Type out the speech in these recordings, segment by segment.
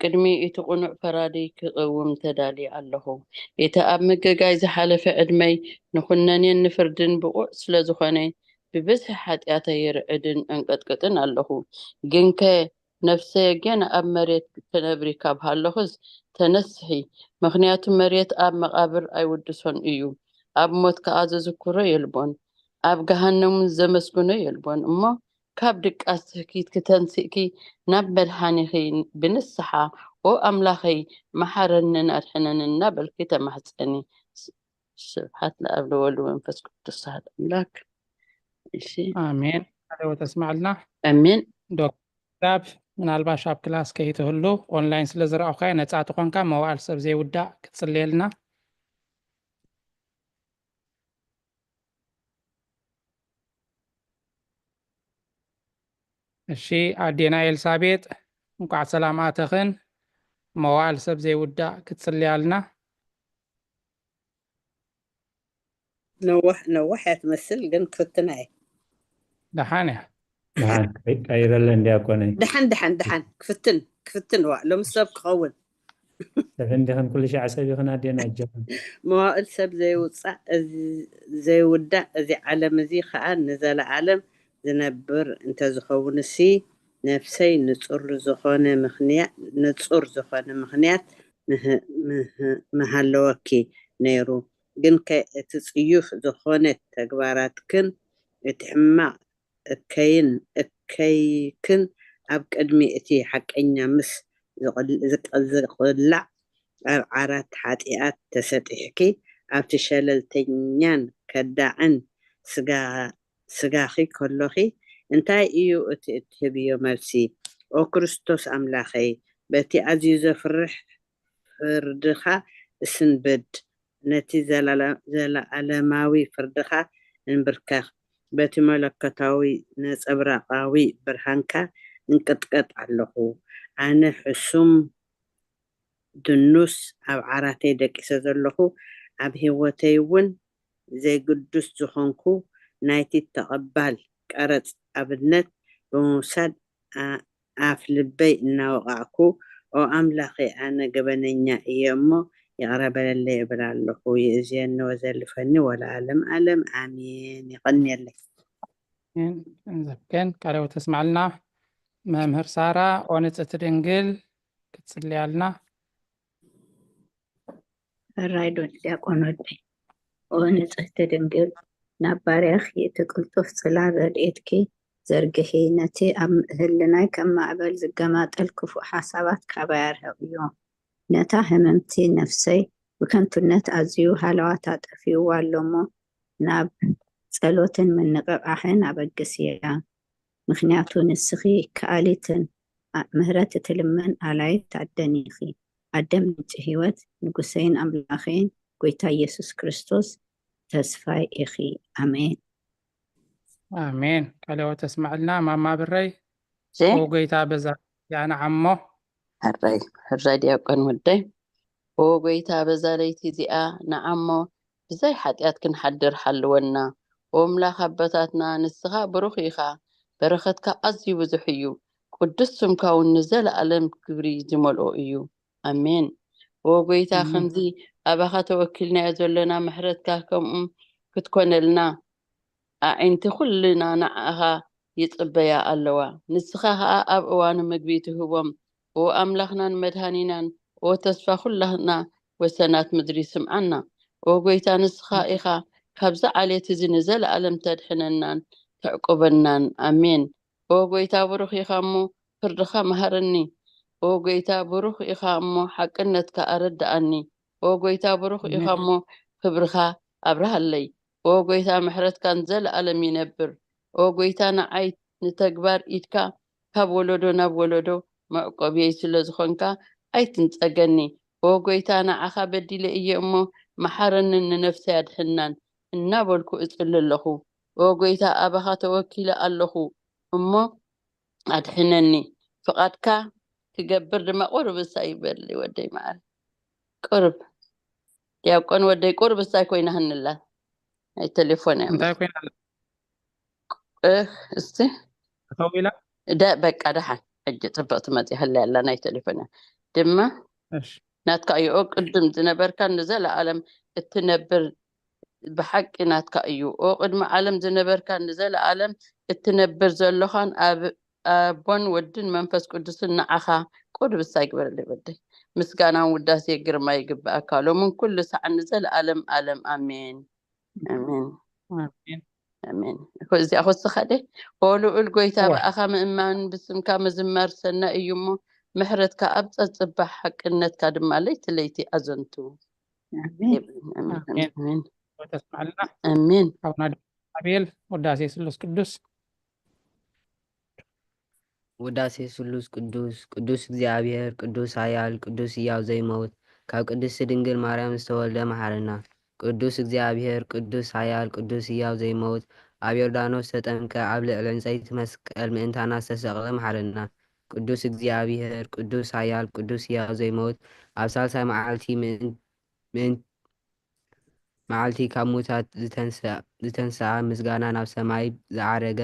ቅድሚ እቲ ቅኑዕ ፈራዲ ክቕውም ተዳልየ ኣለኹ። እቲ ኣብ ምግጋይ ዝሓለፈ ዕድመይ ንኹነኔን ንፍርድን ብቑዕ ስለ ዝኾነ፣ ብብዝሒ ሓጢኣተይ ይርዕድን እንቅጥቅጥን ኣለኹ። ግንከ ነፍሰየ ገና ኣብ መሬት ትነብሪ ካብ ሃለኹስ ተነስሒ፣ ምኽንያቱ መሬት ኣብ መቓብር ኣይውድሶን እዩ። ኣብ ሞት ከኣ ዘዝክሮ የልቦን፣ ኣብ ገሃነም እውን ዘመስግኖ የልቦን። እሞ ካብ ድቃስ ትህኪት ክተንስእኪ ናብ መድሓኒኺ ብንስሓ፣ "ኦ ኣምላኸይ፣ መሓረንን ኣድሕነንን" እናበልኪ ተማሕጸኒ። ስ-፣ ስብሓት ለኣብ ለወልድ መንፈስ ቅዱስ ኣሐድ ኣምላክ። እሺ። ኣሜን። ቃለ ሕይወት ተስማዕልና። ኣሜን። ዶክተር ዳብ፣ ምናልባሽ ኣብ ክላስ ከይትህሉ ኦንላይን ስለ ዝረኣኹካ ነጻ ትኾንካ መዋዕል ሰብ ዘይውዳእ ክትጽልየልና። እሺ፣ ኣዴና ኤልሳቤጥ፣ እንኳዕ ሰላም ኣተኽን። መዋዕል ሰብ ዘይውዳእ ክትጽልያልና። ነዋሕ፣ ነዋሕ እያ ትመስል፣ ግን ክፍትና እየ። ደሓን እያ። ደሓን፣ ቀይረለን ዲያቆነይ። ደሓን፣ ደሓን፣ ደሓን። ክፍትን፣ ክፍትን፣ ዋ፣ ሎሚ ሰብ ክኸውን። ሰብ እንዲኽን ኩሉ ሻዕ ሰብ ይኽን ኣዴና ኣጆኽን። መዋእል ሰብ ዘይውጻእ፣ እዚ ዘይውዳእ፣ እዚ ዓለም እዚ ኸኣ ንዘለኣለም ዝነብር እንተዝኸውንሲ፣ ነፍሰይ ንጹር ዝኾነ ምኽንያት፣ ንጹር ዝኾነ ምኽንያት ምህ-፣ ምህ-፣ ምሃለወኪ ነይሩ። ግንከ እቲ ጽዩፍ ዝኾነ ተግባራትክን እቲ ሕማቕ እከይን፣ እከይክን ኣብ ቅድሚ እቲ ሓቀኛ ምስ ዝቕል-፣ ዝቅ-፣ ዝቕላዕ ኣብ ዓራት ሓጢኣት ተሰጢሕኪ፣ ኣብቲ ሸለልተኛን ከዳዕን ስጋ-፣ ስጋኺ ከሎኺ፣ እንታይ እዩ እቲ እትህብዮ መልሲ? "ኦ ክርስቶስ ኣምላኸይ፣ በቲ ኣዝዩ ዘፍርሕ ፍርድኻ እስንብድ፣ ነቲ ዘላለ-፣ ዘለኣለማዊ ፍርድኻ እንብርከኽ፣ በቲ መለኮታዊ ነጸብራቓዊ ብርሃንካ እንቅጥቀጥ ኣለኹ። ኣነ ሕሱም ድኑስ ኣብ ዓራተይ ደቂሰ ዘለኹ፣ ኣብ ህይወተይ እውን ዘይግዱስ ዝኾንኩ ናይቲ ተቐባል ቀረጽ ኣብነት ብምውሳድ፣ ኣ-፣ ኣፍ ልበይ እናወቓዕኩ፣ "ኦ ኣምላኸይ፣ ኣነ ገበነኛ እየ እሞ፣ ይቕረ በለለይ" እብል ኣለኹ። ይእዝየኒ ወዘልፈኒ ወለዓለም ዓለም፣ ኣሜን። የቐንየለይ። ኣሜን። እንዘብከን ቃለ ሕይወት ተስማዕልና። መምህር ሳራ፣ ኦ ንጽሕቲ ድንግል፣ ክትጽልያልና። ሕራይ ዶ ዲያቆን ወደይ? ኦ ንጽሕቲ ድንግል፣ ናብ ባርያኺ እቲ ቅልጡፍ ጽላል ረድኤትኪ ዘርግሒ፣ ነቲ ኣብ ህልናይ ከም ማዕበል ዝገማጠል ክፉእ ሓሳባት ካባይ ኣርሕቕዮ። ነታ ህምምቲ ነፍሰይ ብከንቱነት ኣዝዩ ሃለዋታ ጠፊእዋ ኣሎ እሞ፣ ናብ ጸሎትን ምንቕቓሕን ኣበግስያ። ምኽንያቱ ንስኺ ከኣሊትን ኣ-፣ ምህረት እትልምን ኣላይት ኣደን ኢኺ። ኣደ ምንጪ ህይወት፣ ንጉሰይን ኣምላኸይን፣ ጎይታ ኢየሱስ ክርስቶስ ተስፋይ ኢኺ። ኣሜን። ኣሜን። ቃለ ሕይወት ተስማዕልና ማማ ብረይ። እሺ። ኦ ጎይታ በዛ እዚኣ ንዓሞ። ሕራይ፣ ሕራይ ዲያቆን ወደይ። ኦ ጎይታ በዛ ለይቲ እዚኣ ንዓሞ ብዘይ ሓጢኣት ክንሓድር ሓልወና። ኦ ኣምላኽ ኣቦታትና፣ ንስኻ ብሩኽ ኢኻ፣ በረኸትካ ኣዝዩ ብዙሕ እዩ፣ ቅዱስ ስምካ እውን ንዘለኣለም ክብሪ ዝመልኦ እዩ። ኣሜን። ኦ ጎይታ፣ ኣሜን። ከምዚ ኣባኻ ተወኪልናዮ ዘሎና ምሕረትካ ከምኡ ክትኮነልና ኣዒንቲ ኩልና ንዓኻ ይጽበያ ኣለዋ። ንስኻ ኸኣ ኣብ እዋኑ ምግቢ ትህቦም። ኦ ኣምላኽናን መድሃኒናን፣ ኦ ተስፋ ኩላህና ወሰናት ምድሪ፣ ስምዓና። ኦ ጎይታ፣ ንስኻ ኢኻ ካብዚ ዓሌት እዚ ንዘለኣለም ተድሕነናን ተዕቁበናን። ኣሜን። ኦ ጎይታ፣ ብሩኽ ኢኻ እሞ ፍርድኻ መሃረኒ። ኦ ጎይታ፣ ብሩኽ ኢኻ እሞ ሓቅነትካ ኣረድኣኒ። ኦ ጎይታ፣ ብሩኽ ኢኻ እሞ ክብርኻ ኣብርሃለይ። ኦ ጎይታ፣ ምሕረትካ ንዘለኣለም ይነብር። ኦ ጎይታ፣ ንዓይ ንተግባር ኢድካ ካብ ወለዶ ናብ ወለዶ መዕቆብየይ ስለ ዝኾንካ ኣይትንጸገኒ። ኦ ጎይታ፣ ንዓኻ በዲለ እየ እሞ መሓረንን ንነፍሰይ ኣድሕናን እናበልኩ እጽሊ ኣለኹ። ኦ ጎይታ፣ ኣባኻ ተወኪለ ኣለኹ እሞ ኣድሕነኒ። ፍቓድካ ክገብር ድማ ቁሩብ እሳይ ይበል ወደይ መዓር። ቁሩብ ዲያቆን ወደይ ቁሩብ እሳይ ኮይና ህንላ ናይ ቴሌፎን እያ እንታይ መስ-፣ ኮይና? እህ፣ እስቲ ተኸዊላ? ደ-፣ በቃ ደሓን። ሕጂ ጽብቕቲ መጺኣ ህላ ያላ ናይ ቴሌፎን እያ። ድማ እሺ ናትካ እዩ። ኦ ቅድም ዝነበርካን ንዘለኣለም እትነብር ብሓቂ ናትካ እዩ። ኦ ቅድሚ ዓለም ዝነበርካን ንዘለኣለም እትነብር ዘሎኻን ኣብ ኣቦን ወድን መንፈስ ቅዱስን ንዓኻ ቅዱስ ይግበረለይ ወደይ። ምስጋናን ውዳሴ ግርማ ይግብኣካ ሎምን ኩሉ ሳዕን ንዘለኣለም ኣለም ኣሜን ኣሜን ኣሜን። ኣሜን። እኮ እዚኣ ክወስኻ ደ ኦ ልዑል ጎይታ እዋ። ብኣኻ ምእማን ብስምካ ምዝማር ሰናይ እዩ እሞ ምሕረትካ ኣብ ጸጽባ ሓቅነትካ ድማ ለይቲ ለይቲ ኣዘንቱ። ኣሜን። ኣሜን ኣሜን። ኣሜን ተስማዕልና ኣሜን። ኣቡና ኣቤል ውዳሴ ስሉስ ቅዱስ ውዳሴ ስሉስ ቅዱስ። ቅዱስ እግዚኣብሔር ቅዱስ ኃያል ቅዱስ ሕያው ዘይመውት ካብ ቅድስቲ ድንግል ማርያም ዝተወልደ መሓረና። ቅዱስ እግዚኣብሔር ቅዱስ ኃያል ቅዱስ ሕያው ዘይመውት ኣብ ዮርዳኖስ ዝተጠምቀ ኣብ ልዕሊ ዕንጸይቲ መስቀል ምእንታና ዝተሰቕለ መሓረና። ቅዱስ እግዚኣብሔር ቅዱስ ኃያል ቅዱስ ሕያው ዘይመውት ኣብ ሳልሳይ መዓልቲ ምእን- ምእን- መዓልቲ ካብ ሙታት ዝተንስኣ- ዝተንስኣ ምስጋና ናብ ሰማይ ዝዓረገ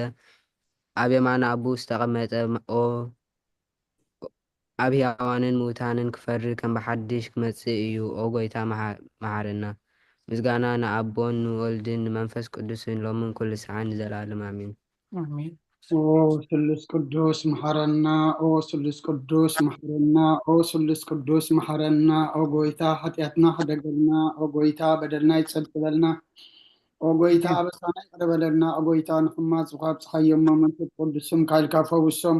ኣብ የማነ ኣቡ ዝተቐመጠ ኦ ኣብ ሕያዋንን ምውታንን ክፈርድ ከም ብሓድሽ ክመጽእ እዩ። ኦ ጎይታ መሓ- መሓረና። ምስጋና ንኣቦን ንወልድን ንመንፈስ ቅዱስን ሎምን ኩሉ ሰዓን ንዘለኣለም ኣሜን። ኣሜን። ኦ ስሉስ ቅዱስ መሓረና፣ ኦ ስሉስ ቅዱስ መሓረና፣ ኦ ስሉስ ቅዱስ መሓረና። ኦ ጎይታ ሓጢኣትና ሕደገልና፣ ኦ ጎይታ በደልና ይጸብበልና፣ ኦ ጎይታ ኣበሳና ይቕረ በለልና፣ ኦ ጎይታ ንሕማት ዝኳ ኣብጽሓዮ እሞ መንፈስ ቅዱስ ስምካ ኢልካ ፈውሶም።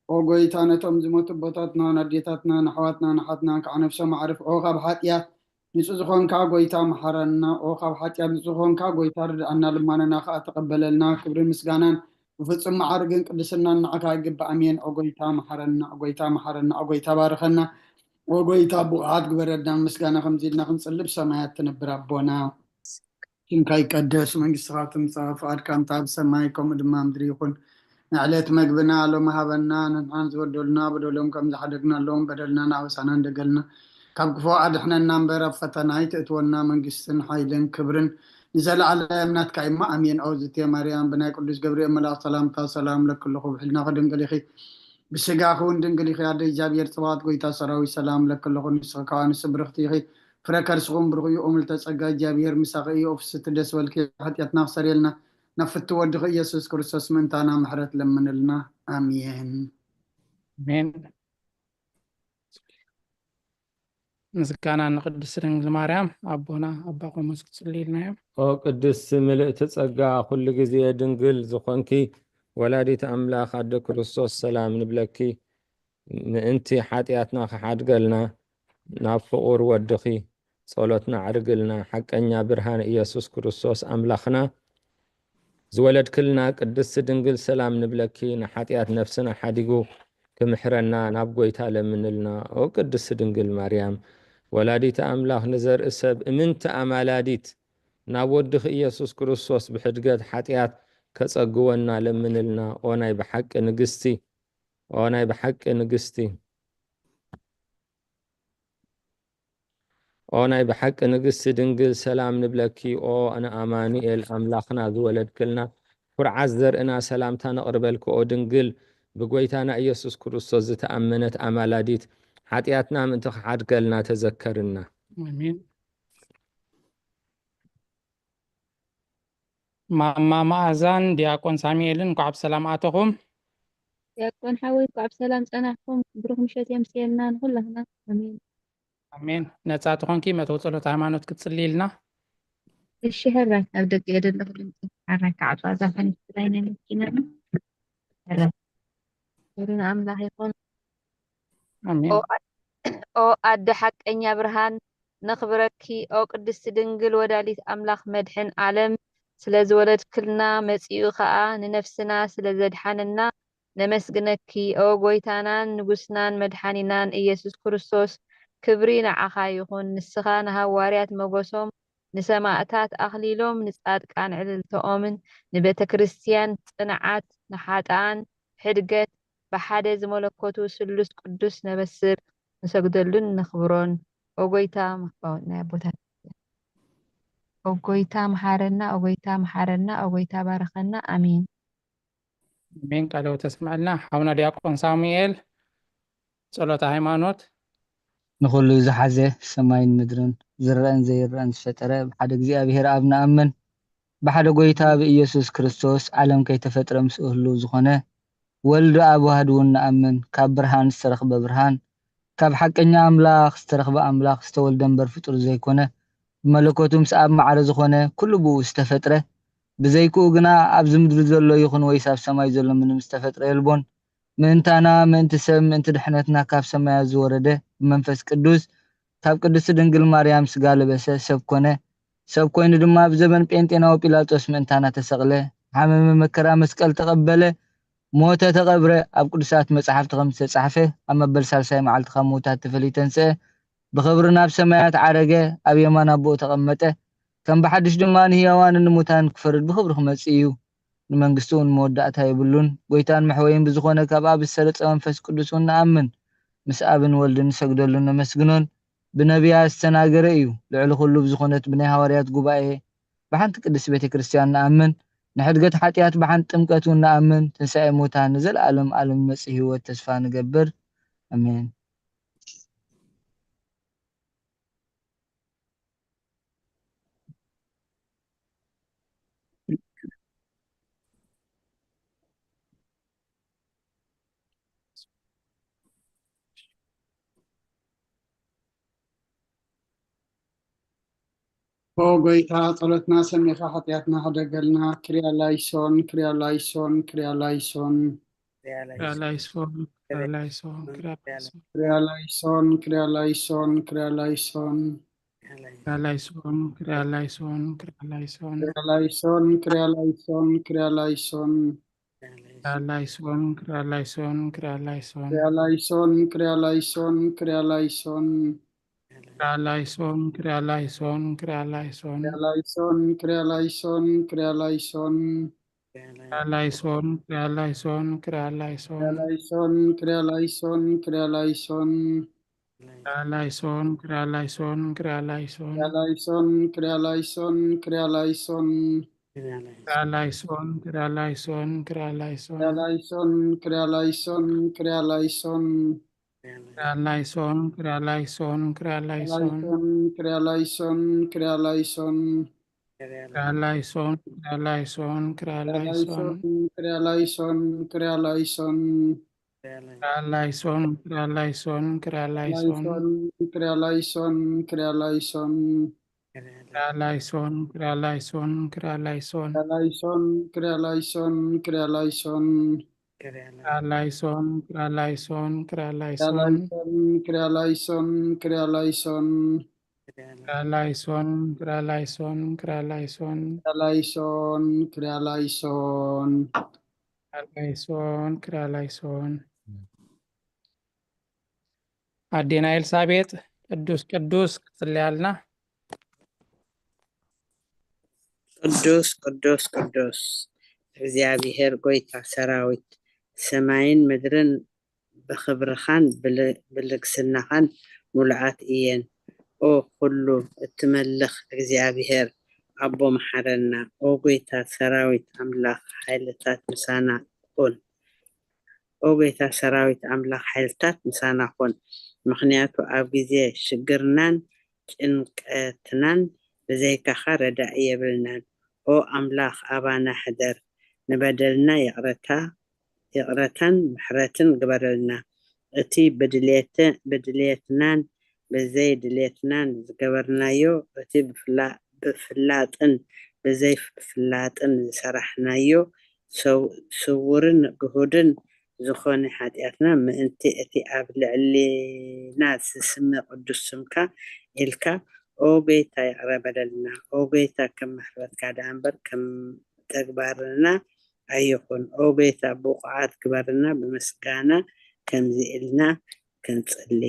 ኦ ጎይታ ነቶም ዝሞቱ ኣቦታትና፣ ኣዴታትና፣ ንኣሕዋትና፣ ንሓትና ከዓ ነፍሶም ኣዕርፍ። ኦ ካብ ሓጢኣት ንጹህ ዝኾንካ ጎይታ መሓረና። ኦ ካብ ሓጢኣት ንጹህ ዝኾንካ ጎይታ ርድኣና፣ ልማነና ከዓ ተቐበለልና። ክብርን ምስጋናን ብፍጹም መዓርግን ቅድስናን ንዓኻ ይግባእ። ኣሜን። ኦ ጎይታ መሓረና፣ ኦ ጎይታ መሓረና፣ ኦ ጎይታ ባርኸና። ኦ ጎይታ ብቑዓት ግበረና። ምስጋና ከምዚ ኢልና ክንጽልብ ሰማያት ትነብር ኣቦና ስምካ ይቀደስ፣ መንግስትኻ ትምጻእ፣ ፍቓድካ እንተ ኣብ ሰማይ ከምኡ ድማ ምድሪ ይኹን። ንዕለት መግብና ሎሚ ሃበና፣ ንሕናን ዝበደሉና በደሎም ከም ዝሓደግናሎም በደልና ንኣበሳና እንደገልና፣ ካብ ክፉ ኣድሕነና እምበር ኣብ ፈተና ኣይትእትወና፣ መንግስትን ሓይልን ክብርን ንዘለኣለም ናትካ እሞ ኣሜን። ኦ ዝቴ ማርያም ብናይ ቅዱስ ገብርኤል መልኣኽ ሰላምታ ሰላም ለኪ ኣለኹ፣ ብሕልናኺ ድንግል ኢኺ፣ ብስጋኺ እውን ድንግል ኢኺ። ኣደ እግዚኣብሔር ጽባኦት ጎይታ ሰራዊት ሰላም ለኪ ኣለኹ፣ ንስኺ ከኣ ንስብርኽቲ ኢኺ፣ ፍረ ከርስኹም ብሩኽ እዩ። ኦ ምልዕተ ጸጋ እግዚኣብሔር ምሳኺ እዩ። ኦ ፍስሕቲ ደስ በልኪ፣ ሓጢኣትና ክሰርየልና ናብ ፍትው ወድኺ ኢየሱስ ክርስቶስ ምእንታና ምሕረት ለምንልና። ኣሜን። ኣሜን። ምስጋና ንቅድስቲ ድንግል ማርያም። ኣቦና ኣባ ቆሞስ ክትጽልይልና እዮም። ኦ ቅድስቲ ምልእቲ ጸጋ ኩሉ ግዜ ድንግል ዝኾንኪ ወላዲት ኣምላኽ ኣደ ክርስቶስ ሰላም ንብለኪ። ምእንቲ ሓጢኣትና ክሓድገልና ናብ ፍቑር ወድኺ ጸሎትና ኣዕርግልና። ሓቀኛ ብርሃን ኢየሱስ ክርስቶስ ኣምላኽና ዝወለድክልና ቅድስቲ ድንግል ሰላም ንብለኪ። ንሓጢኣት ነፍስና ሓዲጉ ክምሕረና ናብ ጎይታ ለምንልና። ኦ ቅድስቲ ድንግል ማርያም ወላዲተ ኣምላኽ ንዘርኢ ሰብ እምንቲ ኣማላዲት ናብ ወድኺ ኢየሱስ ክርስቶስ ብሕድገት ሓጢኣት ከጸግወና ለምንልና። ኦ ናይ ብሓቂ ንግስቲ ኦ ናይ ብሓቂ ንግስቲ ኦ ናይ ብሓቂ ንግስቲ ድንግል ሰላም ንብለኪ። ኦ ንኣማኑኤል ኣምላኽና ዝወለድክልና ኩርዓት ዘርእና ሰላምታ ነቕርበልኪ። ኦ ድንግል ብጎይታና ኢየሱስ ክርስቶስ ዝተኣመነት ኣማላዲት ሓጢኣትና ምእንቲ ክሓድገልና ተዘከርና። ኣሜን። ማማ መኣዛን ዲያቆን ሳሙኤልን እንኳዕ ብሰላም ኣተኹም። ዲያቆን ሓወይ እንኳዕ ብሰላም ጸናሕኩም። ብሩኽ ምሸት የምስየልና ንኹላህና። ኣሜን። ኣሜን። ነጻ ተኾንኪ መእተዊ ጸሎት ሃይማኖት ክትጽልይልና። እሺ ሕራይ ኣብ ደገ እየ ዘለኹ ድምፂ ሕራይ ክዓፅዋ እዛ ፈኒስትራይ ናይ መኪና ሕራይ ክብሪ ንኣምላኽ ይኹን። ኣሜን። ኦ ኣ- ኦ ኣደ ሓቀኛ ብርሃን ነኽብረኪ። ኦ ቅድስቲ ድንግል ወላዲት ኣምላኽ መድሕን ዓለም ስለ ዝወለድክልና መጺኡ ኸኣ ንነፍስና ስለ ዘድሓነና ነመስግነኪ። ኦ ጎይታናን ንጉስናን መድሓኒናን ኢየሱስ ክርስቶስ ክብሪ ንዓኻ ይኹን። ንስኻ ንሃዋርያት መጎሶም ንሰማእታት ኣኽሊሎም ንጻድቃን ዕልልተኦምን ንቤተ ክርስቲያን ጽንዓት ንሓጥኣን ሕድገት ብሓደ ዝመለኮቱ ስሉስ ቅዱስ ነበስር ንሰግደሉን ነኽብሮን። ኦ ጎይታ ናይ ኣቦታት ኦ ጎይታ መሓረና ኦ ጎይታ መሓረና ኦ ጎይታ ባረኸና ኣሜን። ኣሜን። ቃለ ሕይወት ተስምዐልና ሓውና ዲያቆን ሳሙኤል ጸሎተ ሃይማኖት። ንኹሉ ዝሓዘ ሰማይን ምድርን ዝረአን ዘይረአን ዝፈጠረ ብሓደ እግዚኣብሔር ኣብ ንኣምን። ብሓደ ጎይታ ብኢየሱስ ክርስቶስ ዓለም ከይተፈጥረ ምስኡ ህልው ዝኾነ ወልድ ኣብ ዋህድ እውን ንኣምን። ካብ ብርሃን ዝተረኽበ ብርሃን፣ ካብ ሓቀኛ ኣምላኽ ዝተረኽበ ኣምላኽ ዝተወልደ እምበር ፍጡር ዘይኮነ፣ ብመለኮቱ ምስ ኣብ ማዕረ ዝኾነ ኩሉ ብኡ ዝተፈጥረ፣ ብዘይክኡ ግና ኣብዚ ምድሪ ዘሎ ይኹን ወይስ ኣብ ሰማይ ዘሎ ምንም ዝተፈጥረ የልቦን። ምእንታና፣ ምእንቲ ሰብ፣ ምእንቲ ድሕነትና ካብ ሰማያት ዝወረደ ብመንፈስ ቅዱስ ካብ ቅድስቲ ድንግል ማርያም ስጋ ለበሰ፣ ሰብ ኮነ። ሰብ ኮይኑ ድማ ኣብ ዘበን ጴንጤናዊ ጲላጦስ ምእንታና ተሰቕለ፣ ሓመመ፣ መከራ መስቀል ተቐበለ፣ ሞተ፣ ተቐብረ። ኣብ ቅዱሳት መጻሕፍቲ ከም ዝተጻሕፈ ኣብ መበል ሳልሳይ መዓልቲ ካብ ምዉታት ተፈልዩ ተንስአ፣ ብኽብሪ ናብ ሰማያት ዓረገ፣ ኣብ የማን ኣቦኡ ተቐመጠ። ከም ብሓድሽ ድማ ንህያዋንን ንሙታን ክፈርድ ብኽብሪ ክመጽእ እዩ። ንመንግስቱ እውን መወዳእታ የብሉን። ጎይታን መሕወይን ብዝኾነ ካብ ኣብ ዝሰረጸ መንፈስ ቅዱስ እውን ንኣምን። ምስ ኣብን ወልድን ንሰግደሉን ነመስግኖን። ብነቢያት ዝተናገረ እዩ። ልዕሊ ኩሉ ብዝኾነት ብናይ ሃዋርያት ጉባኤ ብሓንቲ ቅድስት ቤተ ክርስቲያን ንኣምን። ንሕድገት ሓጢኣት ብሓንቲ ጥምቀት እውን ንኣምን። ትንሳኤ ሙታን ንዘለኣለም ዓለም መጺእ ህይወት ተስፋ ንገብር። ኣሜን። ኦ ጎይታ፣ ጸሎትና ሰሚኻ ሓጢኣትና ሕደገልና። ክሪያ ላይሶን፣ ክሪያ ላይሶን፣ ክሪያ ላይሶን። ክሪያ ላይሶን፣ ክሪያ ላይሶን፣ ክሪያ ላይሶን። ክሪያ ላይሶን፣ ክሪያ ላይሶን፣ ክሪያ ላይሶን። ክሪያ ላይሶን፣ ክሪያ ላይሶን፣ ክሪያ ላይሶን። ክሪያ ላይሶን፣ ክሪያ ላይሶን፣ ክሪያ ላይሶን። ክሪያ ላይሶን፣ ክሪያ ላይሶን፣ ክሪያ ላይሶን። ክሪያ ላይሶን፣ ክሪያ ላይሶን፣ ክሪያ ላይሶን። ክሪያ ላይሶን፣ ክሪያ ላይሶን፣ ክሪያ ላይሶን። ክሪያ ላይሶን፣ ክሪያ ላይሶን፣ ክሪያ ላይሶን። ክሪያ ላይሶን፣ ክሪያ ላይሶን፣ ክሪያ ላይሶን። ክሪያ ላይሶን፣ ክሪያ ላይሶን፣ ክሪያ ላይሶን። ክሪያ ላይሶን፣ ክሪያ ላይሶን፣ ክሪያ ላይሶን። ክሪያ ላይሶን፣ ክሪያ ላይሶን፣ ክሪያ ላይሶን። ክሪያ ላይሶን፣ ክሪያ ላይሶን፣ ክሪያ ላይሶን። ክሪያ ላይሶን፣ ክሪያ ላይሶን፣ ክሪያ ላይሶን። ክሪያ ላይሶን፣ ክሪያ ላይሶን፣ ክሪያ ላይሶን። ክሪያ ላይሶን፣ ክሪያ ላይሶን፣ ክሪያ ላይሶን። ክሪያ ላይሶን፣ ክሪያ ላይሶን፣ ክሪያ ላይሶን። ክሪያ ላይሶን፣ ክሪያ ላይሶን። ክሪያ ላይሶን፣ ክሪያ ላይሶን፣ ክሪያ ላይሶን። ክሪያ ላይሶን፣ ክሪያ ላይሶን፣ ክሪያ ላይሶን። ክሪያ ላይሶን፣ ክሪያ ላይሶን፣ ክሪያ ላይሶን። ክሪያ ላይሶን፣ ክሪያ ላይሶን፣ ክሪያ ላይሶን። ክሪያ ላይሶን፣ ክሪያ ላይሶን፣ ክሪያ ላይሶን። ክሪያ ላይሶን፣ ክሪያ ላይሶን፣ ክሪያ ላይሶን። ክሪያ ላይሶን፣ ክሪያ ላይሶን፣ ክሪያ ላይሶን። ክሪያ ላይሶን፣ ክሪያ ላይሶን። ክሪያ ላይሶን፣ ክሪያ ላይሶን። ኣዴና ኤልሳቤጥ ቅዱስ ቅዱስ ክትጽልያልና። ቅዱስ ቅዱስ ቅዱስ እግዚኣብሔር ጎይታ ሰራዊት፣ ሰማይን ምድርን ብኽብርኻን ብል-፣ ብልግስናኻን ምሉኣት እየን። ኦ ኩሉ እትመልኽ እግዚኣብሔር ኣቦ መሓረና። ኦ ጎይታ ሰራዊት ኣምላኽ ሓይልታት ምሳና ኩን። ኦ ጎይታ ሰራዊት ኣምላኽ ሓይልታት ምሳና ኩን። ምኽንያቱ ኣብ ግዜ ሽግርናን ጭንቀትናን ብዘይካኻ ረዳኢ የብልናን። ኦ ኣምላኽ ኣባና ሕደር። ንበደልና ይቕረታ፣ ይቕረታን ምሕረትን ግበረልና። እቲ ብድልየተ-፣ ብድልየትናን ብዘይ ድልየትናን ዝገበርናዮ፣ እቲ ብፍላ-፣ ብፍላጥን ብዘይ ፍላጥን ዝሰራሕናዮ፣ ሰው-፣ ስውርን ግሁድን ዝኾነ ሓጢኣትና ምእንቲ እቲ ኣብ ልዕሊና ዝስመ ቅዱስ ስምካ ኢልካ፣ ኦ ጎይታ፣ ይቕረ በለልና። ኦ ጎይታ፣ ከም ምሕረትካ ደኣ እምበር ከም ተግባርና ኣይኹን። ኦ ጎይታ፣ ብቑዓት ግበርና። ብምስጋና ከምዚ ኢልና ክንጽሊ።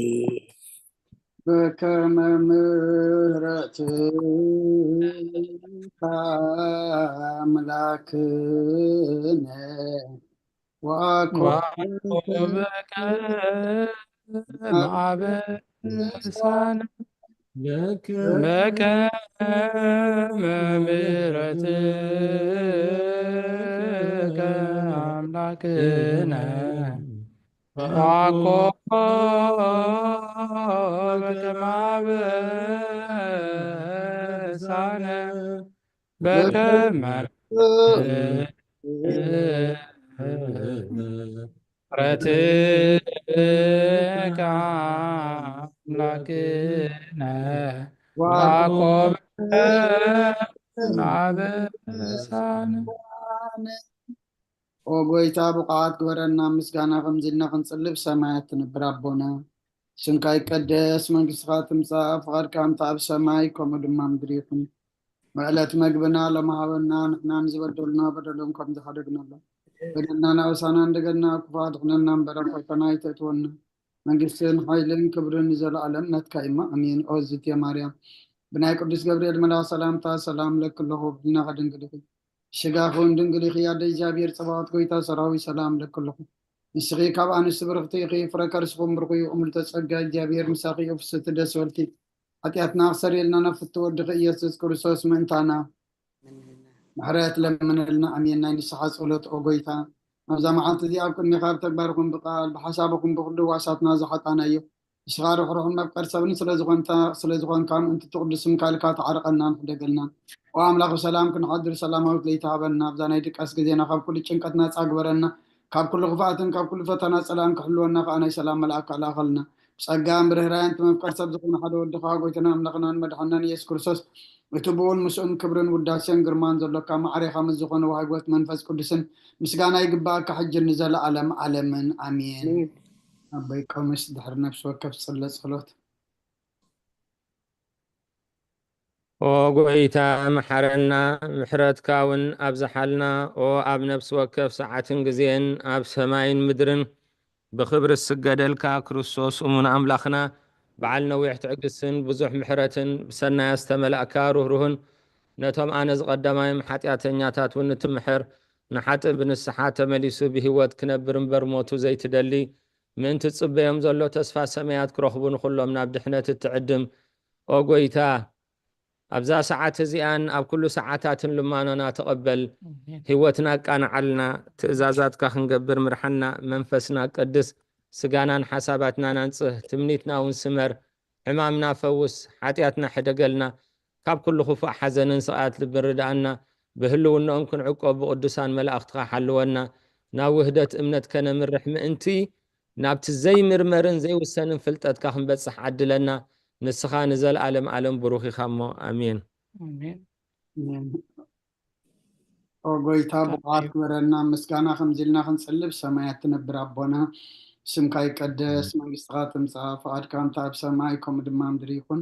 በከመ ምሕረትካ ኣምላክነ ወአኮ ወአኮ በከመ አበሳነ በከመ ምሕረትከ አምላክነ ወአኮ ከመ አበሳነ በከመ ምሕረትከ አምላክነ ወያዕቆብ አበሳነ። ኦ ጎይታ፣ ብቑዓት ግበረና፣ ምስጋና ከምዚ ኢልና ክንጽሊ ብሰማያት ትነብር ኣቦና። ስምካ ይቀደስ፣ መንግስትኻ ትምጻእ፣ ፍቓድካ ከምቲ ኣብ ሰማይ ከምኡ ድማ ምድሪ ይኹን። ዕለት መግብና ሎሚ ሃበና፣ ንሕና ንዝበደሉና በደሎም ከም ዝሓደግናሎም፣ በደልና ናበሳና እንደገና፣ ክፉእ ኣድሕነና እምበር፣ ኣብ ፈተና ኣይተእትወና። መንግስትን ሓይልን ክብርን ንዘለኣለም ናትካ እዩማ፣ ኣሜን። ኦ ዝትየ ማርያም፣ ብናይ ቅዱስ ገብርኤል መልኣኽ ሰላምታ ሰላም ለኪ ኣለኹ፣ ብድንግልና ድንግል ኢኺ፣ ስጋኺ እውን ድንግል ኢኺ፣ ኣደ እግዚኣብሔር ጸባኦት፣ ጎይታ ሰራዊት፣ ሰላም ለኪ ኣለኹ። ንስኺ ካብ ኣንስቲ ብርኽቲ ኢኺ፣ ፍረ ከርስኹም ብሩኽ እዩ፣ እምልተ ጸጋ፣ እግዚኣብሔር ምሳኺ እዩ፣ ፍስሕቲ ደስ በልኪ፣ ሓጢኣትና ክሰርየልና ናብ ፍትወ ወድኺ ኢየሱስ ክርስቶስ ምእንታና ምሕረት ለምነልና። ኣሜን። ናይ ንስሓ ጸሎት ኦ ጎይታ፣ ኣብዛ መዓልቲ እዚኣ ኣብ ቅድሜኻ ብተግባርኹም ብቃል ብሓሳብኹም ብኩሉ ዋሳትና ዝሓጣናዮ፣ ንስኻ ርሕሩሕን መፍቀር ሰብን ስለ ዝኾንካ፣ ምእንቲ ትቕዱስ ስምካ ኢልካ ተዓርቐናን ሕደገልናን። ኦ ኣምላኽ፣ ብሰላም ክንሓድር ሰላማዊት ለይቲ ሃበና። ኣብዛ ናይ ድቃስ ግዜና ካብ ኩሉ ጭንቀት ናጻ ግበረና። ካብ ኩሉ ክፍኣትን ካብ ኩሉ ፈተና ጸላም ክሕልወና ከኣ ናይ ሰላም መልኣክ ኣልኣኸልና። ብጸጋን ብርህራን እቲ መፍቀር ሰብ ዝኾነ ሓደ ወድኻ ጎይታና ኣምላኽናን መድሓናን ኢየሱስ ክርስቶስ፣ እቲ ብኡን ምስኡን ክብርን ውዳሴን ግርማን ዘሎካ ማዕሬኻ ምስ ዝኾነ ወሃቢ ሕይወት መንፈስ ቅዱስን ምስጋና ይግባኣካ፣ ሕጂ ንዘለኣለም ዓለምን። ኣሜን። ኣሜን። ኣቦይ ቀሚስ ድሕሪ ነፍሲ ወከፍ ጽለ ጸሎት። ኦ ጎይታ መሓረና፣ ምሕረትካ እውን ኣብዝሓልና። ኦ ኣብ ነፍሲ ወከፍ ሰዓትን ግዜን ኣብ ሰማይን ምድርን ብኽብሪ ዝስገደልካ ክርስቶስ እሙን ኣምላኽና፣ በዓል ነዊሕ ትዕግስትን ብዙሕ ምሕረትን፣ ብሰናያ ዝተመላእካ ርህሩህን፣ ነቶም ኣነ ዝቐደማዮም ሓጢኣተኛታት እውን እትምሕር፣ ንሓጥእ ብንስሓ ተመሊሱ ብህይወት ክነብር እምበር ሞቱ ዘይትደሊ፣ ምእንቲ ዝጽበዮም ዘሎ ተስፋ ሰማያት ክረኽቡ ንኹሎም ናብ ድሕነት እትዕድም፣ ኦ ጎይታ፣ ኣብዛ ሰዓት እዚኣን ኣብ ኩሉ ሰዓታትን ልማኖና ተቐበል። ኣሜን። ህይወትና ኣቃንዓልና፣ ትእዛዛትካ ክንገብር ምርሓና፣ መንፈስና ቀድስ፣ ስጋናን ሓሳባትናን ኣንጽህ፣ ትምኒትና እውን ስመር፣ ሕማምና ፈውስ፣ ሓጢኣትና ሕደገልና፣ ካብ ኩሉ ክፉእ ሓዘንን ስቓያት ልብን ርድኣና፣ ብህልውናኦም ክንዕቆብ ብቅዱሳን መላእኽትኻ ሓልወና፣ ናብ ውህደት እምነት ከነምርሕ ምእንቲ፣ ናብቲ ዘይምርመርን ዘይውሰንን ፍልጠትካ ክንበጽሕ ዓድለና፣ ንስኻ ንዘለኣለም ዓለም ብሩኽ ኢኻ እሞ፣ ኣሜን። ኣሜን። ኣሜን። ኦ ጎይታ፣ ካብ ብቕዓት እዩ። ግበረና፣ ምስጋና ከምዚ ኢልና ክንጽሊ ብሰማያት ትነብር ኣቦና፣ ስምካ ይቀደስ፣ መንግስትኻ ትምጻእ፣ ፍቓድካ ከምቲ ኣብ ሰማይ ከምኡ ድማ ምድሪ ይኹን።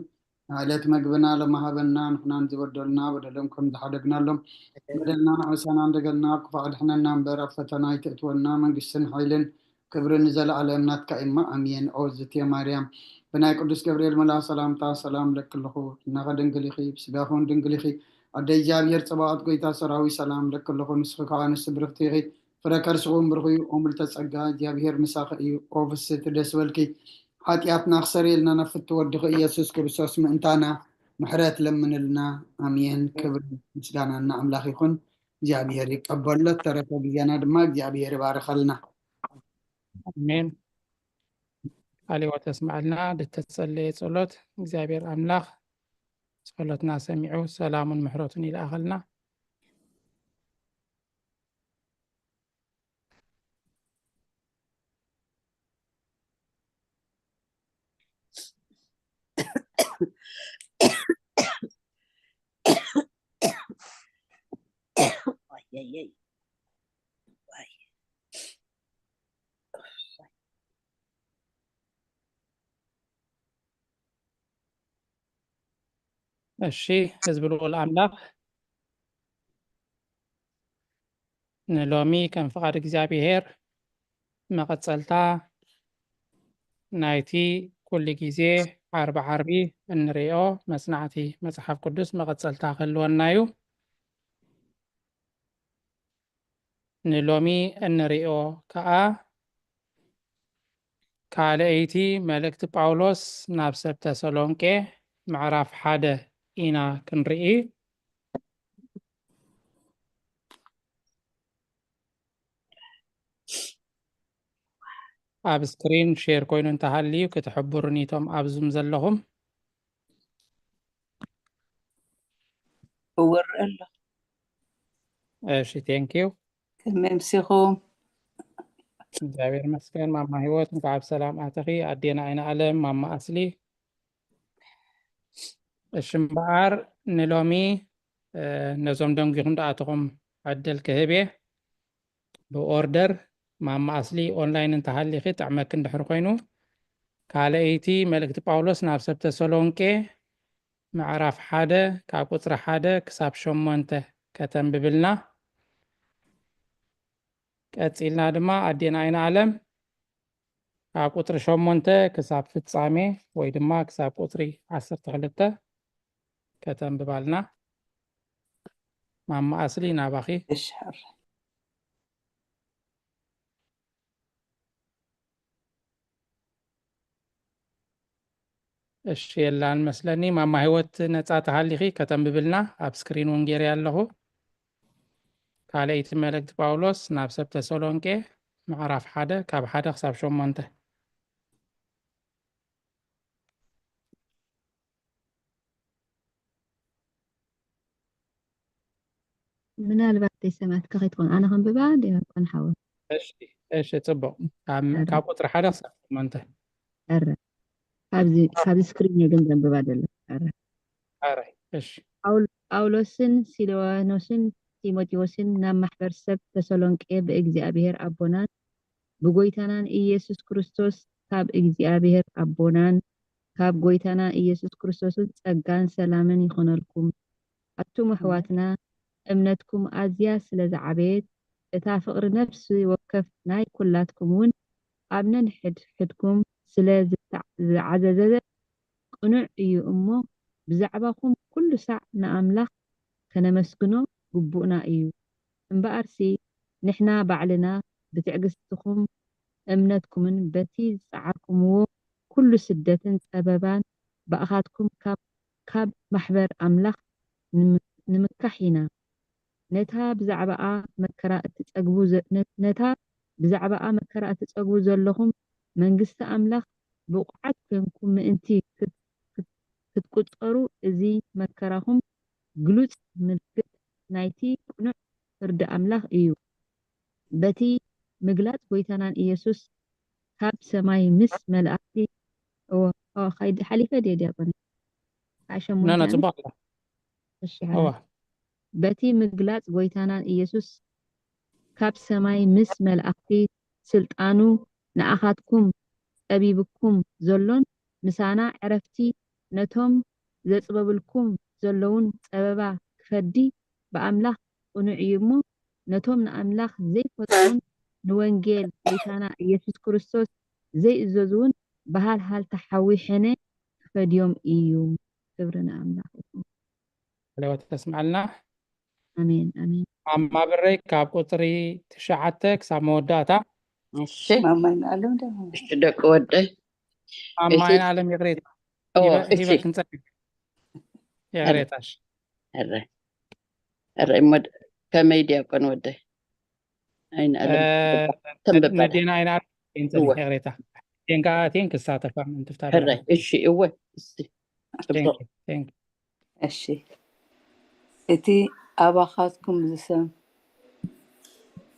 ንዕለት መግብና ሎሚ ሃበና፣ ንሕናን ዝበደሉና በደሎም ከም ዝሓደግናሎም፣ በደልና ንዓሳና እንደገልና፣ ክፉእ ኣድሕነና እምበር፣ ኣብ ፈተና ኣይተእትወና፣ መንግስትን ሓይልን ክብርን ንዘለኣለም ናትካ እማ፣ ኣሜን። ኦ ዝትየ ማርያም፣ ብናይ ቅዱስ ገብርኤል መልኣኽ ሰላምታ ሰላም ለኪ ኣለኹ፣ እናኸ ድንግል ኢኺ፣ ብስጋኹን ድንግል ኢኺ፣ ኣደ እግዚኣብሔር ጸባኦት፣ ጎይታ ሰራዊት፣ ሰላም ለኪ ኣለኹ፣ ንስኺ ከኣ ኣንስቲ ብርኽቲ ኢኺ፣ ፍረ ከርስኹም ብሩኽ እዩ፣ ኦ ምልዕተ ጸጋ፣ እግዚኣብሔር ምሳኺ እዩ። ኦ ፍስሕቲ ደስ በልኪ፣ ሓጢኣትና ክሰርየልና ናብ ፍትው ወድኺ ኢየሱስ ክርስቶስ ምእንታና ምሕረት ለምንልና። ኣሜን። ክብሪ ምስጋና ንኣምላኽ ይኹን። እግዚኣብሔር ይቀበሎ። ተረፈ ግዜና ድማ እግዚኣብሔር ይባርኸልና። ኣሜን። ቃለ ሕይወት የስምዓልና። ዝተጸለየ ጸሎት እግዚኣብሔር ኣምላኽ ጸሎትና ሰሚዑ ሰላሙን ምሕረቱን ይልኣኸልና። እሺ፣ ህዝቢ ልዑል ኣምላኽ፣ ንሎሚ ከም ፍቓድ እግዚኣብሔር መቐጸልታ ናይቲ ኩሉ ግዜ ዓርቢ ዓርቢ እንርእዮ መጽናዕቲ መጽሓፍ ቅዱስ መቐጸልታ ክህልወና እዩ። ንሎሚ እንርእዮ ከኣ ካልኣይቲ መልእክቲ ጳውሎስ ናብ ሰብ ተሰሎንቄ ምዕራፍ ሓደ ኢና ክንርኢ። ኣብ ስክሪን ሼር ኮይኑ እንተሃልዩ ክትሕብሩኒ እቶም ኣብ ዙም ዘለኹም። እወርእ ኣሎ። እሺ፣ ቴንኪዩ። ከመይ ኣምሲኹም? እግዚኣብሔር ይመስገን። ማማ ህይወት እንኳዕ ብሰላም ኣተኺ። ኣዴና ኣይነ ኣለም፣ ማማ ኣስሊ። እሺ እምበኣር ንሎሚ ነዞም ደንጊኹም ደኣተኹም ዕድል ክህብ እየ። ብኦርደር ማማ ኣስሊ ኦንላይን እንተሃሊኺ ጥዕመኪ እንድሕር ኮይኑ፣ ካልኣይቲ መልእክቲ ጳውሎስ ናብ ሰብ ተሰሎንቄ ምዕራፍ ሓደ ካብ ቁፅሪ ሓደ ክሳብ ሸሞንተ ከተንብብልና። ቀፂልና ድማ ኣዴና ኣይነ ኣለም ካብ ቁፅሪ ሸሞንተ ክሳብ ፍጻሜ ወይ ድማ ክሳብ ቁፅሪ ዓሰርተ ክልተ ከተንብባልና። ማማ ኣስሊ ናባኺ። እሺ ሕራይ። እሺ የላን መስለኒ። ማማ ህይወት ነፃ ተሃሊኺ ከተንብብልና፣ ኣብ ስክሪን እውን ገይረ ኣለኹ። ካልኣይቲ መልእክቲ ጳውሎስ ናብ ሰብ ተሰሎንቄ ምዕራፍ ሓደ ካብ ሓደ ክሳብ ሸሞንተ። ምናልባት ዘይሰማዕካ ከይትኾን ኣነ ከንብባ ዲያ ኮን ሓወ እሺ እሺ፣ ፅቡቅ። ካብ ኣረ። ካብ ቁፅሪ ሓደ ክሳብ ሸሞንተ። ኣረ ካብዚ ካብዚ ስክሪን እየ ግን ዘንብባ ዘሎ ኣረ ኣረ እሺ ጳውሎስን ሲልዋኖስን ጢሞቴዎስን ናብ ማሕበር ሰብ ተሰሎንቄ ብእግዚኣብሔር ኣቦናን ብጎይታናን ኢየሱስ ክርስቶስ ካብ እግዚኣብሔር ኣቦናን ካብ ጎይታና ኢየሱስ ክርስቶስን ጸጋን ሰላምን ይኹነልኩም። ኣቱም ኣሕዋትና እምነትኩም ኣዝያ ስለ ዝዓበየት እታ ፍቕሪ ነፍሲ ወከፍ ናይ ኩላትኩም እውን ኣብ ነንሕድሕድኩም ስለ ዝተዓዘዘ ቅኑዕ እዩ እሞ ብዛዕባኹም ኩሉ ሳዕ ንኣምላኽ ከነመስግኖ ግቡእና እዩ። እምበኣርሲ ንሕና ባዕልና ብትዕግስትኹም እምነትኩምን በቲ ዝጸዓርኩምዎ ኩሉ ስደትን ጸበባን ብኣኻትኩም ካብ ካብ ማሕበር ኣምላኽ ንምካሕ ኢና። ነታ ብዛዕባኣ መከራ እትጸግቡ ነታ ብዛዕባኣ መከራ እትጸግቡ ዘለኹም መንግስቲ ኣምላኽ ብቑዓት ኮንኩም ምእንቲ ክትቁጸሩ እዚ መከራኹም ግሉጽ ምልክት ናይቲ ቅኑዕ ፍርዲ ኣምላኽ እዩ። በቲ ምግላጽ ጎይታናን ኢየሱስ ካብ ሰማይ ምስ መላእክቲ እወ እወ ካይዲ ሓሊፈ ድየ ዲያቆን ከዓ ሸሞንተ ና ና ዓመት ጽቡቅ ኣላ እሺ እወ ሓሊፈ በቲ ምግላጽ ጎይታናን ኢየሱስ ካብ ሰማይ ምስ መላእክቲ ስልጣኑ ንኣኻትኩም ጸቢብኩም ዘሎን ምሳና ዕረፍቲ ነቶም ዘጽበብልኩም ዘለውን ጸበባ ክፈዲ ብኣምላኽ ቅኑዕ እዩ እሞ ነቶም ንኣምላኽ ዘይፈልጡን ንወንጌል ጎይታና ኢየሱስ ክርስቶስ ዘይእዘዙውን ብሃልሃልታ ሓዊ ሕነ ክፈድዮም እዩ። ክብሪ ንኣምላኽ ይኹን። ለወት ተስምዐልና። ኣሜን ኣሜን። ማማ ብረይ ካብ ቁፅሪ ትሽዓተ ክሳብ መወዳእታ። እሺ ማማይ ንኣለም ደሞ እሺ ደቂ ወደይ ማማ እቲ- ኣይነ ኣለም ይቕሬታ ኦ ሂበ- እሺ ሂበክ ንፀግብ። ይቕሬታ እሺ። ሕረ ሕረ እሞ ከመይ ዲያቆን ወደይ ኣይነ ኣለም እ፣ ተንብባ ነዴና ኣይነ ኣለም ይንፀግ እወ። ይቕሬታ። ዴንካ ኣቴን ክሳተፋ ምንትፍታ ሕረ እሺ እወ እስቲ ጽቡቅ እሺ እቲ ኣባኻትኩም ዝሰም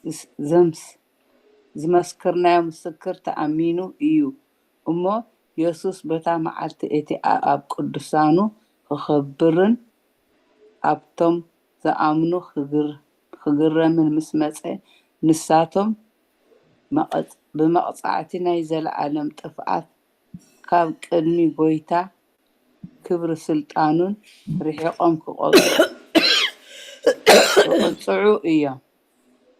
ዝስ- ዘምስ ዝመስክርናዮ ምስክር ተኣሚኑ እዩ እሞ የሱስ በታ መዓልቲ እቲ ኣኣብ ቅዱሳኑ ክኸብርን ኣብቶም ዝኣምኑ ክግር- ክግረምን ምስ መጸ ንሳቶም መቐጽ- ብመቕጻዕቲ ናይ ዘለኣለም ጥፍኣት ካብ ቅድሚ ጎይታ ክብሪ ስልጣኑን ርሒቖም ክቐጽዑ እዮም።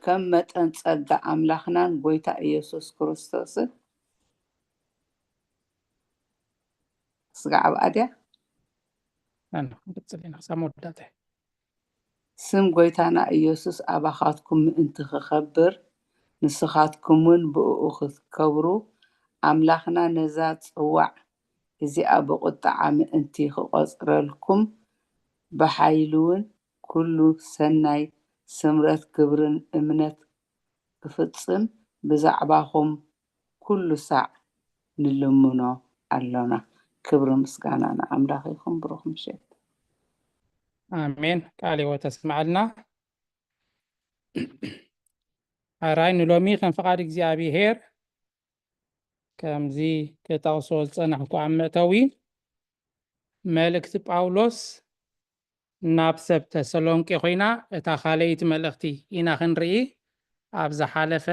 ከም መጠን ጸጋ ኣምላኽናን ጎይታ ኢየሱስ ክርስቶስን ስጋዕ ኣብኣ ድያ? ኣነ ክንቅጽል ኢና ክሳብ መወዳእታ። ስም ጎይታና ኢየሱስ ኣባኻትኩም ምእንቲ ክኸብር ንስኻትኩም እውን ብእኡ ክትከብሩ ኣምላኽና ነዛ ጽዋዕ እዚኣ ብቑጥዓ ምእንቲ ክቖጽረልኩም ብሓይሉውን ኩሉ ሰናይ ስምረት ግብርን እምነት ክፍጽም ብዛዕባኹም ኩሉ ሳዕ ንልምኖ ኣሎና። ክብሪ ምስጋና ንኣምላኽ ይኹን። ብሩኽ ምሸት። ኣሜን። ቃለ ሕይወት ተስምዓልና። ኣራይ ንሎሚ ከም ፍቓድ እግዚኣብሔር ከምዚ ክጠቕሶ ዝጸናሕኩ ኣብ መእተዊ መልእክቲ ጳውሎስ ናብ ሰብ ተሰሎንቄ ኮይና እታ ካልኣይቲ መልእክቲ ኢና ክንርኢ። ኣብ ዝሓለፈ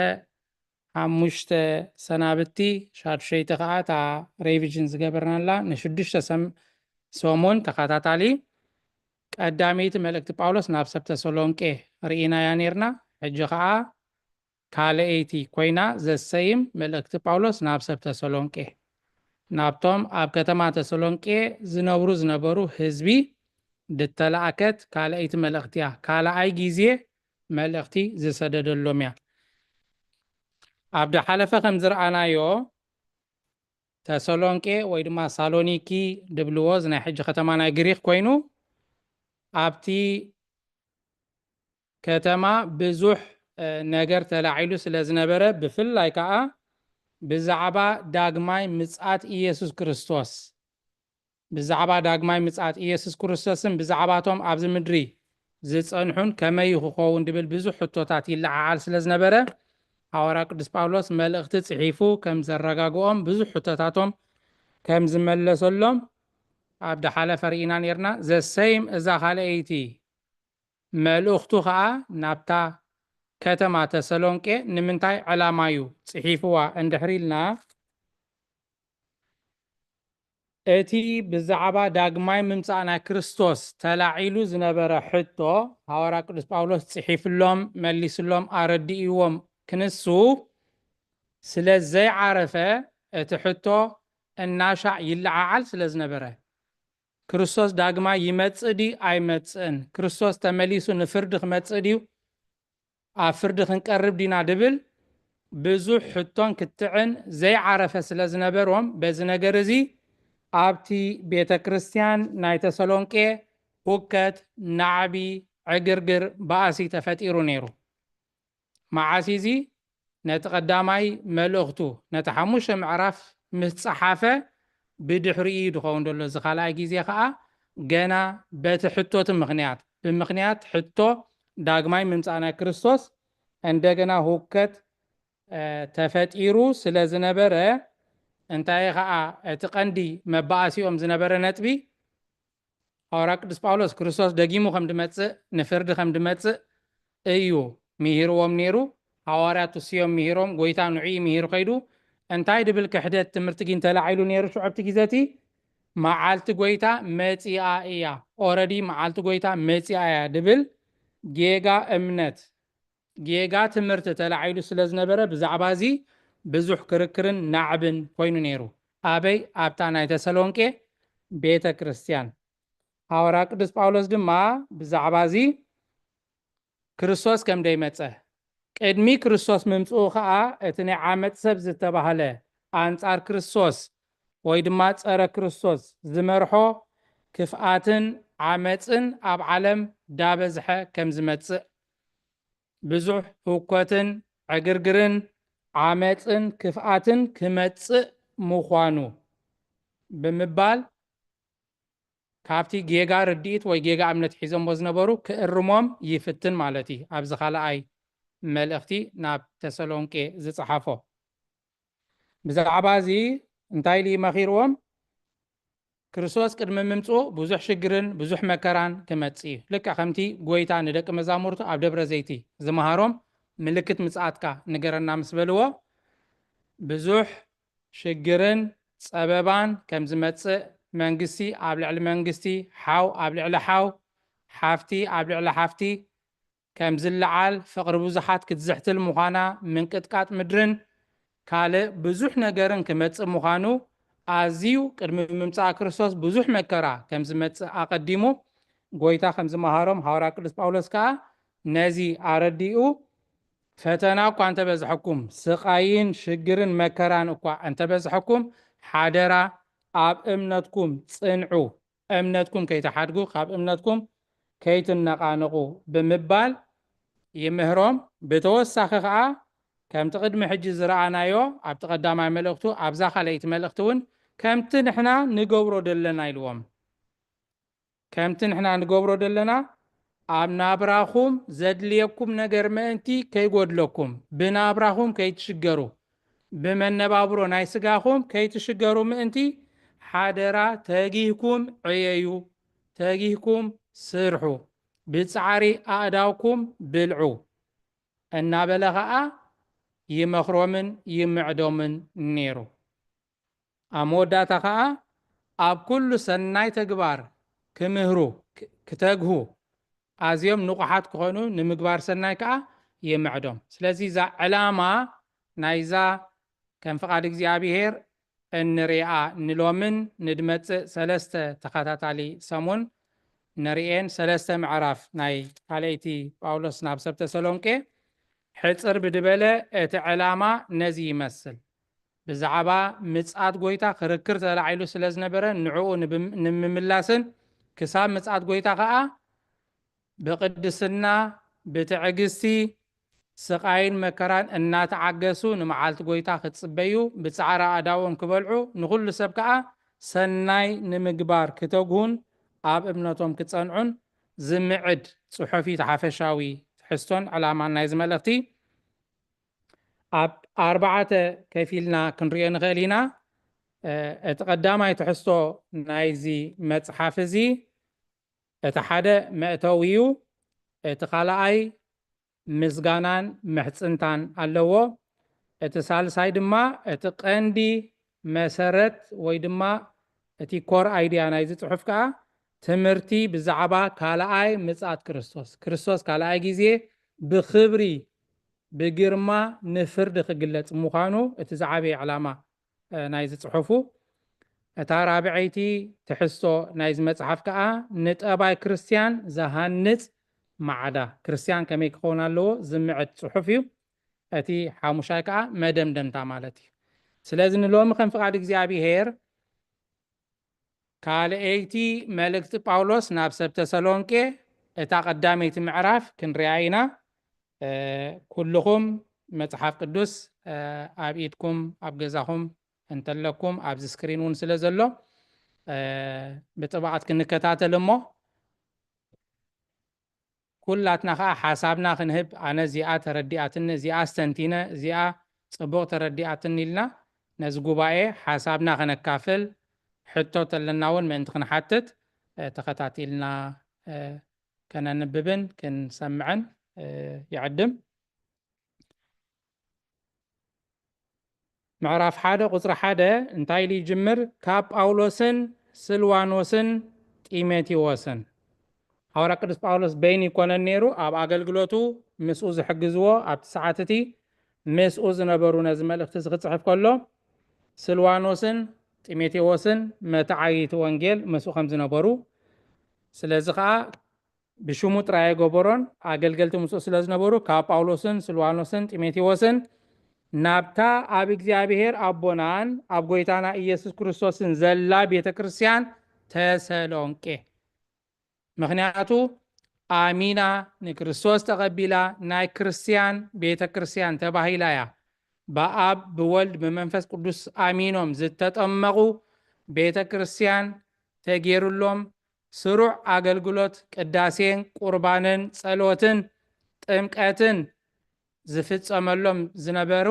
ሓሙሽተ ሰናብቲ ሻዱሸይቲ ከዓ እታ ሬቪዥን ዝገበርናላ ንሽዱሽተ ሰም- ሰሙን ተኸታታሊ ቀዳመይቲ መልእክቲ ጳውሎስ ናብ ሰብ ተሰሎንቄ ርኢናያ ነርና። ሕጂ ከዓ ካልኣይቲ ኮይና ዘሰይም መልእክቲ ጳውሎስ ናብ ሰብ ተሰሎንቄ ናብቶም ኣብ ከተማ ተሰሎንቄ ዝነብሩ ዝነበሩ ህዝቢ ድተላእከት ካልኣይቲ መልእክቲ እያ። ካልኣይ ግዜ መልእክቲ ዝሰደደሎም እያ። ኣብ ዳሓለፈ ከም ዝረኣናዮ ተሰሎንቄ ወይ ድማ ሳሎኒኪ ድብልዎ እዚ ናይ ሕጂ ከተማ ናይ ግሪክ ኮይኑ ኣብቲ ከተማ ብዙሕ ነገር ተላዒሉ ስለ ዝነበረ ብፍላይ ከዓ ብዛዕባ ዳግማይ ምጽኣት ኢየሱስ ክርስቶስ ብዛዕባ ዳግማይ ምጽኣት ኢየሱስ ክርስቶስን ብዛዕባቶም ኣብዚ ምድሪ ዝጸንሑን ከመይ ክኸውን ድብል ብዙሕ ሕቶታት ይለዓዓል ስለ ዝነበረ ሃዋርያ ቅዱስ ጳውሎስ መልእኽቲ ጽሒፉ ከም ዘረጋግኦም ብዙሕ ሕቶታቶም ከም ዝመለሰሎም ኣብ ድሓለፈ ርኢና ነርና። ዘሰይም እዛ ካልኣይቲ መልእኽቱ ኸዓ ናብታ ከተማ ተሰሎንቄ ንምንታይ ዕላማ እዩ ጽሒፍዋ እንድሕር ኢልና እቲ ብዛዕባ ዳግማይ ምምጻእ ናይ ክርስቶስ ተላዒሉ ዝነበረ ሕቶ ሃዋርያ ቅዱስ ጳውሎስ ጽሒፍሎም መሊስሎም ኣረዲእዎም ክንሱ ስለ ዘይዓረፈ እቲ ሕቶ እናሻዕ ይለዓዓል ስለ ዝነበረ ክርስቶስ ዳግማይ ይመጽእ ድዩ ኣይመጽእን ክርስቶስ ተመሊሱ ንፍርዲ ክመጽእ ድዩ ኣብ ፍርዲ ክንቀርብ ዲና ድብል ብዙሕ ሕቶን ክትዕን ዘይዓረፈ ስለ ዝነበሮም በዚ ነገር እዚ ኣብቲ ቤተ ክርስቲያን ናይ ተሰሎንቄ ሁከት ናዕቢ ዕግርግር ባእሲ ተፈጢሩ ነይሩ። መዓስ እዚ ነቲ ቀዳማይ መልእኽቱ ነቲ ሓሙሽተ ምዕራፍ ምስ ጸሓፈ ብድሕሪኡ እዩ ዝኸውን ዘሎ እዚ ካልኣይ ግዜ ከዓ ገና በቲ ሕቶቲ ምክንያት ብምክንያት ሕቶ ዳግማይ ምምፃእ ናይ ክርስቶስ እንደገና ሁከት ተፈጢሩ ስለ ዝነበረ እንታይ ከዓ እቲ ቀንዲ መባእሲኦም ዝነበረ ነጥቢ ሃዋርያ ቅዱስ ጳውሎስ ክርስቶስ ደጊሙ ከም ድመጽእ ንፍርዲ ከም ድመጽእ እዩ ምሂርዎም ነይሩ። ሃዋርያት እሱ እዮም ምሂሮም። ጎይታ ንዕኡ ምሂሩ ከይዱ እንታይ ድብል ክሕደት ትምህርቲ ግን ተላዒሉ ነይሩ ሽዑ ኣብቲ ግዜ እቲ መዓልቲ ጎይታ መጺኣ እያ። ኦረዲ መዓልቲ ጎይታ መጺኣ እያ ድብል ጌጋ እምነት ጌጋ ትምህርቲ ተላዒሉ ስለ ዝነበረ ብዛዕባ እዚ ብዙሕ ክርክርን ናዕብን ኮይኑ ነይሩ። ኣበይ ኣብታ ናይ ተሰሎንቄ ቤተ ክርስቲያን። ሃዋርያ ቅዱስ ጳውሎስ ድማ ብዛዕባ እዚ ክርስቶስ ከም ደይመጸ ቅድሚ ክርስቶስ ምምጽኡ ኸኣ እቲ ናይ ዓመጽ ሰብ ዝተባህለ ኣንጻር ክርስቶስ ወይ ድማ ጸረ ክርስቶስ ዝመርሖ ክፍኣትን ዓመጽን ኣብ ዓለም ዳበዝሐ ከም ዝመጽእ ብዙሕ ህውከትን ዕግርግርን ዓመጽን ክፍኣትን ክመጽእ ምዃኑ ብምባል ካብቲ ጌጋ ርድኢት ወይ ጌጋ እምነት ሒዞሞ ዝነበሩ ክእርሞም ይፍትን ማለት እዩ። ኣብዚ ካልኣይ መልእኽቲ ናብ ተሰሎንቄ ዝጸሓፎ ብዛዕባ እዚ እንታይ ኢሉ መኺርዎም? ክርስቶስ ቅድሚ ምምጽኡ ብዙሕ ሽግርን ብዙሕ መከራን ክመጽእ እዩ። ልክዕ ከምቲ ጎይታ ንደቂ መዛሙርቱ ኣብ ደብረ ዘይቲ ዝመሃሮም ምልክት ምጽኣትካ ንገረና ምስ በልዎ ብዙሕ ሽግርን ጸበባን ከም ዝመጽእ መንግስቲ ኣብ ልዕሊ መንግስቲ ሓው ኣብ ልዕሊ ሓው ሓፍቲ ኣብ ልዕሊ ሓፍቲ ከም ዝለዓል ፍቕሪ ብዙሓት ክትዝሕትል ምዃና ምንቅጥቃጥ ምድርን ካልእ ብዙሕ ነገርን ክመጽእ ምዃኑ ኣዝዩ ቅድሚ ምምጻእ ክርስቶስ ብዙሕ መከራ ከም ዝመጽእ ኣቐዲሙ ጎይታ ከም ዝመሃሮም ሃዋርያ ቅዱስ ጳውሎስ ከኣ ነዚ ኣረዲኡ ፈተና እኳ እንተበዝሐኩም ስቓይን ሽግርን መከራን እኳ እንተበዝሐኩም ሓደራ ኣብ እምነትኩም ጽንዑ እምነትኩም ከይትሓድጉ ካብ እምነትኩም ከይትነቓነቑ ብምባል ይምህሮም። ብተወሳኺ ከዓ ከምቲ ቅድሚ ሕጂ ዝረኣናዮ ኣብቲ ቀዳማይ መልእኽቱ፣ ኣብዛ ካልኣይቲ መልእኽቲ እውን ከምቲ ንሕና ንገብሮ ደለና ኢልዎም። ከምቲ ንሕና ንገብሮ ደለና ኣብ ናብራኹም ዘድልየኩም ነገር ምእንቲ ከይጎድለኩም፣ ብናብራኹም ከይትሽገሩ፣ ብመነባብሮ ናይ ስጋኹም ከይትሽገሩ ምእንቲ ሓደራ ተጊህኩም ዕየዩ፣ ተጊህኩም ስርሑ፣ ብጻዕሪ ኣእዳውኩም ብልዑ እናበለ ኸኣ ይመኽሮምን ይምዕዶምን ነይሩ። ኣብ መወዳእታ ኸኣ ኣብ ኩሉ ሰናይ ተግባር ክምህሩ፣ ክ-፣ ክተግሁ፣ ኣዝዮም ንቑሓት ክኾኑ ንምግባር ሰናይ ከኣ ይምዕዶም። ስለዚ እዛ ዕላማ ናይዛ ከም ፍቓድ እግዚኣብሔር እንሪኣ ንሎምን ንድመጽእ ሰለስተ ተኸታታሊ ሰሙን ንርእየን ሰለስተ ምዕራፍ ናይ ካልኣይቲ ጳውሎስ ናብ ሰብ ተሰሎንቄ ሕጽር ብድበለ እቲ ዕላማ ነዚ ይመስል። ብዛዕባ ምጽኣት ጐይታ ክርክር ተላዒሉ ስለ ዝነበረ ንዕኡ ንብም-፣ ንምምላስን ክሳብ ምጽኣት ጐይታ ኸኣ ብቕድስና፣ ብትዕግስቲ፣ ስቓይን መከራን እናተዓገሱ ንመዓልቲ ጐይታ ክጽበዩ፣ ብጻዕሪ ኣእዳዎም ክበልዑ፣ ንኹሉ ሰብ ከኣ ሰናይ ንምግባር ክተግሁን ኣብ እምነቶም ክጸንዑን ዝምዕድ ጽሑፍ እዩ። እቲ ሓፈሻዊ ትሕዝቶን ዕላማን ናይዚ መልእኽቲ ኣብ ኣርባዕተ ከፊልና ክንሪኦ ንኽእል ኢና። እ፣ እቲ ቀዳማይ ትሕዝቶ ናይዚ መጽሓፍ እዚ፣ እቲ ሓደ መእተዊ እዩ። እቲ ካልኣይ ምስጋናን ምሕጽንታን ኣለዎ። እቲ ሳልሳይ ድማ እቲ ቀንዲ መሰረት ወይ ድማ እቲ ኮር ኣይድያ ናይዚ ጽሑፍ ከኣ ትምህርቲ ብዛዕባ ካልኣይ ምጽኣት ክርስቶስ፣ ክርስቶስ ካልኣይ ግዜ ብኽብሪ ብግርማ ንፍርዲ ክግለጽ ምዃኑ እቲ ዝዓበየ ዕላማ፣ እ፣ ናይዚ ጽሑፉ። እታ ራብዐይቲ ትሕዝቶ ናይዚ መጽሓፍ ከኣ ንጠባይ ክርስትያን ዝሃንጽ ማዕዳ፣ ክርስትያን ከመይ ክኸውን ኣለዎ ዝምዕድ ጽሑፍ እዩ። እቲ ሓሙሻይ ከኣ መደምደምታ ማለት እዩ። ስለዚ ንሎሚ ከም ፍቓድ እግዚኣብሔር ካልኣይቲ መልእክቲ ጳውሎስ ናብ ሰብ ተሰሎንቄ እታ ቀዳመይቲ ምዕራፍ ክንሪኣ ኢና። እ፣ ኩልኹም መጽሓፍ ቅዱስ፣ እ፣ ኣብ ኢድኩም ኣብ ገዛኹም እንተለኩም ኣብዚ ስክሪን እውን ስለ ዘሎ፣ እ፣ ብጥብዓት ክንከታተል እሞ ኩላትና ኸዓ ሓሳብና ክንህብ፣ ኣነ እዚኣ ተረዲኣትኒ፣ እዚኣ ኣስተንቲነ፣ እዚኣ ጽቡቕ ተረዲኣትኒ ኢልና ነዚ ጉባኤ ሓሳብና ከነካፍል፣ ሕቶ ተለና እውን ምእንቲ ክንሓትት፣ እ፣ ተኸታቲልና፣ እ፣ ከነንብብን ክንሰምዕን፣ እ፣ ይዕድም። ምዕራፍ ሓደ ቁጽሪ ሓደ እንታይ ኢሉ ይጅምር? ካብ ጳውሎስን ስልዋኖስን ጢሞቴዎስን። ሃዋርያ ቅዱስ ጳውሎስ በይኑ ይኮነን ነይሩ፣ ኣብ ኣገልግሎቱ ምስኡ ዝሕግዝዎ ኣብቲ ሰዓት እቲ ምስኡ ዝነበሩ ነዚ መልእኽቲ እዚ ክጽሕፍ ከሎ ስልዋኖስን ጢሞቴዎስን መተዓይይቲ ወንጌል ምስኡ ከም ዝነበሩ፣ ስለዚ ኸኣ ብሽሙ ጥራይ ኣይገበሮን፣ ኣገልገልቲ ምስኡ ስለ ዝነበሩ ካብ ጳውሎስን ስልዋኖስን ጢሞቴዎስን ናብታ ኣብ እግዚኣብሔር ኣቦናን ኣብ ጐይታና ኢየሱስ ክርስቶስን ዘላ ቤተ ክርስቲያን ተሰሎንቄ። ምኽንያቱ ኣሚና ንክርስቶስ ተቐቢላ ናይ ክርስቲያን ቤተ ክርስቲያን ተባሂላ እያ። ብኣብ ብወልድ ብመንፈስ ቅዱስ ኣሚኖም ዝተጠመቑ ቤተ ክርስቲያን ተጌሩሎም ስሩዕ ኣገልግሎት ቅዳሴን ቁርባንን ጸሎትን ጥምቀትን ዝፍጸመሎም ዝነበሩ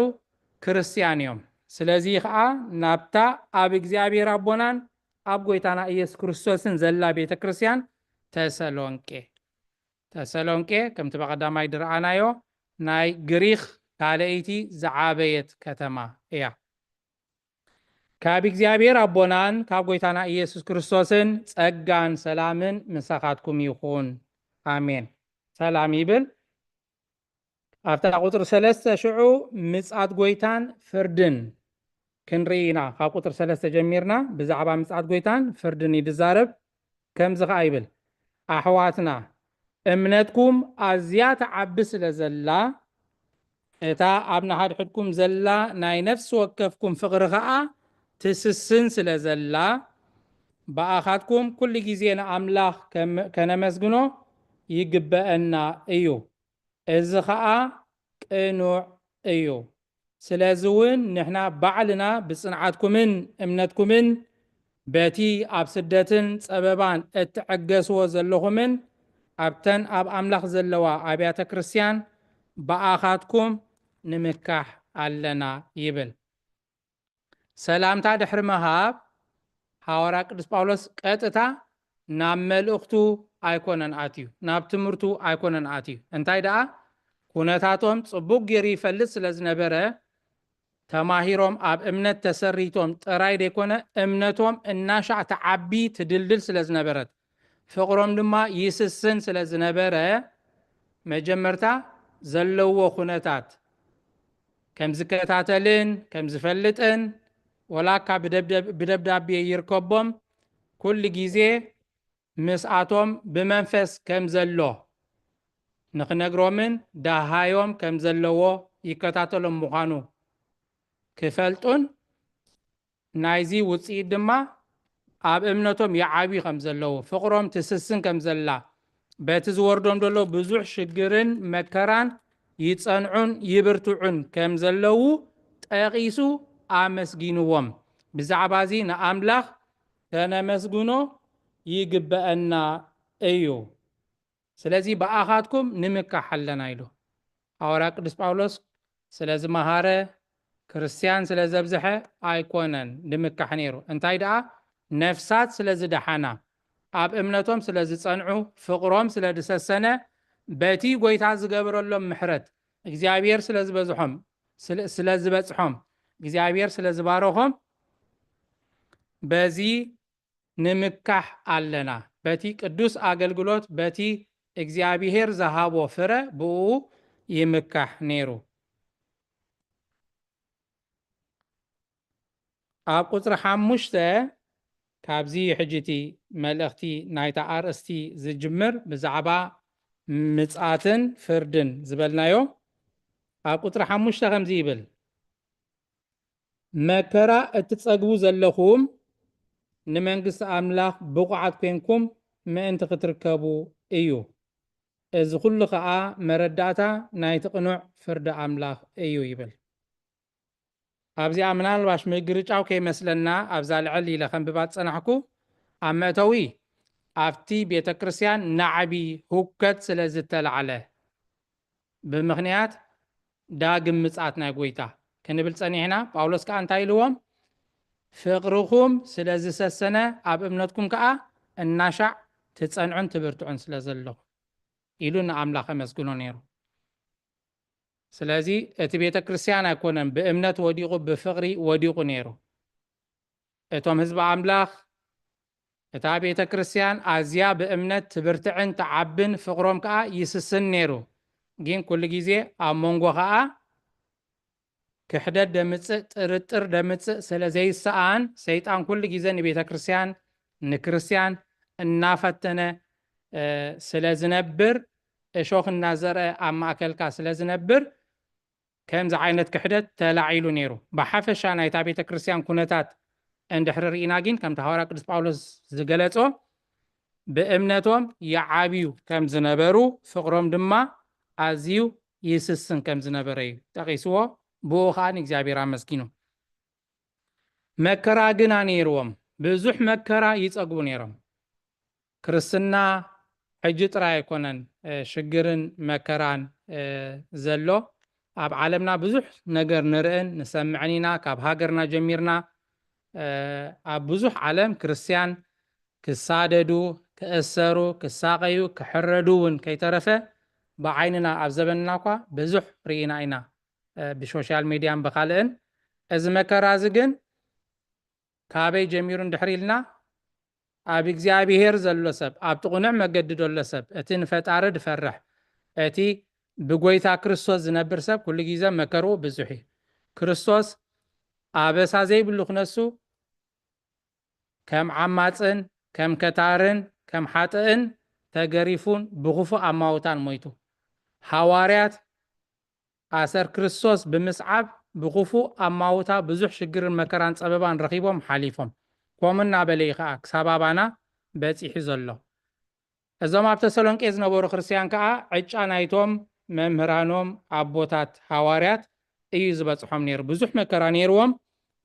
ክርስቲያን እዮም። ስለዚ ኸኣ ናብታ ኣብ እግዚኣብሔር ኣቦናን ኣብ ጐይታና ኢየሱስ ክርስቶስን ዘላ ቤተ ክርስቲያን ተሰሎንቄ፣ ተሰሎንቄ ከምቲ ብቐዳማይ ዝረኣናዮ ናይ ግሪኽ ካልኣይቲ ዝዓበየት ከተማ እያ። ካብ እግዚኣብሔር ኣቦናን ካብ ጐይታና ኢየሱስ ክርስቶስን ጸጋን ሰላምን ምሳኻትኩም ይኹን። ኣሜን። ሰላም ይብል። ኣብታ ቁጽሪ ሰለስተ ሽዑ ምጽኣት ጐይታን ፍርድን ክንርኢ ኢና። ካብ ቁጽሪ ሰለስተ ጀሚርና ብዛዕባ ምጽኣት ጐይታን ፍርድን እዩ ዝዛረብ። ከምዚ ኸኣ ይብል፣ ኣሕዋትና እምነትኩም ኣዝያ ትዓቢ ስለ ዘላ፣ እታ ኣብ ንሓድሕድኩም ዘላ ናይ ነፍሲ ወከፍኩም ፍቕሪ ኸኣ ትስስን ስለ ዘላ፣ ብኣኻትኩም ኩሉ ግዜ ንኣምላኽ ከም-፣ ከነመስግኖ ይግበአና እዩ። እዚ ኸኣ ቅኑዕ እዩ። ስለዚ እውን ንሕና ባዕልና ብጽንዓትኩምን እምነትኩምን በቲ ኣብ ስደትን ጸበባን እትዕገስዎ ዘለኹምን ኣብተን ኣብ ኣምላኽ ዘለዋ ኣብያተ ክርስቲያን ብኣኻትኩም ንምካሕ ኣለና ይብል። ሰላምታ ድሕሪ ምሃብ ሃዋርያ ቅዱስ ጳውሎስ ቀጥታ ናብ መልእኽቱ ኣይኮነን ኣትዩ፣ ናብ ትምህርቱ ኣይኮነን ኣትዩ። እንታይ ደኣ ኩነታቶም ጽቡቕ ገይሩ ይፈልጥ ስለ ዝነበረ ተማሂሮም ኣብ እምነት ተሰሪቶም ጥራይ ደይኮነ እምነቶም እናሻዕ ትዓቢ ትድልድል ስለ ዝነበረት ፍቕሮም ድማ ይስስን ስለ ዝነበረ መጀመርታ ዘለዎ ኩነታት ከም ዝከታተልን ከም ዝፈልጥን ወላካ ብደብዳቤ ይርከቦም ኩሉ ግዜ ምስኣቶም ብመንፈስ ከም ዘሎ ንክነግሮምን ዳሃዮም ከም ዘለዎ ይከታተሎም ምዃኑ ክፈልጡን ናይዚ ውፅኢት ድማ ኣብ እምነቶም ይዓብዩ ከም ዘለዉ ፍቕሮም ትስስን ከም ዘላ በቲ ዝወርዶም ዘሎ ብዙሕ ሽግርን መከራን ይፀንዑን ይብርትዑን ከም ዘለዉ ጠቒሱ ኣመስጊንዎም። ብዛዕባ እዚ ንኣምላኽ ከነመስግኖ ይግበአና እዩ። ስለዚ ብኣኻትኩም ንምካሕ ኣለና ኢሉ። ሃዋርያ ቅዱስ ጳውሎስ ስለ ዝመሃረ ክርስቲያን ስለ ዘብዝሐ ኣይኮነን ንምካሕ ነይሩ። እንታይ ደኣ ነፍሳት ስለ ዝደሓና ኣብ እምነቶም ስለ ዝጸንዑ ፍቕሮም ስለ ዝሰሰነ በቲ ጎይታ ዝገበረሎም ምሕረት እግዚኣብሔር ስለ ዝበዝሖም ስለ ዝበጽሖም እግዚኣብሔር ስለ ዝባረኾም በዚ ንምካሕ ኣለና። በቲ ቅዱስ ኣገልግሎት በቲ እግዚኣብሔር ዝሃቦ ፍረ ብኡ ይምካሕ ነይሩ። ኣብ ቁፅሪ ሓሙሽተ ካብዚ ሕጂ እቲ መልእኽቲ ናይታ ኣርእስቲ ዝጅምር ብዛዕባ ምጻትን ፍርድን ዝበልናዮ ኣብ ቁፅሪ ሓሙሽተ ከምዚ ይብል፣ መከራ እትጸግቡ ዘለኹም ንመንግስቲ ኣምላኽ ብቑዓት ኮንኩም ምእንቲ ክትርከቡ እዩ። እዚ ኩሉ ኸኣ መረዳእታ ናይቲ ቅኑዕ ፍርዲ ኣምላኽ እዩ ይብል። ኣብዚኣ ምናልባሽ ምግርጫው ከይመስለና ኣብዛ ልዕል ኢለ ከንብባ ዝጸናሕኩ ኣብ መእተዊ ኣብቲ ቤተ ክርስቲያን ናዕቢ ሁከት ስለ ዝተላዕለ ብምኽንያት ዳግም ምጽኣት ናይ ጎይታ ክንብል ጸኒሕና። ጳውሎስ ከኣ እንታይ ኢልዎም? ፍቕርኹም ስለ ዝሰሰነ ኣብ እምነትኩም ከኣ እናሻዕ ትጸንዑን ትብርትዑን ስለ ዘለኹም ኢሉ ንኣምላኽ ኣመስግኖ ነይሩ። ስለዚ እቲ ቤተ ክርስቲያን ኣይኮነን ብእምነት ወዲቑ ብፍቕሪ ወዲቑ ነይሩ። እቶም ህዝቢ ኣምላኽ እታ ቤተ ክርስቲያን ኣዝያ ብእምነት ትብርትዕን ትዓብን ፍቕሮም ከኣ ይስስን ነይሩ። ግን ኩሉ ግዜ ኣብ መንጎ ከኣ ክሕደት ደምጽእ ጥርጥር ደምጽእ ስለ ዘይሰኣን ሰይጣን ኩሉ ግዜ ንቤተ ክርስቲያን ንክርስቲያን እናፈተነ ስለ ዝነብር እሾኽ እናዘርአ ኣብ ማእከልካ ስለ ዝነብር ከምዚ ዓይነት ክሕደት ተላዒሉ ነይሩ። ብሓፈሻ ናይታ ቤተ ክርስቲያን ኩነታት እንድሕሪ ርኢና ግን ከምቲ ሃዋርያ ቅዱስ ጳውሎስ ዝገለጾ ብእምነቶም ይዓብዩ ከም ዝነበሩ ፍቕሮም ድማ ኣዝዩ ይስስን ከም ዝነበረ እዩ ጠቒስዎ። ብኡ ከዓ ንእግዚኣብሔር ኣመስጊኑ። መከራ ግና ነይርዎም። ብዙሕ መከራ ይጸግቡ ነይሮም። ክርስትና ሕጂ ጥራይ ኣይኮነን ሽግርን መከራን ዘሎ። ኣብ ዓለምና ብዙሕ ነገር ንርእን ንሰምዕን ኢና። ካብ ሃገርና ጀሚርና ኣብ ብዙሕ ዓለም ክርስትያን ክሳደዱ፣ ክእሰሩ፣ ክሳቐዩ፣ ክሕረዱ እውን ከይተረፈ ብዓይንና ኣብ ዘበንና እኳ ብዙሕ ርኢና ኢና ብሶሻል ሚድያን ብካልእን። እዚ መከራ እዚ ግን ካበይ ጀሚሩ እንድሕር ኢልና ኣብ እግዚኣብሄር ዘሎ ሰብ ኣብቲ ቁኑዕ መገዲ ዘሎ ሰብ እቲ ንፈጣሪ ዝፈርሕ እቲ ብጎይታ ክርስቶስ ዝነብር ሰብ ኩሉ ግዜ መከርኡ ብዙሕ እዩ። ክርስቶስ ኣበሳ ዘይብሉ ክነሱ ከም ዓማፅን ከም ከታርን ከም ሓጥእን ተገሪፉን ብክፉእ ኣማውታን ሞይቱ። ሃዋርያት ኣሰር ክርስቶስ ብምስዓብ ብክፉእ ኣማውታ ብዙሕ ሽግርን መከራን ጸበባን ረኺቦም ሓሊፎም። ከምኡ እናበለ እዩ ከኣ ክሳብ ኣባና በጺሑ ዘሎ። እዞም ኣብ ተሰሎንቄ ዝነበሩ ክርስትያን ከኣ ዕጫ ናይቶም መምህራኖም ኣቦታት ሃዋርያት እዩ ዝበፅሖም ነይሩ። ብዙሕ መከራ ነይርዎም።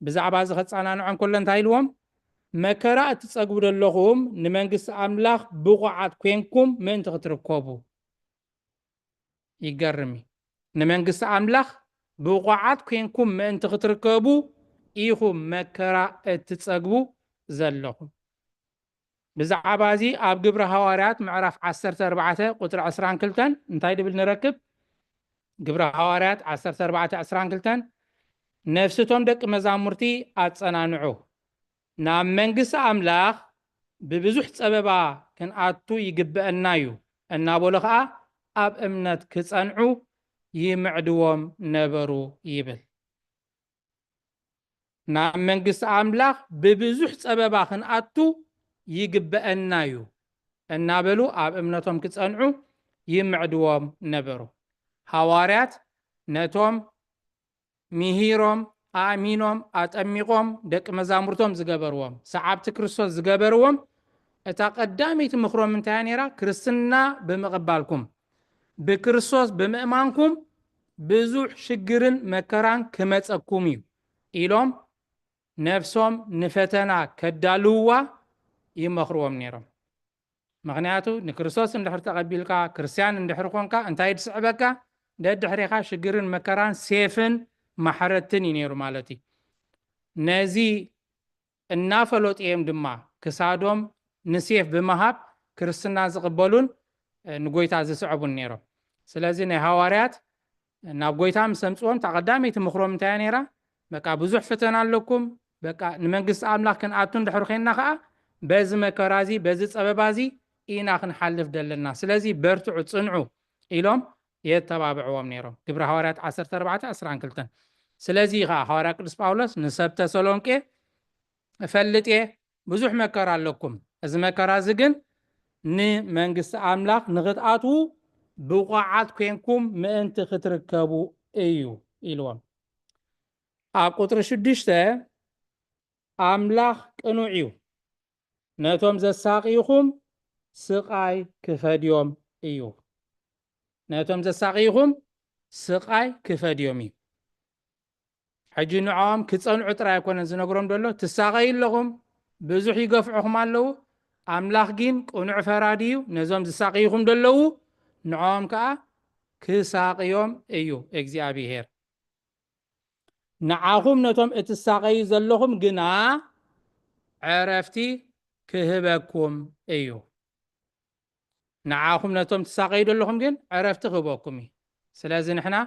ብዛዕባ እዚ ከፃናንዖም ከሎ እንታይ ኢልዎም? መከራ እትፀግቡ ዘለኹም ንመንግስቲ ኣምላኽ ብቑዓት ኮንኩም ምእንቲ ክትርከቡ። ይገርም እዩ። ንመንግስቲ ኣምላኽ ብቑዓት ኮንኩም ምእንቲ ክትርከቡ ኢኹም መከራ እትጸግቡ ዘለኹም። ብዛዕባ እዚ ኣብ ግብሪ ሃዋርያት ምዕራፍ ዓሰርተ ኣርባዕተ ቁጽሪ ዕስራን ክልተን እንታይ ድብል ንረክብ? ግብሪ ሃዋርያት ዓሰርተ ኣርባዕተ ዕስራን ክልተን፣ ነፍስቶም ደቂ መዛሙርቲ ኣጸናንዑ፣ ናብ መንግስቲ ኣምላኽ ብብዙሕ ጸበባ ክንኣቱ ይግበአና እዩ እናበሉ ኸኣ ኣብ እምነት ክጸንዑ ይምዕድዎም ነበሩ ይብል። ናብ መንግስቲ ኣምላኽ ብብዙሕ ጸበባ ክንኣቱ ይግበአና እዩ እናበሉ ኣብ እምነቶም ክጸንዑ ይምዕድዎም ነበሩ። ሃዋርያት ነቶም ምሂሮም፣ ኣእሚኖም፣ ኣጠሚቖም፣ ደቂ መዛሙርቶም ዝገበርዎም፣ ሰዓብቲ ክርስቶስ ዝገበርዎም፣ እታ ቀዳመይቲ ምኽሮም እንታይ እያ ነይራ? ክርስትና ብምቕባልኩም፣ ብክርስቶስ ብምእማንኩም ብዙሕ ሽግርን መከራን ክመጸኩም እዩ ኢሎም ነፍሶም ንፈተና ከዳልውዋ ይመኽርዎም ነይሮም። ምኽንያቱ ንክርስቶስ እንድሕር ተቐቢልካ፣ ክርስትያን እንድሕር ኮንካ፣ እንታይ ዝስዕበካ? ደድሕሬኻ ሽግርን መከራን ሴፍን ማሕረድትን እዩ ነይሩ ማለት እዩ። ነዚ እናፈለጡ እዮም ድማ ክሳዶም ንሴፍ ብምሃብ ክርስትና ዝቕበሉን፣ እ፣ ንጎይታ ዝስዕቡን ነይሮም። ስለዚ ናይ ሃዋርያት ናብ ጎይታ ምስ ኣምጽዎም፣ እታ ቀዳመይቲ ምኽሮም እንታይ እያ ነይራ? በቃ ብዙሕ ፈተና ኣለኩም፣ በቃ ንመንግስቲ ኣምላኽ ክንኣቱ እንድሕር ኮይንና ኸኣ፣ በዚ መከራ እዚ፣ በዚ ጸበባ እዚ ኢና ክንሓልፍ ደለና። ስለዚ በርትዑ፣ ጽንዑ ኢሎም የተባብዕዎም ነይሮም። ግብሪ ሃዋርያት ዓሰርተ ኣርባዕተ ዕስራን ክልተን። ስለዚ ኸኣ ሃዋርያ ቅዱስ ጳውሎስ ንሰብ ተሰሎንቄ፣ እፈልጥ እየ፣ ብዙሕ መከራ ኣለኩም፣ እዚ መከራ እዚ ግን ንመንግስቲ ኣምላኽ ንኽትኣትዉ ብቑዓት ኮንኩም ምእንቲ ክትርከቡ እዩ ኢልዎም። ኣብ ቁጽሪ ሽዱሽተ፣ ኣምላኽ ቅኑዕ እዩ፣ ነቶም ዘሳቕይኹም ስቓይ ክፈድዮም እዩ። ነቶም ዘሳቕይኹም ስቓይ ክፈድዮም እዩ። ሕጂ ንዕኦም ክጸንዑ ጥራይ ኣይኮነን ዝነግሮም ዘሎ፣ ትሳቐዩ ኣለኹም፣ ብዙሕ ይገፍዑኹም ኣለዉ። ኣምላኽ ግን ቅኑዕ ፈራዲ እዩ፣ ነዞም ዝሳቕይኹም ዘለዉ ንዕኦም ከኣ ክሳቕዮም እዩ እግዚኣብሄር። ንዓኹም ነቶም እትሳቐዩ ዘለኹም ግና ዕረፍቲ ክህበኩም እዩ። ንዓኹም ነቶም ትሳቐዩ ዘለኹም ግን ዕረፍቲ ክህበኩም እዩ። ስለዚ ንሕና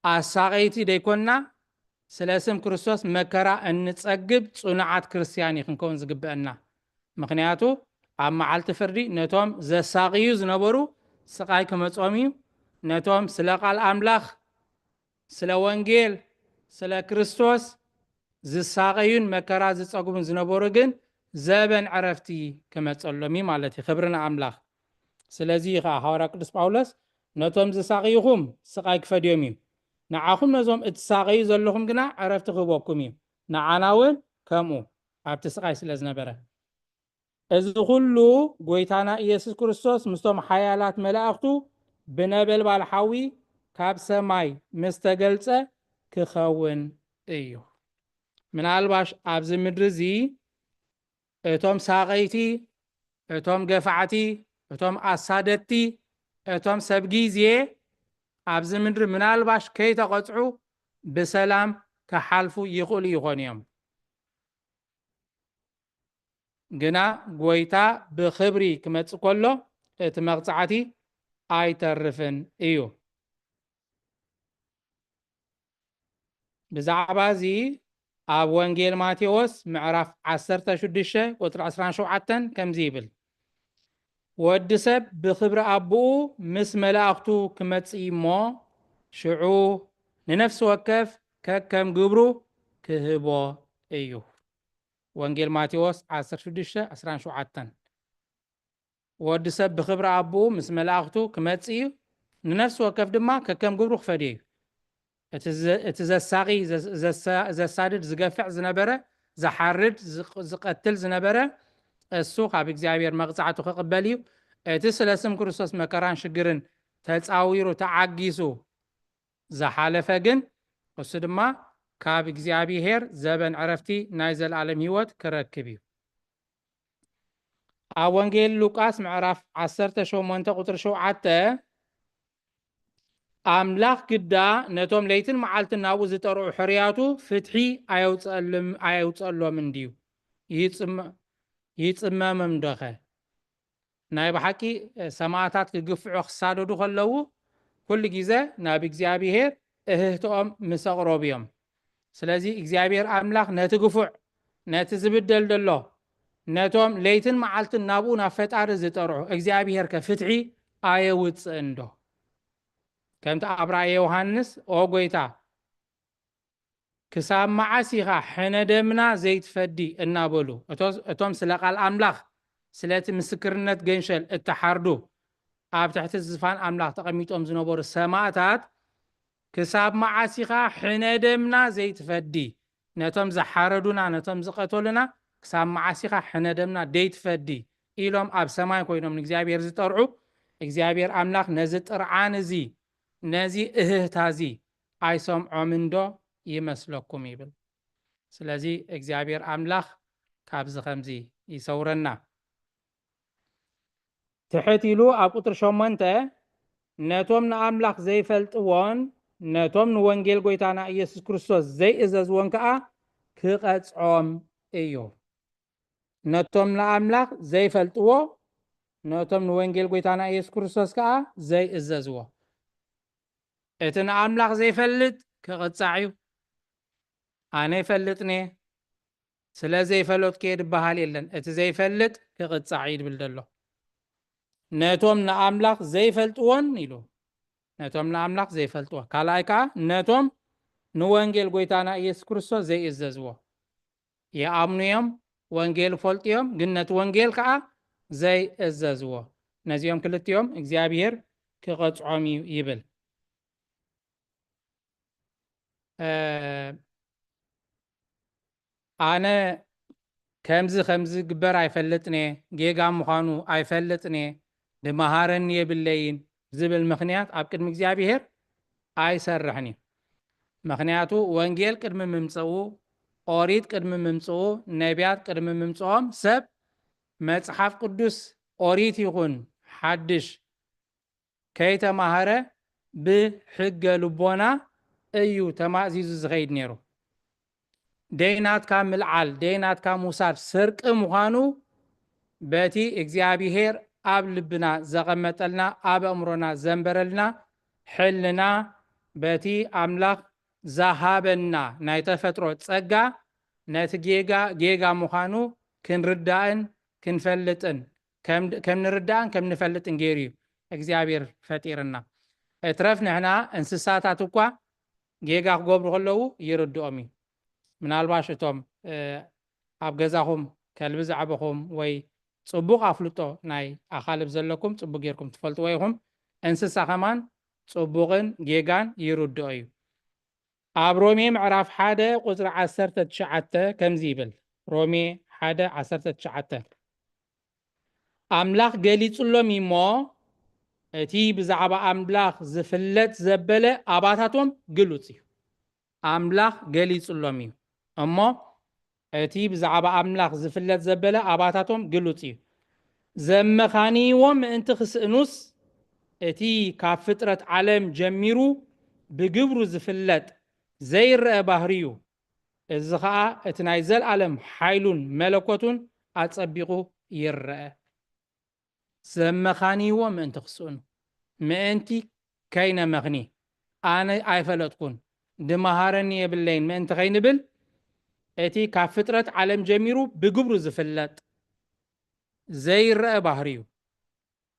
ኣሳቐይቲ ደይኮንና፣ ስለ ስም ክርስቶስ መከራ እንጸግብ ጽኑዓት ክርስትያን እዩ ክንከውን ዝግበአና። ምኽንያቱ ኣብ መዓልቲ ፍርዲ ነቶም ዘሳቕዩ ዝነበሩ ስቓይ ክመጾም እዩ። ነቶም ስለ ቃል ኣምላኽ፣ ስለ ወንጌል፣ ስለ ክርስቶስ ዝሳቐዩን መከራ ዝጸግቡን ዝነበሩ ግን ዘበን ዕረፍቲ ክመጸሎም እዩ ማለት እዩ። ክብሪ ንኣምላኽ። ስለዚ እዩ ኸዓ ሃዋርያ ቅዱስ ጳውሎስ፣ "ነቶም ዝሳቕይኹም ስቓይ ክፈድዮም እዩ፣ ንዓኹም ነዞም እትሳቐዩ ዘለኹም ግና ዕረፍቲ ክህበኩም እዩ፣ ንዓና እውን ከምኡ" ኣብቲ ስቓይ ስለ ዝነበረ። እዚ ኩሉ ጎይታና ኢየሱስ ክርስቶስ ምስቶም ሓያላት መላእኽቱ ብነበልባል ሓዊ ካብ ሰማይ ምስ ተገልጸ ክኸውን እዩ። ምናልባሽ ኣብዚ ምድሪ እዚ እቶም ሳቐይቲ፣ እቶም ገፋዕቲ፣ እቶም ኣሳደድቲ፣ እቶም ሰብ ግዜ ኣብዚ ምድሪ ምናልባሽ ከይተቐጽዑ ብሰላም ክሓልፉ ይኽእሉ ይኾኑ እዮም። ግና ጎይታ ብኽብሪ ክመጽእ ከሎ እቲ መቕጻዕቲ ኣይተርፍን እዩ። ብዛዕባ እዚ ኣብ ወንጌል ማቴዎስ ምዕራፍ ዓሰርተ ሽዱሽተ ቁጽሪ ዕስራን ሸውዓተን ከምዚ ይብል፣ "ወዲ ሰብ ብኽብሪ ኣቦኡ ምስ መላእኽቱ ክመጽእ እሞ፣ ሽዑ ንነፍሲ ወከፍ ከከም ግብሩ ክህቦ እዩ።" ወንጌል ማቴዎስ ዓሰርተ ሽዱሽተ ዕስራን ሸውዓተን። "ወዲ ሰብ ብኽብሪ ኣቦኡ ምስ መላእኽቱ ክመጽእ እዩ፣ ንነፍሲ ወከፍ ድማ ከከም ግብሩ ክፈድዮ እዩ።" እቲ ዘ-፣ እቲ ዘሳቒ፣ ዘ-፣ ዘሳ-፣ ዘሳድድ፣ ዝገፍዕ ዝነበረ፣ ዝሓርድ፣ ዝቕ-፣ ዝቐትል ዝነበረ፣ እሱ ካብ እግዚኣብሔር መቕጻዕቱ ክቕበል እዩ። እቲ ስለ ስም ክርስቶስ መከራን ሽግርን ተጻዊሩ፣ ተዓጊሱ፣ ዝሓለፈ ግን እሱ ድማ ካብ እግዚኣብሔር ዘበን ዕረፍቲ ናይ ዘለዓለም ህይወት ክረክብ እዩ። ኣብ ወንጌል ሉቃስ ምዕራፍ ዓሰርተ ሸሞንተ ቁፅሪ ሸውዓተ፣ ኣምላኽ ግዳ ነቶም ለይትን መዓልትን ናብኡ ዝጠርዑ ሕርያቱ ፍትሒ ኣየውፅአልም- ኣየውፅአሎም እንድዩ። ይፅመ- ይፅመምም ዶኸ? ናይ ብሓቂ ሰማዕታት ክግፍዑ ክሳደዱ ከለዉ ኩሉ ግዜ ናብ እግዚኣብሔር እህህትኦም ምስ ኣቕረቡ እዮም። ስለዚ እግዚኣብሔር ኣምላኽ ነቲ ግፉዕ፣ ነቲ ዝብደል ዘሎ፣ ነቶም ለይትን መዓልትን ናብኡ ናብ ፈጣሪ ዝጠርዑ እግዚኣብሔር ከ ፍትሒ ኣየውፅእን ዶ? ከምቲ ኣብ ራእየ ዮሃንስ ኦ ጎይታ ክሳብ መዓስ ኢኻ ሕነ ደምና ዘይትፈዲ እናበሉ እቶ- እቶም ስለ ቃል ኣምላኽ ስለቲ ምስክርነት ገንሸል እተሓርዱ ኣብ ትሕቲ ዝፋን ኣምላኽ ተቐሚጦም ዝነበሩ ሰማእታት ክሳብ መዓስ ኢኻ ሕነ ደምና ዘይትፈዲ? ነቶም ዝሓረዱና ነቶም ዝቐተሉና ክሳብ መዓስ ኢኻ ሕነ ደምና ዘይትፈዲ? ኢሎም ኣብ ሰማይ ኮይኖም ንእግዚኣብሔር ዝጠርዑ እግዚኣብሔር ኣምላኽ ነዚ ጥርዓን እዚ ነዚ እህህታ እዚ ኣይሰምዖምን ዶ ይመስለኩም ይብል። ስለዚ እግዚኣብሔር ኣምላኽ ካብዚ ከምዚ ይሰውረና። ትሕት ኢሉ ኣብ ቁፅሪ ሸሞንተ ነቶም ንኣምላኽ ዘይፈልጥዎን ነቶም ንወንጌል ጎይታና ኢየሱስ ክርስቶስ ዘይእዘዝዎን ከዓ ክቐፅዖም እዩ። ነቶም ንኣምላኽ ዘይፈልጥዎ ነቶም ንወንጌል ጎይታና ኢየሱስ ክርስቶስ ከዓ ዘይእዘዝዎ። እቲ ንኣምላኽ ዘይፈልጥ ክቕፃዕ እዩ። ኣነ ይፈልጥኔ ስለ ዘይፈለጥኩ እየ ዝበሃል የለን። እቲ ዘይፈልጥ ክቕጻዕ እዩ ዝብል ዘሎ። ነቶም ንኣምላኽ ዘይፈልጥዎን ኢሉ ነቶም ንኣምላኽ ዘይፈልጥዎ ካልኣይ ከዓ ነቶም ንወንጌል ጎይታና ኢየሱስ ክርስቶስ ዘይእዘዝዎ ይኣምኑ እዮም፣ ወንጌል ይፈልጡ እዮም፣ ግን ነቲ ወንጌል ከዓ ዘይእዘዝዎ ነዚኦም ክልቲኦም እግዚኣብሔር ክቐጽዖም እዩ ይብል። ኣነ ከምዚ ከምዚ ግበር ኣይፈልጥን እየ፣ ጌጋ ምዃኑ ኣይፈልጥን እየ፣ ድመሃረኒ የብለይን ዝብል ምኽንያት ኣብ ቅድሚ እግዚኣብሔር ኣይሰርሕን እዩ። ምኽንያቱ ወንጌል ቅድሚ ምምፅኡ፣ ኦሪት ቅድሚ ምምፅኡ፣ ነቢያት ቅድሚ ምምፅኦም ሰብ መፅሓፍ ቅዱስ ኦሪት ይኹን ሓድሽ ከይተማህረ ብሕገ ልቦና እዩ ተማእዚዙ ዝኸይድ ነይሩ። ደይናትካ ምልዓል፣ ደይናትካ ምውሳድ ስርቂ ምዃኑ በቲ እግዚኣብሔር ኣብ ልብና ዘቐመጠልና፣ ኣብ ኣእምሮና ዘንበረልና ሕልና፣ በቲ ኣምላኽ ዝሃበና ናይ ተፈጥሮ ጸጋ ነቲ ጌጋ ጌጋ ምዃኑ ክንርዳእን ክንፈልጥን ከም ከም ንርዳእን ከም ንፈልጥን ገይሩ እዩ እግዚኣብሔር ፈጢርና። እትረፍ ንሕና እንስሳታት እኳ ጌጋ ክገብሩ ከለዉ ይርድኦም እዩ። ምናልባሽ እቶም ኣብ ገዛኹም ከልቢ ዘዕበኹም ወይ ጽቡቕ ኣፍልጦ ናይ ኣኻልብ ዘለኩም ጽቡቕ ጌርኩም ትፈልጥዎ ኢኹም። እንስሳ ከማን ጽቡቕን ጌጋን ይርድኦ እዩ። ኣብ ሮሜ ምዕራፍ ሓደ ቁጽሪ ዓሰርተ ትሽዓተ ከምዚ ይብል። ሮሜ ሓደ ዓሰርተ ትሽዓተ ኣምላኽ ገሊጹሎም እዩ እሞ እቲ ብዛዕባ ኣምላኽ ዝፍለጥ ዘበለ ኣባታቶም ግሉጽ እዩ። ኣምላኽ ገሊጹሎም እዩ እሞ እቲ ብዛዕባ ኣምላኽ ዝፍለጥ ዘበለ ኣባታቶም ግሉጽ እዩ። ዘመኻንይዎም ምእንቲ ክስእኑስ እቲ ካብ ፍጥረት ዓለም ጀሚሩ ብግብሩ ዝፍለጥ ዘይረአ ባህርዩ፣ እዚ ኸኣ እቲ ናይ ዘለኣለም ሓይሉን መለኮቱን ኣጸቢቑ ይረአ። ዘመኻንይዎ ምእንቲ ክስእኑ፣ ምእንቲ ከይነመኽኒ፣ ኣነ ኣይፈለጥኩን፣ ድመሃረኒ የብለይን ምእንቲ ከይንብል፣ እቲ ካብ ፍጥረት ዓለም ጀሚሩ ብግብሩ ዝፍለጥ ዘይረአ ባህርዩ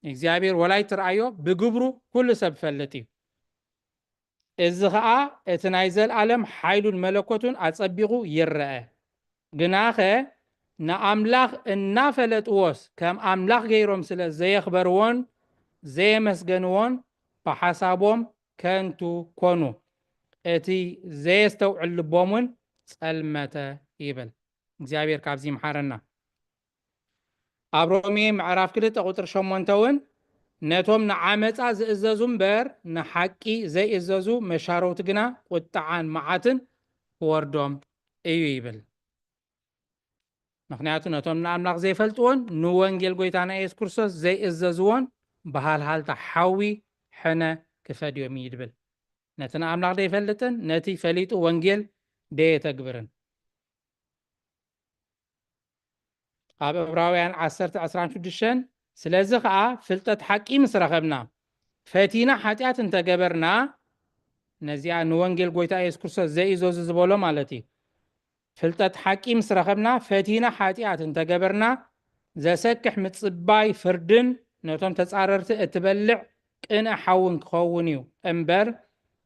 እግዚኣብሔር ወላ ኣይትርኣዮ፣ ብግብሩ ኩሉ ሰብ ይፈልጥ እዩ። እዚ ኸኣ እቲ ናይ ዘለኣለም ሓይሉን መለኮቱን ኣጸቢቑ ይረአ። ግናኸ ንኣምላኽ እናፈለጥዎስ ከም ኣምላኽ ገይሮም ስለ ዘየኽበርዎን ዘየመስገንዎን ብሓሳቦም ከንቱ ኮኑ፣ እቲ ዘየስተውዕል ልቦም እውን ጸልመተ ይብል። እግዚኣብሔር ካብዚ ይምሓረና። ኣብ ሮሜ ምዕራፍ ክልተ ቁፅሪ ሸሞንተ እውን ነቶም ንዓመፃ ዝእዘዙ እምበር ንሓቂ ዘይእዘዙ መሻረውቲ ግና ቁጥዓን መዓትን ክወርዶም እዩ ይብል። ምኽንያቱ ነቶም ንኣምላኽ ዘይፈልጥዎን ንወንጌል ጎይታና የሱስ ክርስቶስ ዘይእዘዝዎን ብሃልሃልታ ሓዊ ሕነ ክፈድዮም እዩ ይብል። ነቲ ንኣምላኽ ደይፈልጥን ነቲ ፈሊጡ ወንጌል ደየተግብርን። ኣብ ዕብራውያን ዓሰርተ ዕስራን ሽዱሽተን ስለዚ ኸኣ ፍልጠት ሓቂ ምስ ረኸብና ፈቲና ሓጢኣት እንተገበርና፣ ነዚኣ ንወንጌል ጎይታ የሱስ ክርስቶስ ዘይእዘዙ ዝበሎ ማለት እዩ። ፍልጠት ሓቂ ምስ ረኸብና ፈቲና ሓጢኣት እንተገበርና ዘሰክሕ ምጽባይ ፍርድን ነቶም ተጻረርቲ እትበልዕ ቅንእ ሓውን ክኸውን እዩ እምበር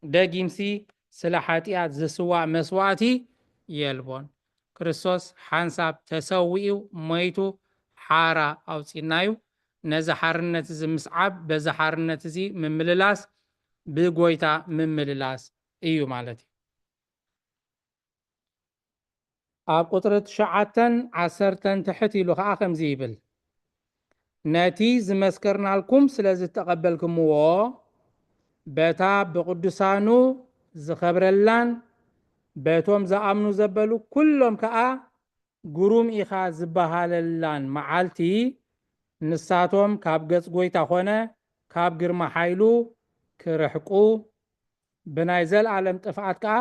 ደጊምሲ ስለ ሓጢኣት ዝስዋእ መስዋእቲ የልቦን። ክርስቶስ ሓንሳብ ተሰዊኡ ሞይቱ ሓራ ኣውጺእናዩ። ነዚ ሓርነት እዚ ምስዓብ በዚ ሓርነት እዚ ምምልላስ ብጎይታ ምምልላስ እዩ ማለት እዩ። ኣብ ቁጽሪ ትሽዓተን ዓሰርተን ትሕት ኢሉ ኸኣ ከምዚ ይብል፣ ነቲ ዝመስከርናልኩም ስለ ዝተቐበልክምዎ በታ ብቕዱሳኑ ዝኸብረላን በቶም ዝኣምኑ ዘበሉ ኩሎም ከኣ ግሩም ኢኻ ዝበሃለላን መዓልቲ ንሳቶም ካብ ገጽ ጎይታ ኾነ ካብ ግርማ ሓይሉ ክርሕቁ ብናይ ዘልኣለም ጥፍኣት ከኣ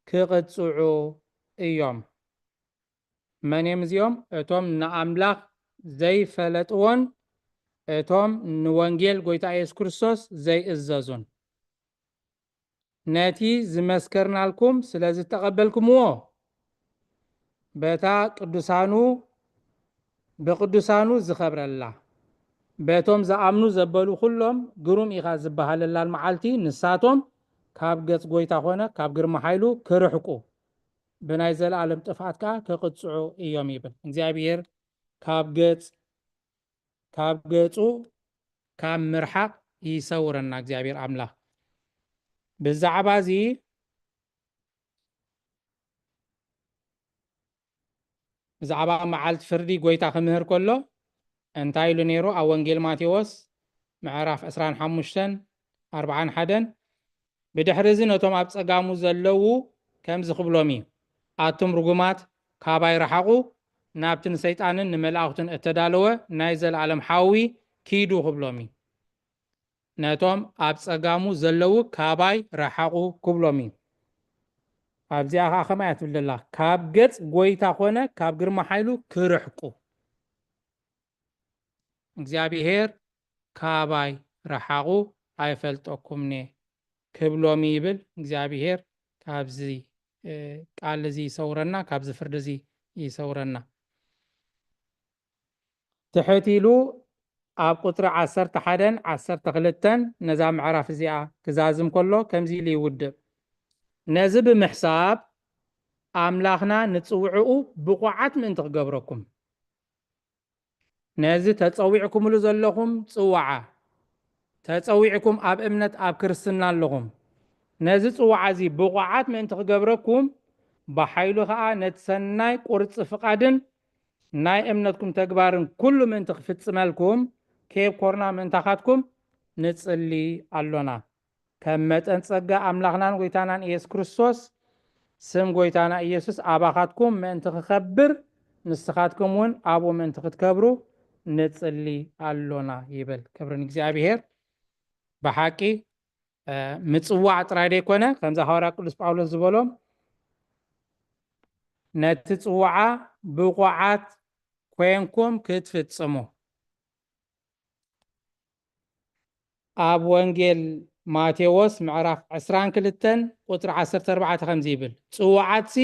ክቕጽዑ እዮም። መን እዮም እዚኦም? እቶም ንኣምላኽ ዘይፈለጥዎን እቶም ንወንጌል ጎይታ የሱስ ክርስቶስ ዘይእዘዙን። ነቲ ዝመስከርናልኩም ስለ ዝተቐበልኩምዎ በታ ቅዱሳኑ ብቅዱሳኑ ዝኸብረላ በቶም ዝኣምኑ ዘበሉ ኩሎም ግሩም ኢኻ ዝበሃለላን መዓልቲ ንሳቶም ካብ ገጽ ጎይታ ኾነ ካብ ግርማ ሓይሉ ክርሕቁ ብናይ ዘለኣለም ጥፍኣት ከኣ ክቕጽዑ እዮም ይብል እግዚኣብሔር። ካብ ገጽ ካብ ገጹ ካብ ምርሓቕ ይሰውረና እግዚኣብሔር ኣምላኽ። ብዛዕባ እዚ ብዛዕባ መዓልቲ ፍርዲ ጎይታ ክምህር ከሎ እንታይ ኢሉ ነይሩ? ኣብ ወንጌል ማቴዎስ ምዕራፍ ዕስራን ሓሙሽተን ኣርብዓን ሓደን ብድሕሪ እዚ ነቶም ኣብ ጸጋሙ ዘለዉ ከምዚ ክብሎም እዩ፣ ኣቱም ርጉማት ካባይ ረሓቑ፣ ናብቲ ንሰይጣንን ንመላእኽቱን እተዳለወ ናይ ዘለኣለም ሓዊ ኪዱ ክብሎም እዩ። ነቶም ኣብ ጸጋሙ ዘለዉ ካባይ ረሓቑ ክብሎም እዩ። ኣብዚኣ ኸዓ ከምኣ እያ ትብል ዘላ፣ ካብ ገጽ ጎይታ ኾነ ካብ ግርማ ሓይሉ ክርሕቁ እግዚኣብሔር ካባይ ረሓቑ ኣይፈልጠኩምኔ ክብሎም ይብል እግዚኣብሔር። ካብዚ ቃል እዚ ይሰውረና፣ ካብዚ ፍርዲ እዚ ይሰውረና። ትሕት ኢሉ ኣብ ቁጽሪ ዓሰርተ ሓደን ዓሰርተ ክልተን ነዛ ምዕራፍ እዚኣ ክዛዝም ከሎ ከምዚ ኢሉ ይውድእ፣ ነዚ ብምሕሳብ ኣምላኽና ንጽውዕኡ ብቑዓት ምእንቲ ክገብረኩም ነዚ ተጸዊዕኩምሉ ዘለኹም ጽዋዓ ተጸዊዕኩም ኣብ እምነት ኣብ ክርስትና ኣለኹም። ነዚ ጽዋዓ እዚ ብቑዓት ምእንቲ ክገብረኩም ብሓይሉ ኸኣ ነቲ ሰናይ ቁርጺ ፍቓድን ናይ እምነትኩም ተግባርን ኩሉ ምእንቲ ክፍጽመልኩም ኬብ ኮርና ምእንታኻትኩም ንጽሊ ኣሎና። ከም መጠን ጸጋ ኣምላኽናን ጎይታናን ኢየሱስ ክርስቶስ ስም ጎይታና ኢየሱስ ኣባኻትኩም ምእንቲ ክኸብር ንስኻትኩም እውን ኣብኡ ምእንቲ ክትከብሩ ንጽሊ ኣሎና ይብል። ክብሪ ንእግዚኣብሔር። ብሓቂ ምጽዋዕ ጥራይ ደይኮነ ከምዚ ሃዋርያ ቅዱስ ጳውሎስ ዝበሎም ነቲ ጽዋዓ ብቑዓት ኮንኩም ክትፍጽሙ ኣብ ወንጌል ማቴዎስ ምዕራፍ ዕስራን ክልተን ቁጽሪ ዓሰርተ ኣርባዕተ ከምዚ ይብል፣ ጽዋዓትሲ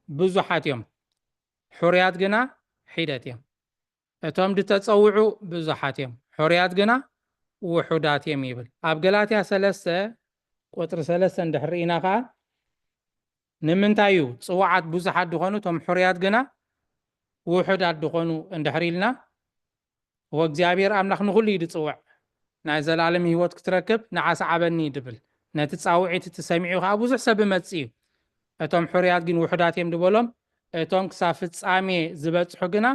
ብዙሓት እዮም፣ ሕሩያት ግና ሒደት እዮም። እቶም ዝተጸውዑ ብዙሓት እዮም፣ ሕሩያት ግና ውሑዳት እዮም ይብል። ኣብ ገላትያ ሰለስተ ቁጽሪ ሰለስተ እንድሕር ርኢና ከኣ ንምንታይ እዩ ጽዋዓት ብዙሓት ድኾኑ እቶም ሕሩያት ግና ውሑዳት ድኾኑ እንድሕር ኢልና ወእግዚኣብሔር ኣምላኽ ንኹሉ እዩ ዝጽውዕ። ናይ ዘለኣለም ህይወት ክትረክብ ንዓ ሰዓበኒ ድብል። ነቲ ጻውዒት እቲ ሰሚዑ ከኣ ብዙሕ ሰብ ይመጽእ እዩ። እቶም ሕሩያት ግን ውሑዳት እዮም ዝበሎም። እቶም ክሳብ ፍጻሜ ዝበጽሑ ግና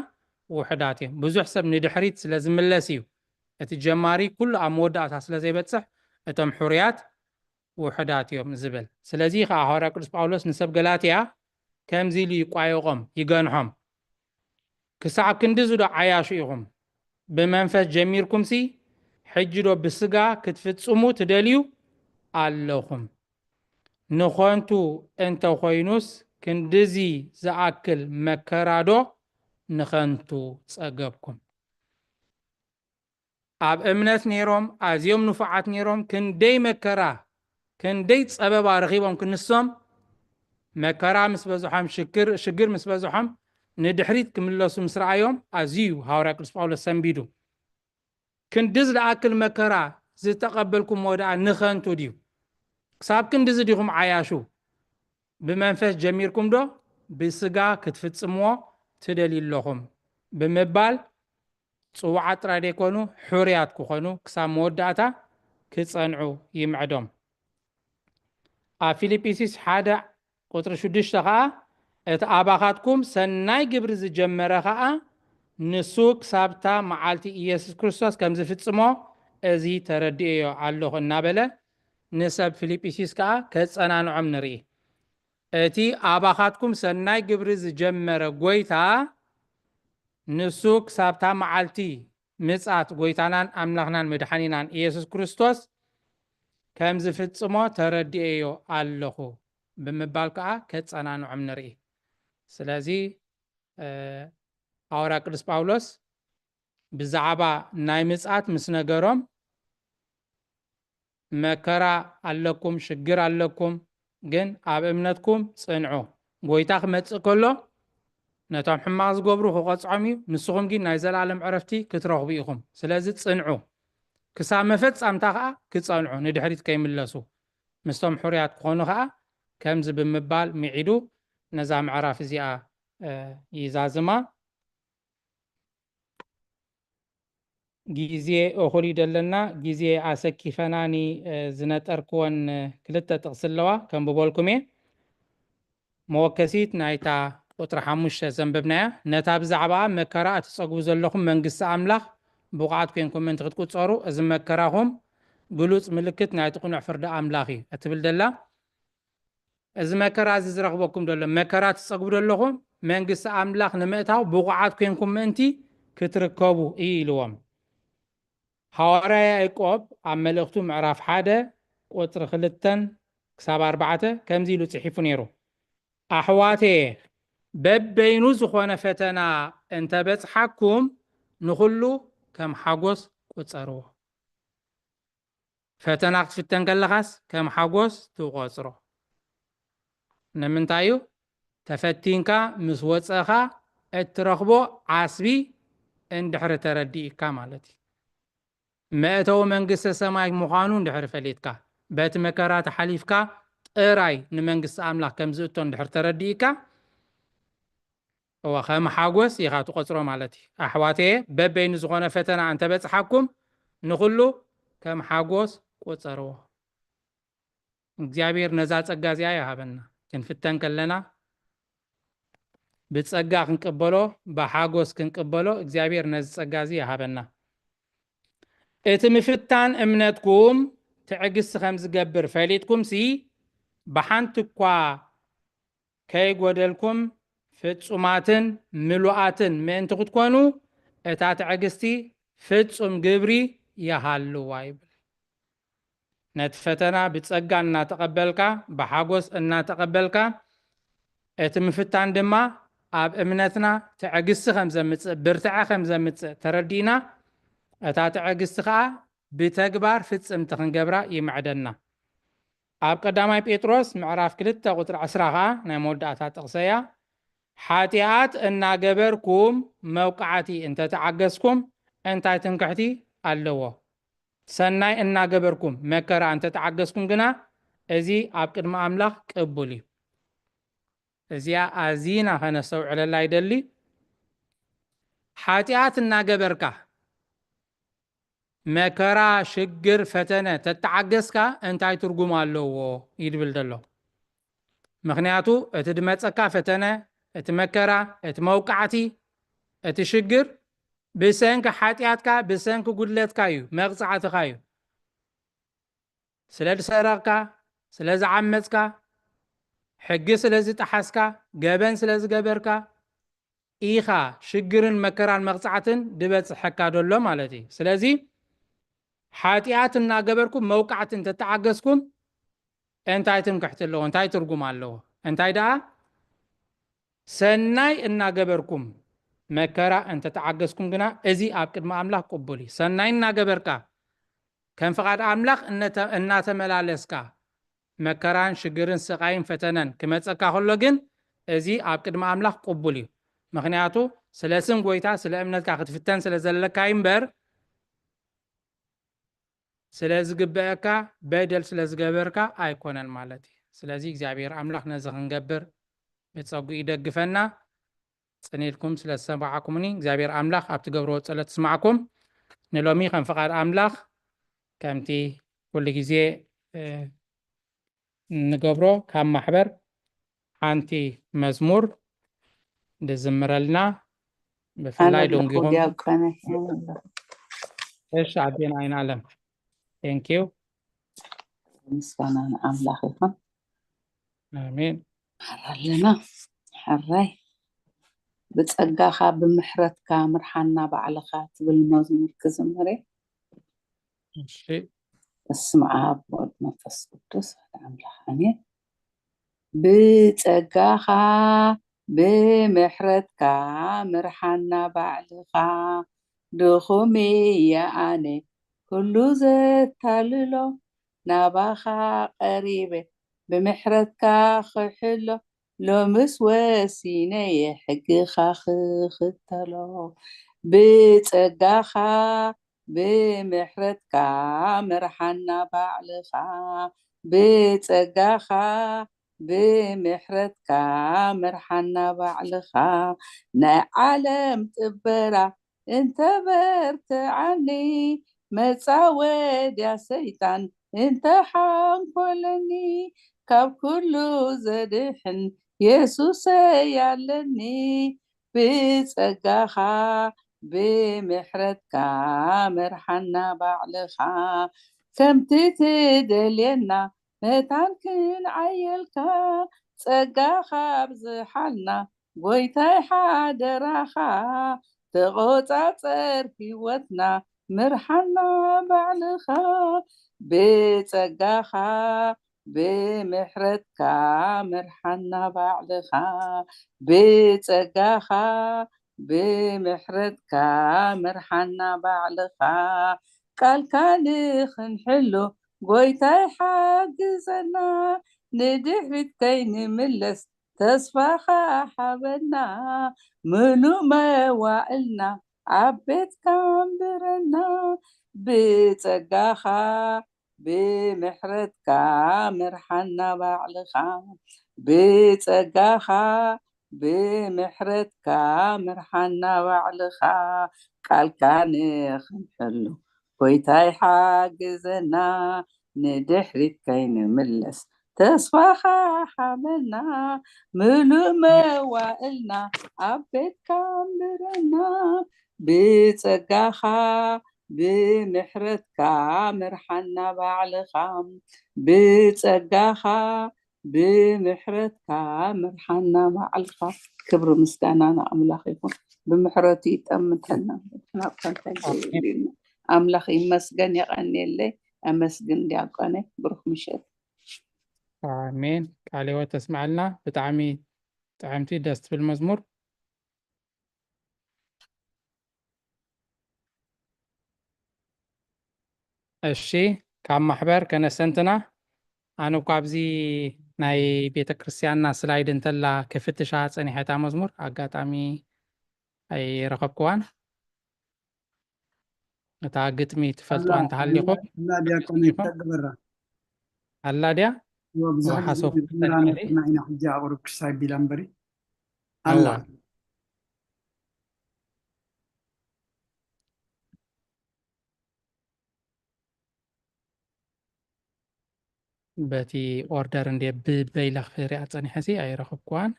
ውሑዳት እዮም። ብዙሕ ሰብ ንድሕሪት ስለ ዝምለስ እዩ እቲ ጀማሪ ኩሉ ኣብ መወዳእታ ስለ ዘይበጽሕ፣ እቶም ሕሩያት ውሑዳት እዮም ዝብል። ስለዚ ከኣ ሃዋርያ ቅዱስ ጳውሎስ ንሰብ ገላትያ ከምዚ ኢሉ ይቋየቖም፣ ይገንሖም። "ክሳብ ክንድዚ ዶ ዓያሹ ኢኹም? ብመንፈስ ጀሚርኩምሲ፣ ሕጂ ዶ ብስጋ ክትፍጽሙ ትደልዩ ኣለኹም? ንኸንቱ እንተ ኾይኑስ፣ ክንድዚ ዝኣክል መከራ ዶ ንኸንቱ ጸገብኩም?" ኣብ እምነት ነይሮም፣ ኣዝዮም ንፉዓት ነይሮም፣ ክንደይ መከራ፣ ክንደይ ጸበባ ረኺቦም ክንሶም፣ መከራ ምስ በዝሖም፣ ሽግር፣ ሽግር ምስ በዝሖም፣ ንድሕሪት ክምለሱ ምስ ረኣዮም፣ ኣዝዩ ሃዋርያ ቅዱስ ጳውሎስ ሰንቢዱ። "ክንድዚ ዝኣክል መከራ ዝተቐበልኩምዎ ደኣ ንኸንቱ ድዩ? ክሳብ ክንድዚ ዲኹም ዓያሹ? ብመንፈስ ጀሚርኩም ዶ ብስጋ ክትፍጽምዎ ትደልዩ ኣለኹም?" ብምባል፣ ጽዉዓት ጥራይ ደይኮኑ፣ ሕሩያት ክኾኑ፣ ክሳብ መወዳእታ ክጸንዑ ይምዕዶም። ኣብ ፊልጵስዩስ ሓደ ቁጽሪ ሽዱሽተ ኸኣ፣ "እቲ ኣባኻትኩም ሰናይ ግብሪ ዝጀመረ ኸኣ፣ ንሱ ክሳብታ መዓልቲ ኢየሱስ ክርስቶስ ከም ዝፍጽሞ፣ እዚ ተረዲኤዮ ኣለኹ" እናበለ፣ ንሰብ ፊልጵስዩስ ከኣ ከጸናንዖም ንርኢ። "እቲ ኣባኻትኩም ሰናይ ግብሪ ዝጀመረ ጐይታ፣ ንሱ ክሳብታ መዓልቲ ምጽኣት ጐይታናን ኣምላኽናን መድሓኒናን ኢየሱስ ክርስቶስ ከም ዝፍጽሞ ተረዲኤዮ ኣለኹ" ብምባል ከኣ ከጸናንዖም ንርኢ። ስለዚ፣ እ፣ ሃዋርያ ቅዱስ ጳውሎስ ብዛዕባ ናይ ምጽኣት ምስ ነገሮም፣ "መከራ ኣለኩም፣ ሽግር ኣለኩም፣ ግን ኣብ እምነትኩም ጽንዑ። ጐይታ ክመጽእ ከሎ፣ ነቶም ሕማቕ ዝገብሩ ክቐጽዖም እዩ፣ ንስኹም ግን ናይ ዘለኣለም ዕረፍቲ ክትረኽቡ ኢኹም። ስለዚ ጽንዑ፣ ክሳብ መፈጻምታ ኸኣ ክጸንዑ፣ ንድሕሪት ከይምለሱ፣ ምስቶም ሕሩያት ክኾኑ ኸኣ ከምዚ" ብምባል ምዒዱ ነዛ ምዕራፍ እዚኣ፣ እ፣ ይዛዝማ። ግዜ እኹል እዩ ደለና፣ ግዜ ኣሰኪፈናኒ፣ እ፣ ዝነጠርክወን፣ እ፣ ክልተ ጥቕሲ ኣለዋ፣ ከንብበልኩም እየ። መወከሲት ናይታ ቁጽሪ ሓሙሽተ ዘንበብናያ፣ "ነታ ብዛዕባኣ መከራ እትጸግቡ ዘለኹም መንግስቲ ኣምላኽ ብቑዓት ኮይንኩም ምእንቲ ክትቁጸሩ፣ እዚ መከራኹም ግሉጽ ምልክት ናይቲ ቅኑዕ ፍርዲ ኣምላኽ እዩ" እትብል ደላ፣ እዚ መከራ እዚ ዝረኽበኩም ደሎ፣ መከራ ትጸግቡ ደለኹም፣ መንግስቲ ኣምላኽ ንምእታው ብቑዓት ኮይንኩም ምእንቲ ክትርከቡ እዩ ኢልዎም። ሃዋርያ ያዕቆብ ኣብ መልእኽቱ ምዕራፍ ሓደ ቁጽሪ ክልተን ክሳብ ኣርባዕተ ከምዚ ኢሉ ጽሒፉ ነይሩ፣ "ኣሕዋተየ፣ በበይኑ ዝኾነ ፈተና እንተ በጽሓኩም፣ ንኹሉ ከም ሓጎስ ቁጸርዎ።" ፈተና ክትፍተን ከለኻስ ከም ሓጎስ ትቖጽሮ። ንምንታይ እዩ? ተፈቲንካ ምስ ወጸኻ እትረኽቦ ዓስቢ እንድሕሪ ተረዲእካ ማለት እዩ። መእተዊ መንግስተ ሰማይ ምዃኑ እንድሕሪ ፈሊጥካ፣ በቲ መከራ ተሓሊፍካ ጥራይ ንመንግስቲ ኣምላኽ ከም ዝእቶ እንድሕሪ ተረዲእካ፣ እወ፣ ከም ሓጎስ ኢኻ ትቖጽሮ ማለት እዩ። ኣሕዋተየ፣ በበይኑ ዝኾነ ፈተና እንተበጽሓኩም፣ ንኹሉ ከም ሓጎስ ቁጸርዎ። እግዚኣብሔር ነዛ ጸጋ እዚኣ ይሃበና። ክንፍተን ከለና ብጸጋ ክንቅበሎ፣ ብሓጎስ ክንቅበሎ እግዚኣብሔር ነዚ ጸጋ እዚ ይሃበና። እቲ ምፍታን እምነትኩም ትዕግስቲ ከም ዝገብር ፈሊጥኩምሲ፣ ብሓንቲ እኳ ከይጎደልኩም ፍጹማትን ምሉኣትን ምእንቲ ክትኮኑ፣ እታ ትዕግስቲ ፍጹም ግብሪ ይሃልዋ ይብል። ነቲ ፈተና ብጸጋ እናተቐበልካ፣ ብሓጎስ እናተቐበልካ፣ እቲ ምፍታን ድማ ኣብ እምነትና ትዕግስቲ ከም ዘምጽእ፣ ብርትዐ ከም ዘምጽእ ተረዲእና፣ እታ ትዕግስቲ ከኣ ብተግባር ፍጽምቲ ክንገብራ ይምዕደና። ኣብ ቀዳማይ ጴጥሮስ ምዕራፍ ክልተ ቁጽሪ ዕስራ ከኣ ናይ መወዳእታ ጥቕሰያ፣ "ሓጢኣት እናገበርኩም መውቃዕቲ እንተተዓገስኩም እንታይ ትምክሕቲ ኣለዎ? ሰናይ እናገበርኩም መከራ እንተተዓገስኩም ግና እዚ ኣብ ቅድሚ ኣምላኽ ቅቡል እዩ።" እዚኣ ኣዚና ከነስተውዕለላ ይደሊ። ሓጢኣት እናገበርካ መከራ፣ ሽግር፣ ፈተነ ተተዓገስካ እንታይ ትርጉም ኣለዎ እዩ ድብል ዘሎ። ምኽንያቱ እቲ ድመጸካ ፈተነ፣ እቲ መከራ፣ እቲ መውቃዕቲ፣ እቲ ሽግር ብሰንኪ ሓጢኣትካ፣ ብሰንኪ ጉድለትካ እዩ፣ መቕጻዕትኻ እዩ። ስለ ዝሰረቕካ፣ ስለ ዝዓመጽካ፣ ሕጊ ስለ ዝጠሓስካ፣ ገበን ስለ ዝገበርካ ኢኻ ሽግርን መከራን መቕጻዕትን ዝበጽሐካ ዘሎ ማለት እዩ። ስለዚ ሓጢኣት እናገበርኩም መውቃዕቲ እንተተዓገስኩም እንታይ ትምክሕቲ ኣለዎ? እንታይ ትርጉም ኣለዎ? እንታይ ደኣ ሰናይ እናገበርኩም መከራ እንተተዓገስኩም ግና እዚ ኣብ ቅድሚ ኣምላኽ ቅቡል እዩ። ሰናይ እናገበርካ ከም ፍቓድ ኣምላኽ እነተ-፣ እናተመላለስካ መከራን ሽግርን ስቓይን ፈተነን ክመጸካ ከሎ ግን እዚ ኣብ ቅድሚ ኣምላኽ ቅቡል እዩ። ምኽንያቱ ስለ ስም ጎይታ ስለ እምነትካ ክትፍተን ስለ ዘለካ እዩ እምበር ስለ ዝግበአካ በደል ስለ ዝገበርካ ኣይኮነን ማለት እዩ። ስለዚ እግዚኣብሔር ኣምላኽ ነዚ ክንገብር ብጸጉ ይደግፈና። ጽን ኢልኩም ስለ ዝሰማዕኩምኒ እግዚኣብሔር ኣምላኽ ኣብ ትገብርዎ ጸሎት ይስማዕኩም። ንሎሚ ከም ፍቓድ ኣምላኽ ከምቲ ኩሉ ግዜ፣ እ፣ እንገብሮ ካብ ማሕበር ሓንቲ መዝሙር ዝዝምረልና ብፍላይ ኣነ ኣለኹ ደንጊኹም ዲያቆነ። እሺ ኣዴና ኣይን ኣለም thank you። ምስጋና ንኣምላኽ ይኹን። ኣሜን። ኣለና ሕራይ ብጸጋኻ ብምሕረትካ ምርሓና ባዕልኻ ትብል መዝሙር ክዝምር እየ። እሺ በስመ ኣብ ወወልድ መንፈስ ቅዱስ ሓደ ኣምላኽ ኣሜን። ብጸጋኻ ብምሕረትካ ምርሓና ባዕልኻ ድኹም እየ ኣነ ኩሉ ዘታልሎ ናባኻ ቀሪበ ብምሕረትካ ክሕሎ ሎምስ ወሲነ እየ ሕግኻ ክኽተሎ ብጸጋኻ ብምሕረትካ ምርሓና ባዕልኻ ብጸጋኻ ብምሕረትካ ምርሓና ባዕልኻ ናይ ዓለም ጥበራ እንተበርትዓኒ መጻወድያ ሰይጣን እንተሓንኮለኒ ካብ ኩሉ ዘድሕን የሱሰይ ኣለኒ ብጸጋኻ ብምሕረትካ መርሓና ባዕልኻ ከምቲ ትደልየና መታን ክንዓየልካ ጸጋኻ ኣብዝሓልና ጎይታይ ሓደራኻ ተቖጻጸር ህይወትና ምርሓና ባዕልኻ ብጸጋኻ ብምሕረትካ ምርሓና ባዕልኻ ብጸጋኻ ብምሕረትካ ምርሓና ባዕልኻ ቃልካ ንኽንሕሉ ጎይታይ ሓግዘና ንድሕሪት ከይንምለስ ተስፋኻ ሓበና ምሉእ መዋእልና ኣብ ቤትካ ኣንብረና ብጸጋኻ ብምሕረትካ ምርሓና ባዕልኻ ብጸጋኻ ብምሕረትካ ምርሓና ባዕልኻ ቃልካ ንኽንሕሉ ጎይታይ ሓግዘና ንድሕሪት ከይንምለስ ተስፋኻ ሓበና ምሉእ መዋእልና ኣብ ቤትካ ኣንብረና ብጸጋኻ ብምሕረትካ ምርሓና ባዕልኻ ብጸጋኻ ብምሕረትካ ምርሓና ባዕልኻ ክብሪ ምስጋና ንኣምላኽ ይኹን ብምሕረቱ ይጠምተና ናብታ እንታይ ዘይብልና ኣምላኽ ይመስገን የቐንየለይ ኣመስግን ዲያቆነ ብሩክ ምሸት ኣሜን ቃለ ህይወት ተስማዕልና ብጣዕሚ ጥዕምቲ ደስ ትብል መዝሙር እሺ ካብ ማሕበር ከነሰንትና ኣነ እኳ ኣብዚ ናይ ቤተ ክርስቲያንና ስላይድ እንተላ ክፍትሻ ጸኒሐ እታ መዝሙር ኣጋጣሚ ኣይረኸብክዋን እታ ግጥሚ ትፈልጥዋ እንተሃሊኹም እና ዲያቆን ይተግበራ ኣላ ድያ ብዙሕ ሓሶብ ኢና ሕጂ ኣቕርብ ክሳይ ቢላ እምበሪ ኣላ በቲ ኦርደር እንደ ብበይላ ክሪኣ ጸኒሐ ሲ ኣይረኸብኩዋን።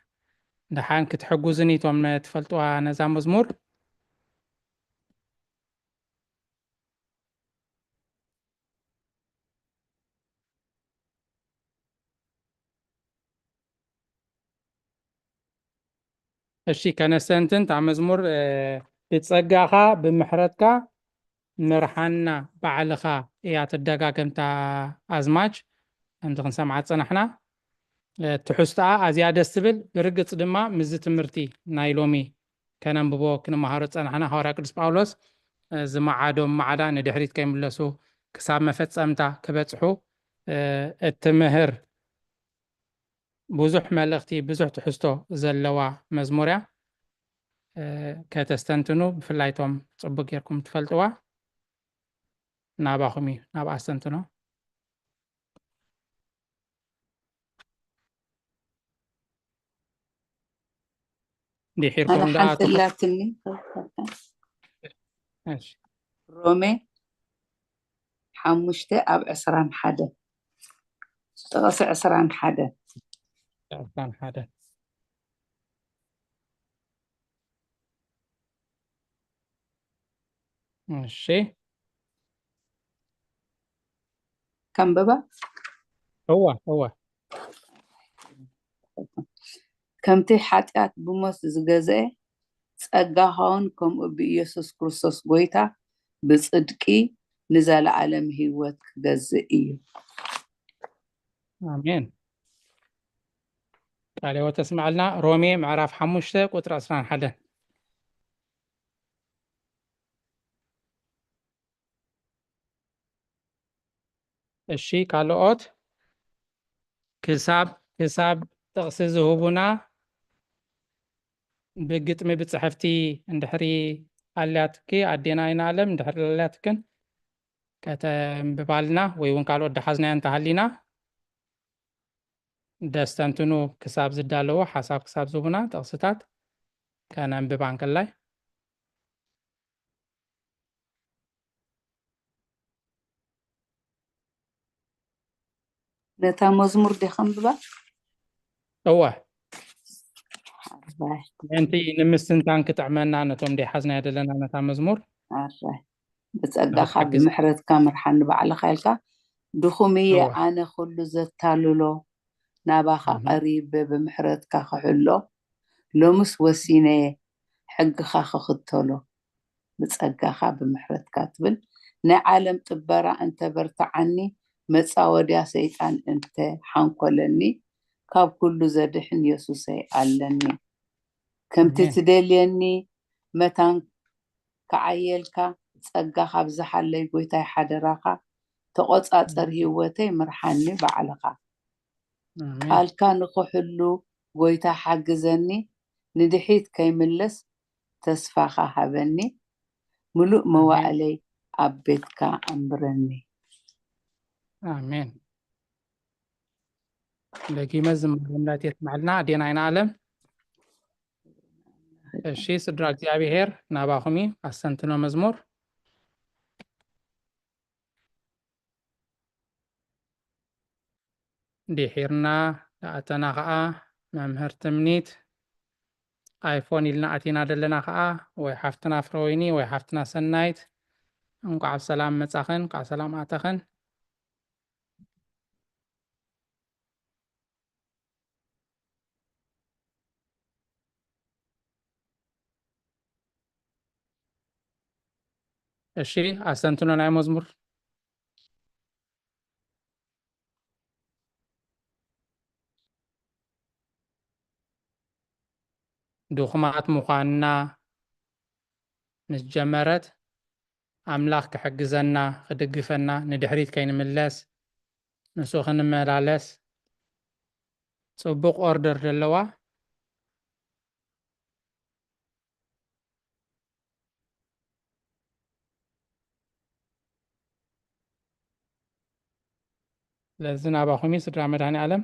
ደሓን ክትሕጉዝኒ እቶም ትፈልጥዋ ነዛ መዝሙር እሺ፣ ከነስተንትን እታ መዝሙር፣ እ፣ ብጸጋኻ ብምሕረትካ ምርሓና ባዕልኻ እያ ትደጋገም እታ ኣዝማች። ከምዚ ክንሰምዓ ዝጸናሕና፣ እ፣ ትሕዝቶኣ ኣዝያ ደስ ትብል። ብርግጽ ድማ ምስዚ ትምህርቲ ናይ ሎሚ ከነንብቦ ክንመሃሮ ዝጸናሕና፣ ሃዋርያ ቅዱስ ጳውሎስ፣ እ፣ ዝመዓዶም ማዕዳ ንድሕሪት ከይምለሱ ክሳብ መፈጸምታ ክበጽሑ፣ እ፣ እትምህር ብዙሕ መልእኽቲ፣ ብዙሕ ትሕዝቶ ዘለዋ መዝሙር እያ። እ፣ ከተስተንትኑ፣ ብፍላይ እቶም ጽቡቅ ጌርኩም ትፈልጥዋ፣ ናባኹም እዩ፣ ናብኣ ኣስተንትኖ። ድሒርኩም ኣነ ደኣ ሓንቲ ትኹ-፣ ኣላትኒ። እሺ። ሮሜ ሓሙሽተ ኣብ ዕስራን ሓደ። ጥቕሲ ዕስራን ሓደ። ዕስራን ሓደ። እሺ። ከንብባ? እወ፣ እወ። ከምቲ ሓጢኣት ብሞት ዝገዝአ፣ ጸጋ ኻውን ከምኡ ብኢየሱስ ክርስቶስ ጐይታ ብጽድቂ ንዘለኣለም ህይወት ክገዝእ እዩ። ኣሜን። ቃለ ሕይወት ተስምዐልና። ሮሜ ምዕራፍ ሓሙሽተ ቁጽሪ ዕስራን ሓደን። እሺ፣ ካልኦት ክሳብ፣ ክሳብ ጥቕሲ ዝህቡና ብግጥሚ ብጽሕፍቲ እንድሕሪ ኣልያትኪ፣ ኣዴና ኣይናለም እንድሕሪ ኣልያትክን ከተንብባልና ወይ እውን ካልኦት ደሓዝናዮ እንተሃሊና ደስተንትኑ ክሳብ ዝዳለዎ ሓሳብ ክሳብ ዝህቡና ጥቕስታት ከነንብባ እንከላይ። ነታ መዝሙር ዲኻ ኣንብባ? እወ። ኣራይ። ምእንቲ ንምስትንታን ክጥዕመና ነቶም ደይሓዝናዮ ዘለና ነታ መዝሙር። ኣራይ። ብጸጋኻ ብሓቂ። ብምሕረትካ ምርሓኒ ባዕልኻ ኢልካ። ድኹም እየ እወ። ኣነ ኩሉ ዘታልሎ፣ ናባኻ እህ። ቀሪበ ብምሕረትካ ክሕሎ። ሎምስ ወሲነ እየ ሕግኻ ክኽተሎ። ብጸጋኻ ብምሕረትካ ትብል ናይ ዓለም ጥበራ እንተ በርትዓኒ፣ መጻወድያ ሰይጣን እንተ ሓንኮለኒ፣ ካብ ኩሉ ዘድሕን የሱሰይ ኣለኒ። ከምቲ ኣሜን። ትደልየኒ መታን ክዓየልካ፣ ጸጋኻ ኣብዝሓለይ ጎይታይ ሓደራኻ፣ ተቖጻጸር ኣሜን። ህይወተይ ምርሓኒ ባዕልኻ። ኣሜን። ቃልካ ንኽሕሉ ጎይታ ሓግዘኒ፣ ንድሒት ከይምለስ ተስፋኻ ሃበኒ፣ ምሉእ ኣሜን። መዋእለይ ኣብ ቤትካ ኣንብረኒ። ኣሜን። ደጊመ ዝማሬ ኣምላክ የስምዐልና ኣዴና ኣይናለም። እሺ ስድራ እግዚኣብሔር ናባኹም እዩ። ኣስተንትኖ መዝሙር። ድሒርና ዝኣተና ኸዓ መምህር ትምኒት ኣይፎን ኢልና ኣቲና ዘለና ኸዓ ወይ ሓፍትና ፍረወይኒ ወይ ሓፍትና ሰናይት እንኳዕ ብሰላም መጻኽን፣ እንኳዕ ሰላም ኣተኽን። እሺ ኣስተንትኖ ናይ መዝሙር። ድኹማት ምዃንና ምስ ጀመረት ኣምላኽ ክሕግዘና፣ ክድግፈና፣ ንድሕሪት ከይንምለስ፣ ንሱ ክንመላለስ ጽቡቕ ኦርደር ዘለዋ። ስለዚ ናባኹም እዩ ስድራ መድኃኔ ዓለም።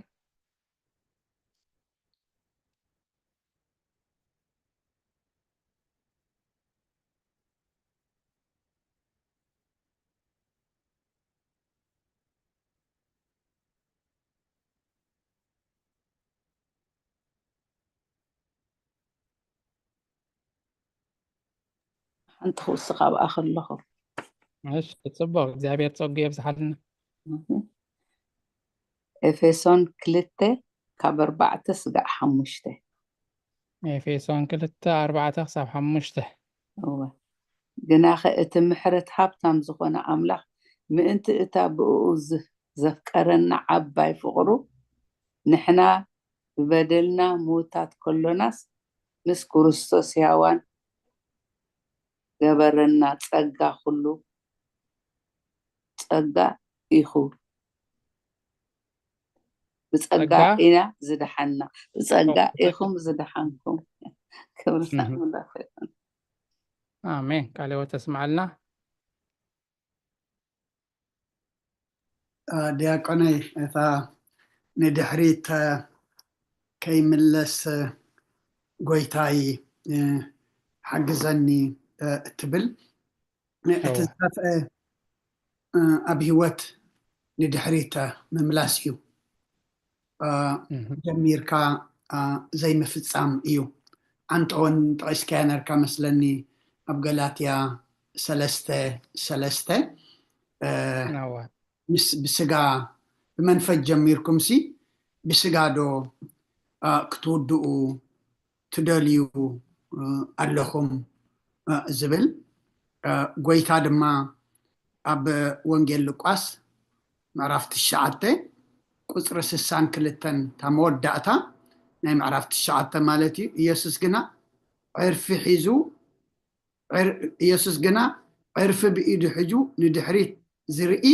ሓንቲ ክውስኽ ኣብኣ ከለኹ። እሺ፣ ጽቡቕ። እግዚኣብሔር ጸጉ የብዝሓልና። እህ። ኤፌሶን ክልተ ካብ ኣርባዕተ ስጋዕ ሓሙሽተ። ኤፌሶን ክልተ ኣርባዕተ ክሳብ ሓሙሽተ። እወ። ግናኸ እቲ ምሕረት ሃብታም ዝኾነ ኣምላኽ ምእንቲ እታ ብእኡ ዝ- ዘፍቀረና ዓባይ ፍቕሩ ንሕና ብበደልና ምውታት ከሎናስ ምስ ክርስቶስ ሕያዋን ገበረና። ጸጋ ኩሉ ጸጋ ኢኹ። ብጸጋ ጸጋ? ኢና ዝደሓንና። ብጸጋ ኦ፣ ብጸጋ። ኢኹም ዝደሓንኩም። ክብሪ እህ። ንኣምላኽ ይኹን። ኣሜን። ቃለ ሕይወት ተስምዓልና። አ፣ ዲያቆነይ፣ እታ ንድሕሪት፣ አ፣ ከይምለስ፣ አ፣ ጎይታይ፣ አ፣ ሓግዘኒ፣ አ፣ እትብል፣ አ፣ እቲ እወ። ዝጠፍአ፣ አ፣ ኣብ ህይወት ንድሕሪት፣ አ፣ ምምላስ እዩ። አ፣ እህ። ጀሚርካ፣ አ፣ ዘይምፍጻም እዩ። ዓንተወን ጠቒስካያ ነርካ መስለኒ ኣብ ገላትያ ሰለስተ ሰለስተ፣ አ፣ እወ። ምስ ብስጋ ብመንፈስ ጀሚርኩምሲ ብስጋ ዶ፣ አ፣ ክትውድኡ ትደልዩ፣ አ፣ ኣለኹም፣ አ፣ ዝብል፣ አ፣ ጎይታ ድማ ኣብ ወንጌል ሉቃስ ምዕራፍ ትሽዓተ ቁጽሪ ስሳን ክልተን፣ እታ መወዳእታ ናይ ምዕራፍ ትሽዓተ ማለት እዩ። ኢየሱስ ግና ዕርፊ ሒዙ፣ ዕር-፣ ኢየሱስ ግና ዕርፊ ብኢዱ ሒዙ ንድሕሪት ዝርኢ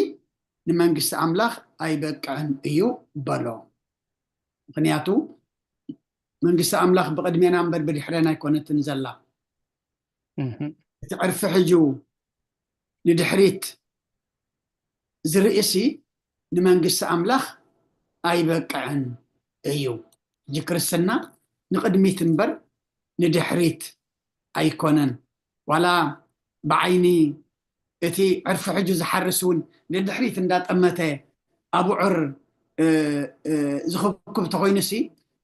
ንመንግስቲ ኣምላኽ ኣይበቅዕን እዩ በሎ። ምኽንያቱ መንግስቲ ኣምላኽ ብቕድሜና እምበር ብድሕሬና ኣይኮነትን ዘላ። እህ። እቲ ዕርፊ ሒዙ ንድሕሪት ዝርእሲ ንመንግስቲ ኣምላኽ ኣይበቅዕን እዩ። ሕጂ ክርስትና ንቕድሚት እምበር ንድሕሪት ኣይኮነን። ዋላ ብዓይኒ እቲ ዕርፊ ሕጂ ዝሓርስ እውን ንድሕሪት እንዳጠመተ ኣቡዑር፣ እ፣ እ፣ ዝኽብክብ ተኾይኑሲ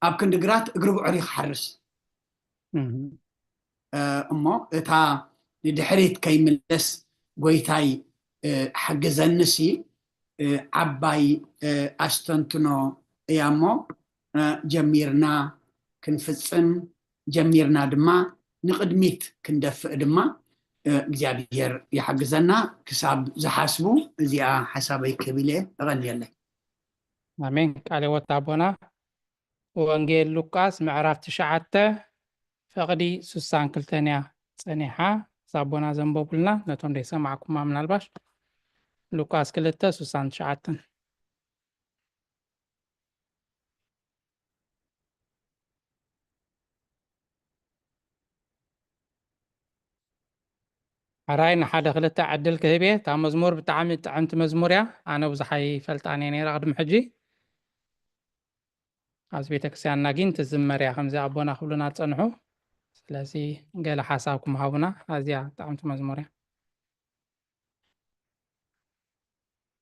ኣብ ክንዲ ግራት እግሪ ብዑር እዩ ክሓርስ። እህ። እ፣ እሞ እታ ንድሕሪት ከይምለስ ጎይታይ፣ እ፣ ሓግዘንሲ፣ እ፣ ዓባይ፣ እ፣ ኣስተንትኖ እያ እሞ፣ እ፣ ጀሚርና ክንፍጽም፣ ጀሚርና ድማ ንቕድሚት ክንደፍእ ድማ፣ እ፣ እግዚኣብሔር ይሓግዘና። ክሳብ ዝሓስቡ እዚኣ ሓሳበይ ክህብ ኢለ እቐንየለይ። ኣሜን። ቃለ ሕይወት ኣቦና። ወንጌል ሉቃስ ምዕራፍ ትሽዓተ ፈቕዲ ስሳን ክልተን እያ ጸኒሓ። እዛ ኣቦና ዘንበቡልና ነቶም ዘይሰማዕኩማ ምናልባሽ። ሉቃስ ክልተ ስሳን ትሽዓተን። ሕራይ ንሓደ ክልተ ዕድል ክህብ እየ። እታ መዝሙር ብጣዕሚ ጥዕምቲ መዝሙር እያ። ኣነ ብዙሕ ኣይፈልጣን እየ ነይረ ቅድሚ ሕጂ። ኣብዚ ቤተክርስትያንና ግን ትዝመር እያ፣ ከምዚ ኣቦና ክብሉና ዝጸንሑ። ስለዚ ገለ ሓሳብኩም ሃቡና። ኣዝያ ጥዕምቲ መዝሙር እያ።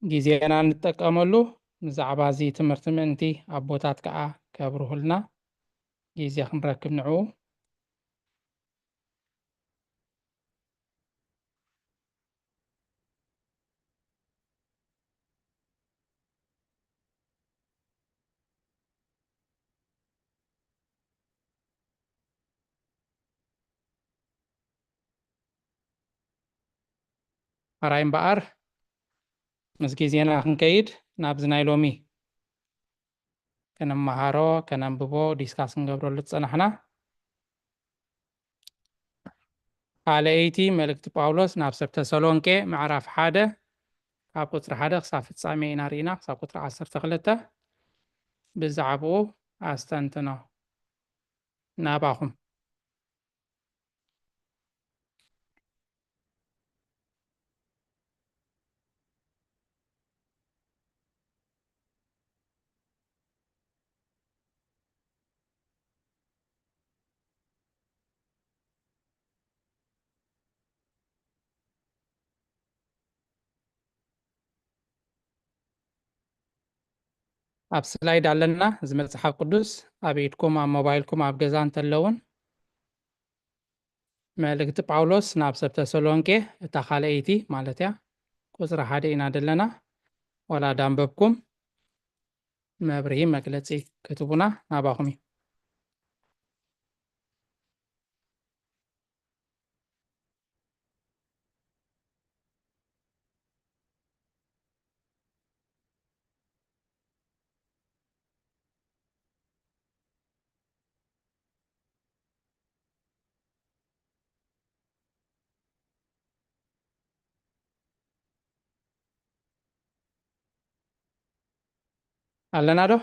ግዜና ንጠቀመሉ፣ ብዛዕባ እዚ ትምህርቲ ምእንቲ ኣቦታት ከኣ ከብርሁልና ግዜ ክንረክብ ንዕኡ። ሕራይ እምበኣር፣ ምስ ግዜና ክንከይድ፣ ናብዚ ናይ ሎሚ ከነመሃሮ፣ ከነንብቦ፣ ዲስካስ ክንገብረሉ ዝጸናሕና፣ ካልኣይቲ መልእክቲ ጳውሎስ ናብ ሰብ ተሰሎንቄ ምዕራፍ ሓደ፣ ካብ ቁጽሪ ሓደ ክሳብ ፍጻሜ ኢና ርኢና፣ ክሳብ ቁጽሪ ዓሰርተ ክልተ። ብዛዕባኡ ኣስተንትኖ ናባኹም። ኣብ ስላይድ ኣለና። እዚ መጽሓፍ ቅዱስ ኣብ ኢድኩም፣ ኣብ ሞባይልኩም፣ ኣብ ገዛ እንተለውን፣ መልእክቲ ጳውሎስ ናብ ሰብ ተሰሎንቄ፣ እታ ካልኣይቲ ማለት እያ፣ ቁጽሪ ሓደ ኢና ዘለና። ዋላ ዳንበብኩም መብርሂ መግለጺ ክትቡና ናባኹም እዩ። ኣለና ዶ?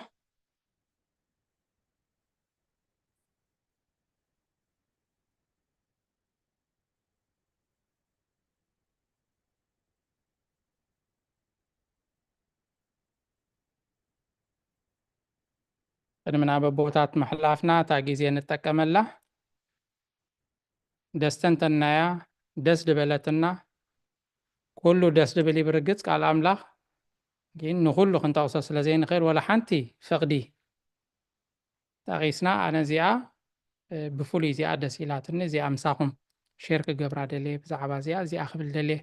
ቅድሚ ናብ ኣቦታት ምሕላፍና እታ ግዜ ንጠቀመላ ደስተንተናያ ደስ ድበለትና። ኩሉ ደስ ድብል እዩ ብርግጽ ቃል ኣምላኽ፣ ግን ንኹሉ ክንጠቕሶ ስለ ዘይንኽእል ወላ ሓንቲ ፍቕዲ ጠቒስና ኣነ እዚኣ ብፍሉይ እዚኣ ደስ ኢላትኒ እዚኣ ምሳኹም ሼር ክገብራ ደልየ ብዛዕባ እዚኣ እዚኣ ክብል ደልየ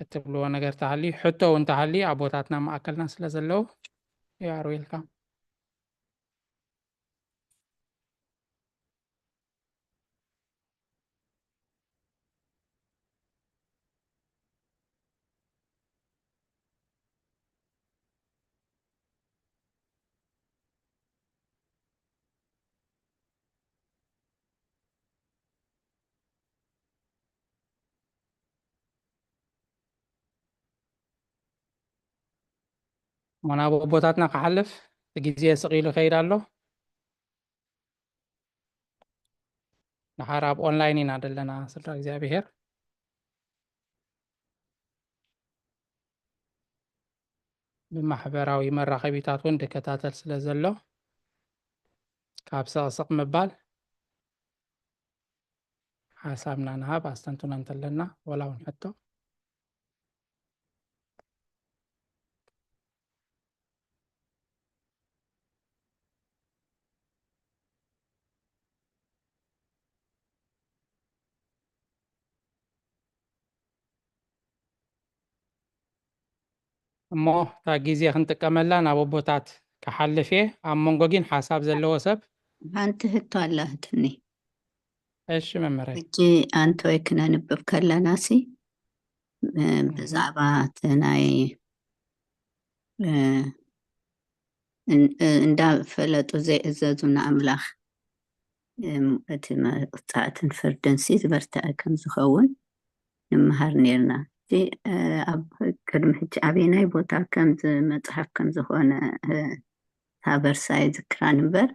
እትብልዎ ነገር ተሃልዩ ሕቶ እውን ተሃልዩ ኣቦታትና ማእከልና ስለ ዘለዉ you are welcome። እሞ ናብ ኣቦታትና ክሓልፍ እቲ ግዜ ስቕ ኢሉ ይኸይድ ኣሎ። ድሓር ኣብ ኦንላይን ኢና ዘለና ስድራ እግዚኣብሔር። ብማሕበራዊ መራኸቢታት እውን ድከታተል ስለ ዘሎ ካብ ስቕስቕ ምባል ሓሳብና ንሃብ ኣስተንትኖ እንተለና ወላ እውን ሕቶ። እሞ እታ ግዜ ክንጥቀመላ ናብ ኣቦታት ክሓልፍ እየ። ኣብ መንጎ ግን ሓሳብ ዘለዎ ሰብ ሓንቲ ህቶ ኣላ ህትኒ። እሺ መምህረይ። ሕጂ ኣንቶይ ክነንብብ ከለና ሲ እ፣ ብዛዕባ እቲ ናይ እ፣ እ፣ እንዳፈለጡ ዘይእዘዙ ንኣምላኽ እ፣ እቲ መቕጻዕትን ፍርድን ሲ ዝበርትዐ ከም ዝኸውን ንምሃር ነርና። ሕጂ ኣብ ቅድሚ ሕጂ ኣበየናይ ቦታ ከም መጽሓፍ ከም ዝኾነ እታ ቨርሳ ኣይዝክራን እምበር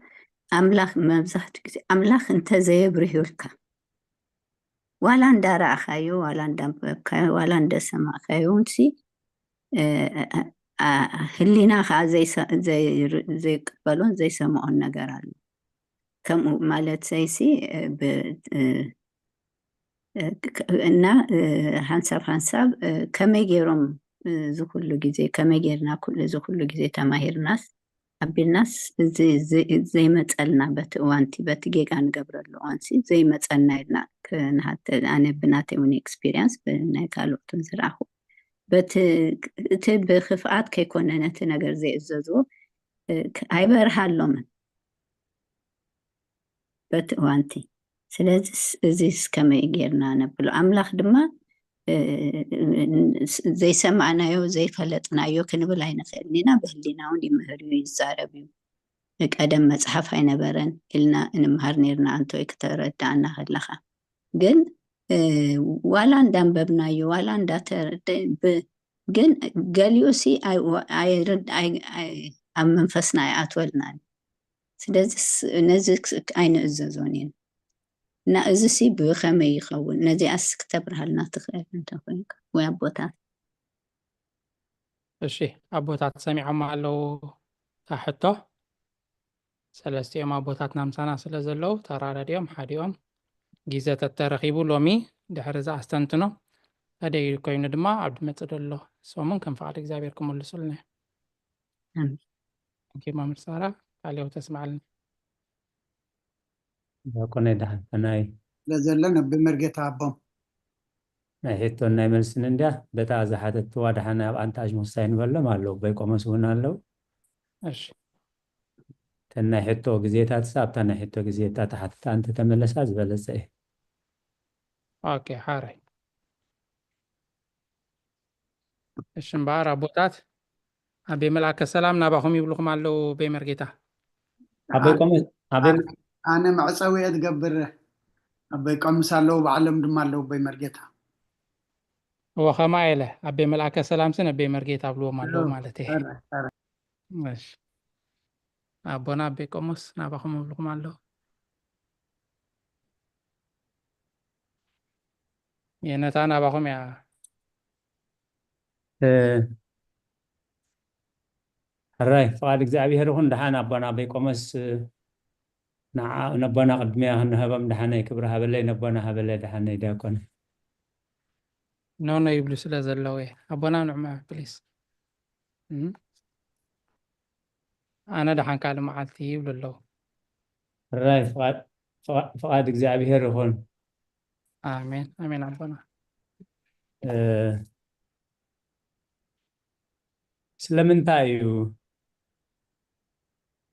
ኣምላኽ መብዛሕትኡ ግዜ ኣምላኽ እንተዘየብርሁልካ ዋላ እንዳረኣኻዮ ዋላ እንዳንበብካዮ ዋላ እንደሰማዕካዮ እውን ሲ ህሊና ከዓ ዘይቅበሎን ዘይሰምዖን ነገር ኣሎ። ከምኡ ማለት ሰይሲ እና ሓንሳብ ሓንሳብ ከመይ ገይሮም እዚ ኩሉ ግዜ ከመይ ጌርና ኩሉ እዚ ኩሉ ግዜ ተማሂርናስ ኣቢልናስ እዚ ዘይመፀልና በቲ እዋንቲ በቲ ጌጋ ንገብረሉ እዋንሲ ዘይመፀልና ኢልና ክንሃተ ኣነ ብናተይ እውን ኤክስፒሪንስ ብናይ ካልኦትን ዝረኣኹ በቲ እቲ ብክፍኣት ከይኮነ ነቲ ነገር ዘይእዘዝዎ ኣይበርሃሎምን በቲ እዋንቲ። ስለዚ እዚስ ከመይ ጌርና ነብሎ? ኣምላኽ ድማ ዘይሰማዕናዮ ዘይፈለጥናዮ ክንብል ኣይንኽእልን ኢና። ብህሊና እውን ይምህር እዩ ይዛረብ እዩ። ቀደም መጽሓፍ ኣይነበረን ኢልና እንምሃር ኔርና ኣንቶይ ክተረድኣና ከለኻ። ግን ዋላ እንዳንበብናዮ ዋላ እንዳተረደ ግን ገሊኡ ሲ ኣብ መንፈስና ኣይኣትወልናን። ስለዚ ነዚ ኣይንእዘዞን ኢና። እና እዚ ሲ ብኸመይ ይኸውን? ነዚኣስ ክተብርሃልና ትኽእል እንተኾይንካ ወይ ኣቦታት። እሺ ኣቦታት ሰሚዖም ኣለዉ እታ ሕቶ። ሰለስቲኦም ኣቦታትና ምሳና ስለ ዘለዉ ተራዳዲኦም ሓዲኦም ግዘ ተተረኺቡ ሎሚ ድሕሪ ዝኣስተንትኖ ተደይ ኮይኑ ድማ ኣብ ድመፅእ ደሎ ሰሙን ከም ፍቓድ እግዚኣብሔር ክምልሱልና እዮም። መምህር ሳራ ቃል ሕይወት ተስምዓልና። ዲያቆን ደሓን ናይ ስለ ዘሎ ነቢ መርጌታ ኣቦም ናይ ሕቶን ናይ መልስን እንድያ በታ ዝሓተትዋ ደሓን ኣብ ኣንታ ኣጅሙስ እንታይ ንበሎም ኣለዉ ኣቦይ ቆሞስ እውን ኣለዉ። እሺ እተን ናይ ሕቶ ግዜታት ሳ ኣብታ ናይ ሕቶ ግዜታ ተሓትታ እንተተመለሳ ዝበለፀ እዩ። ኦኬ ሓራይ እሺ እምበኣር ኣቦታት ኣበይ መልኣከ ሰላም ናባኹም ይብልኹም ኣለዉ በይ መርጌታ። ኣበይ ቆመ ኣበይ ኣነ መዕፀዊ እየ ዝገብር። ኣበይ ቆምስ ኣለዉ ባዕሎም ድማ ኣለዉ በይ መርጌታ። እወ፣ ከማ ኢለ ኣቤ መልኣከ ሰላምስን ኣቤ መርጌታ ኣብልዎም ኣለዉ ማለት እየ። ሕራይ፣ ሕራይ። እሺ። ኣቦና ኣቤ ቆሞስ ናባኹም እብልኹም ኣለዉ። የነታ ናባኹም እያ። እ፣ ሕራይ፣ ፍቓድ እግዚኣብሔር ይኹን። ደሓን ኣቦና ኣቤ ቆሞስ፣ እ፣ ንዓ-፣ ነቦና ቅድሚያ ክንህቦም ደሓነይ ክብሪ ሃበለይ፣ ነቦና ሃበለይ ደሓነይ ዲያቆን። ኖ ኖ ይብሉ ስለ ዘለዉ እየ። ኣቦና ንዕማ ፕሊስ። እም? ኣነ ደሓን ካልእ መዓልቲ ይብሉ ኣለዉ። ሕራይ፣ ፍቓድ፣ ፍቓ-፣ ፍቓድ እግዚኣብሔር ይኹን። ኣሜን፣ ኣሜን ኣቦና። እ፣ ስለምንታይ እዩ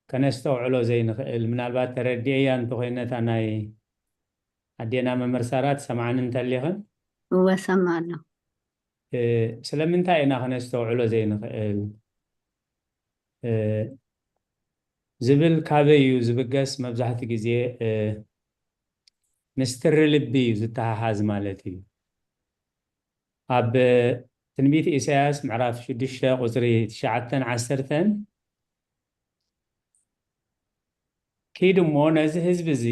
ከነስተውዕሎ ዘይንኽእል? ምናልባት ተረዲኤያ እንተኾይነ እታ ናይ ኣዴና መምህር ሳራ ትሰምዓኒ እንተሊኽን? እወ፣ ሰምዕ ኣለኹ። እ፣ ስለምንታይ ኢና ከነስተውዕሎ ዘይንኽእል? እ፣ ዝብል ካበይ እዩ ዝብገስ? መብዛሕትኡ ግዜ፣ እ፣ ምስ ትሪ ልቢ እዩ ዝተሓሓዝ ማለት እዩ። ኣብ ትንቢት ኢሳያስ ምዕራፍ ሽዱሽተ ቁጽሪ ትሽዓተን ዓሰርተን፣ "ኪድ እሞ ነዚ ህዝቢ እዚ